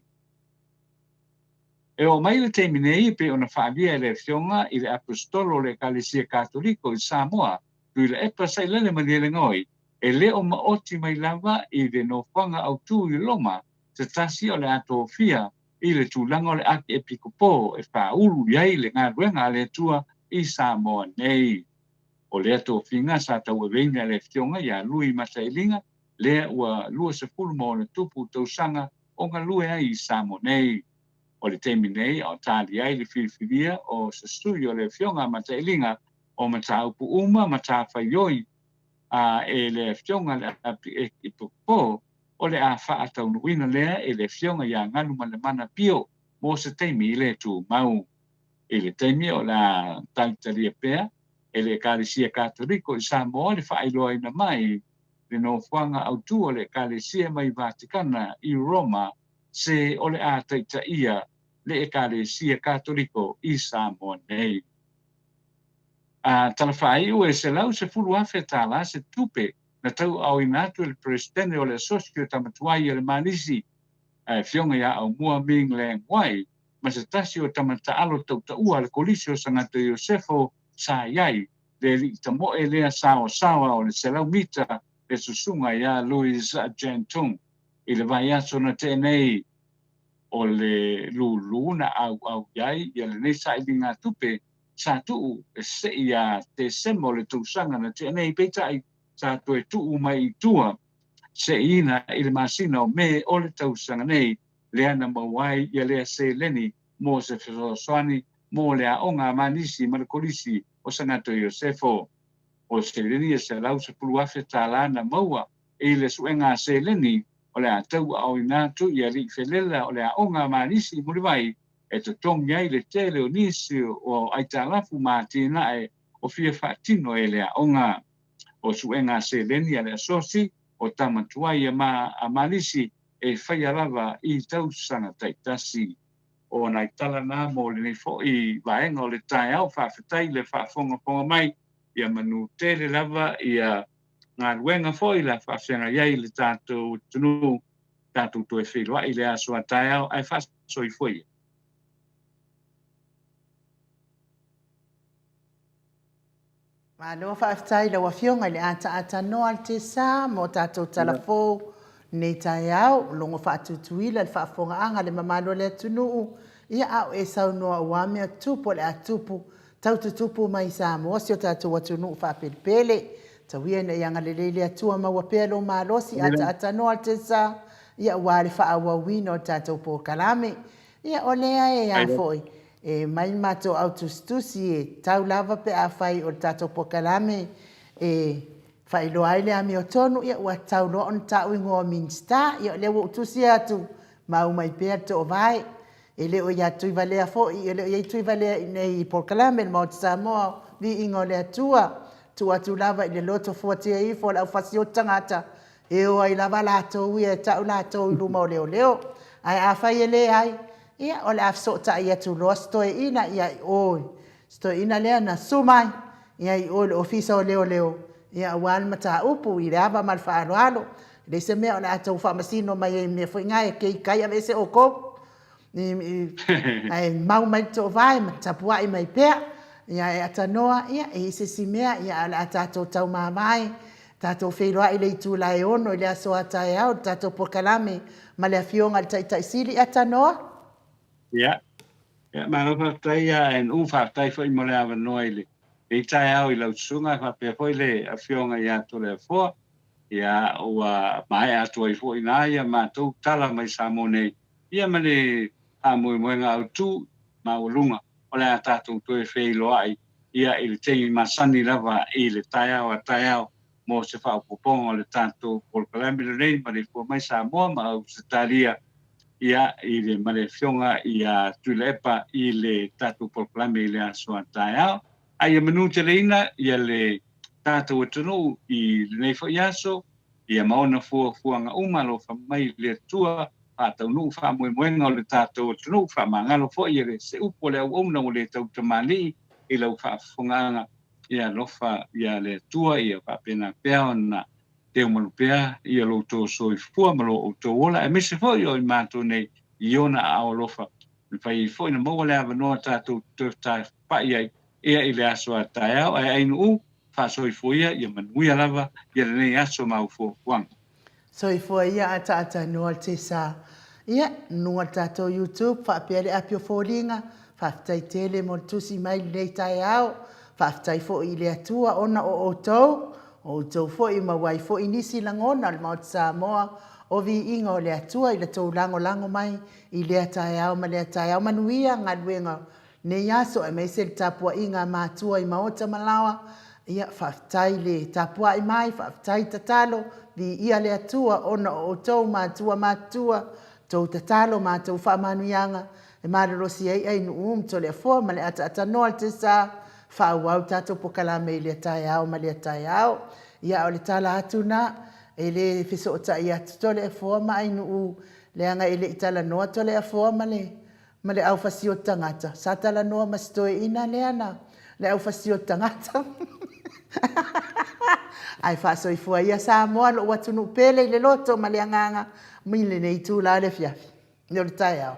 S4: E oo mai le taimi nei e pei ona faaalia e le Afioga i le Aposetolo o le Ekalesia Katoliko i Samoa, Tuilaepa Sailele Malielegaoi, e le o maoti mai lava i le nofoaga autū i Roma se tasi o le a tofia i le tulaga o le Akiepikopo e faaulu i ai le galuega a le Atua i Samoa nei. O lea tofiga sa tauaveina e le Afioga ia Lui Matailiga, lea ua 20 ma ona tupu tausaga o galue ai i Samoa nei. O le taimi nei a o tali ai le filifilia o se sui o le Afioga a Matailiga o mataupu uma matafaioi a e le Afioga le Akiepikopo. O le a faataunuuina lea e le Afioga ia Galumalemana Pio mo se taimi le tumau. I le taimi o le a talitalia pea e le Ekalesia Katoliko i Samoa le faailoaina mai le nofoaga autu o le Ekalesia mai Vatikana i Roma se o le a taitaia le Ekalesia Katoliko i Samoa nei. A tala faaiu e $110,000 tala se tupe na tauaaoina atu e le Peresetene o le Asosi o Tama Tuai a le Malisi, a Afioga ia Aumua Ming Lang Wai, ma se tasi o tama taalo tautaua a le Kolisi o Sagato Iosefo sa i ai, le alii tamoe lea saoasaoa o le 100 mita le susuga ia Louis Jantung. I le vaiaso na tea nei, o le lūlū na ʻauʻau i ai ia lenei sailiga tupe sa tuu e seʻi iā Tesema o le tausaga na tea nei, peitai sa toe tuu mai i tua seʻiina i le masina o Me o le tausaga nei, lea na maua ai ia lea seleni mo se fesoasoani mo le aoga a Manisi ma le Kolisi o Sagato Iosefo. O seleni e $110,000 tālā na maua i le suega a seleni o le a tauaaoina atu i alii felela o le aoga a Manisi i Mulivai e totogi ai le tele o nisi o aitalafu ma atinae o fia faatino e le aoga. O suega a seleni a le Asosi o Tama Tuai a Malisi e faia lava i tausaga taitasi. O nai tala na mo lenei foi vaega o le taeao, faafetai le faafogafoga mai, ia manu tele lava ia galuega foi la faafeagai ai le tatou atunuu, tatou toe feiloai i le aso a taeao ae faasoifua ia.
S2: Malo faafetai i lau Afioga i le ataata noa le tesa mo tatou tala fou nei taeao, logo faatutuila le faafofogaaga le mamalu o le atunuu, ia a o e saunoa ua mea tupu o le a tupu, tau tutupu mai i Samoa si o tatou atunuu faapelepele. Tauia ina ia agalelei le Atua maua pea lou malosi ataata noa le tesa, ia aua le faaauauina o le tatou polokalame. Ia o lea e a foi, e mai le matou au tusitusi e tau lava pe afai o le tatou polokalame e faailoa ai le amiotonu, ia ua tau loa ona tau igoa o Minisita. Ia o lea ua ou tusi atu, mau mai pea le toovae. E le o ia Tuivalea foi, e le o i ai Tuivalea i inei i polokalame le Maota Samoa, viiga o le Atua. Tuu atu lava i le loto fuatia ifo o le aufasioti tagata, E o ai lava latou ia e tau latou i luma o leoleo. Ae afai e leai, ia o le a fesootai atu loa si toeaina ia i o, si toeaina lea na susu mai ia i o i le ofisa o leoleo, ia aua le mataupu i le ava ma le faaaloalo. E leai se mea o le a tou faamasino mai ai i mea foi na e kei kai aveese outou. Ae mau mai le toovae ma tapuai mai pea. Ia e atanoa, ia e i ai se isi mea, ia ae o le a tatou taumavae, tatou feiloai i le itula e 6 i le aso a taeao i le tatou polokalame ma le Afioga i le Taitai Sili. Atanoa.
S4: Ia, ia malo faafetai ia NU, faafetai foi mo le avanoa i lenei taeao i lau susuga faapea foi le Afioga ia Toleafoa. Ia, ua maea atu ai foi i ina matou tala mai Samoa nei ia ma le faamoemoega autu maualuga o le a tatou toe feiloai ia i le taimi masani lava i le taeao a taeao mo se faaopoopoga o le tatou polokalame lenei Maleifua Mai Samoa ma Ausetalia ia i le ma le Afioga ia Tuilaepa i le tatou polokalame i le aso a taeao. A ia manuteleina ia le tatou atunuu i lenei foi aso ia ma ona fuafuaga uma alofa mai le Atua, faataunuu faamoemoega o le tatou atunuu, faamagalo foi e le se upu a le auauna ua le tau tamalii i lau faafofogaaga, ia alofa ia le Atua, ia faapena pea ona teumalu pea ia lo outou soifua ma lo outou ola, aemaise foi o i matou nei i ona aao alofa, mafai ai foi ona maua le avanoa tatou te toe fetafaai ai ia i le aso a taeao, ae ainuu Faasoifua ia, ia manuia lava ia lenei aso ma au fuafuaga.
S2: Soifua ia ataata noa le tesa. Ia, nuga le tatou YouTube faapea le api o foliga, faafetai tele mo le tusi mai lenei taeao, faafetai foi i le Atua ona o outou, o outou foi maua ai foi nisi lagona o le Maota Samoa o viiga o le Atua i la tou lagolago mai i lea taeao ma lea taeao. Manuia galuega Nei aso aemaise le tapuaiga a matua i maota ma laoa, Ia, faafetai le tapuai mai, faafetai tatalo, viia le Atua ona o outou matua matutua, tou tatalo ma tou faamanuiaga e malolosi ai Ainuu ma Toleafoa ma le ataaatanoa le tesa, faaauau le tatou pokalame i lea taeao ma lea taeao. Ia, o le tala atu lena, e le fesootai atu Toleafoa ma Ainuu leaga e le i talanoa Toleafoa ma le ma le au fasioti tagata, sa talanoa ma si toeaina lea na, le au fasioti tagata. Ae faasoifua ia Samoa, lou atunuu pele i le loto ma le agaga i lenei itula o le afiafi, o le taeao.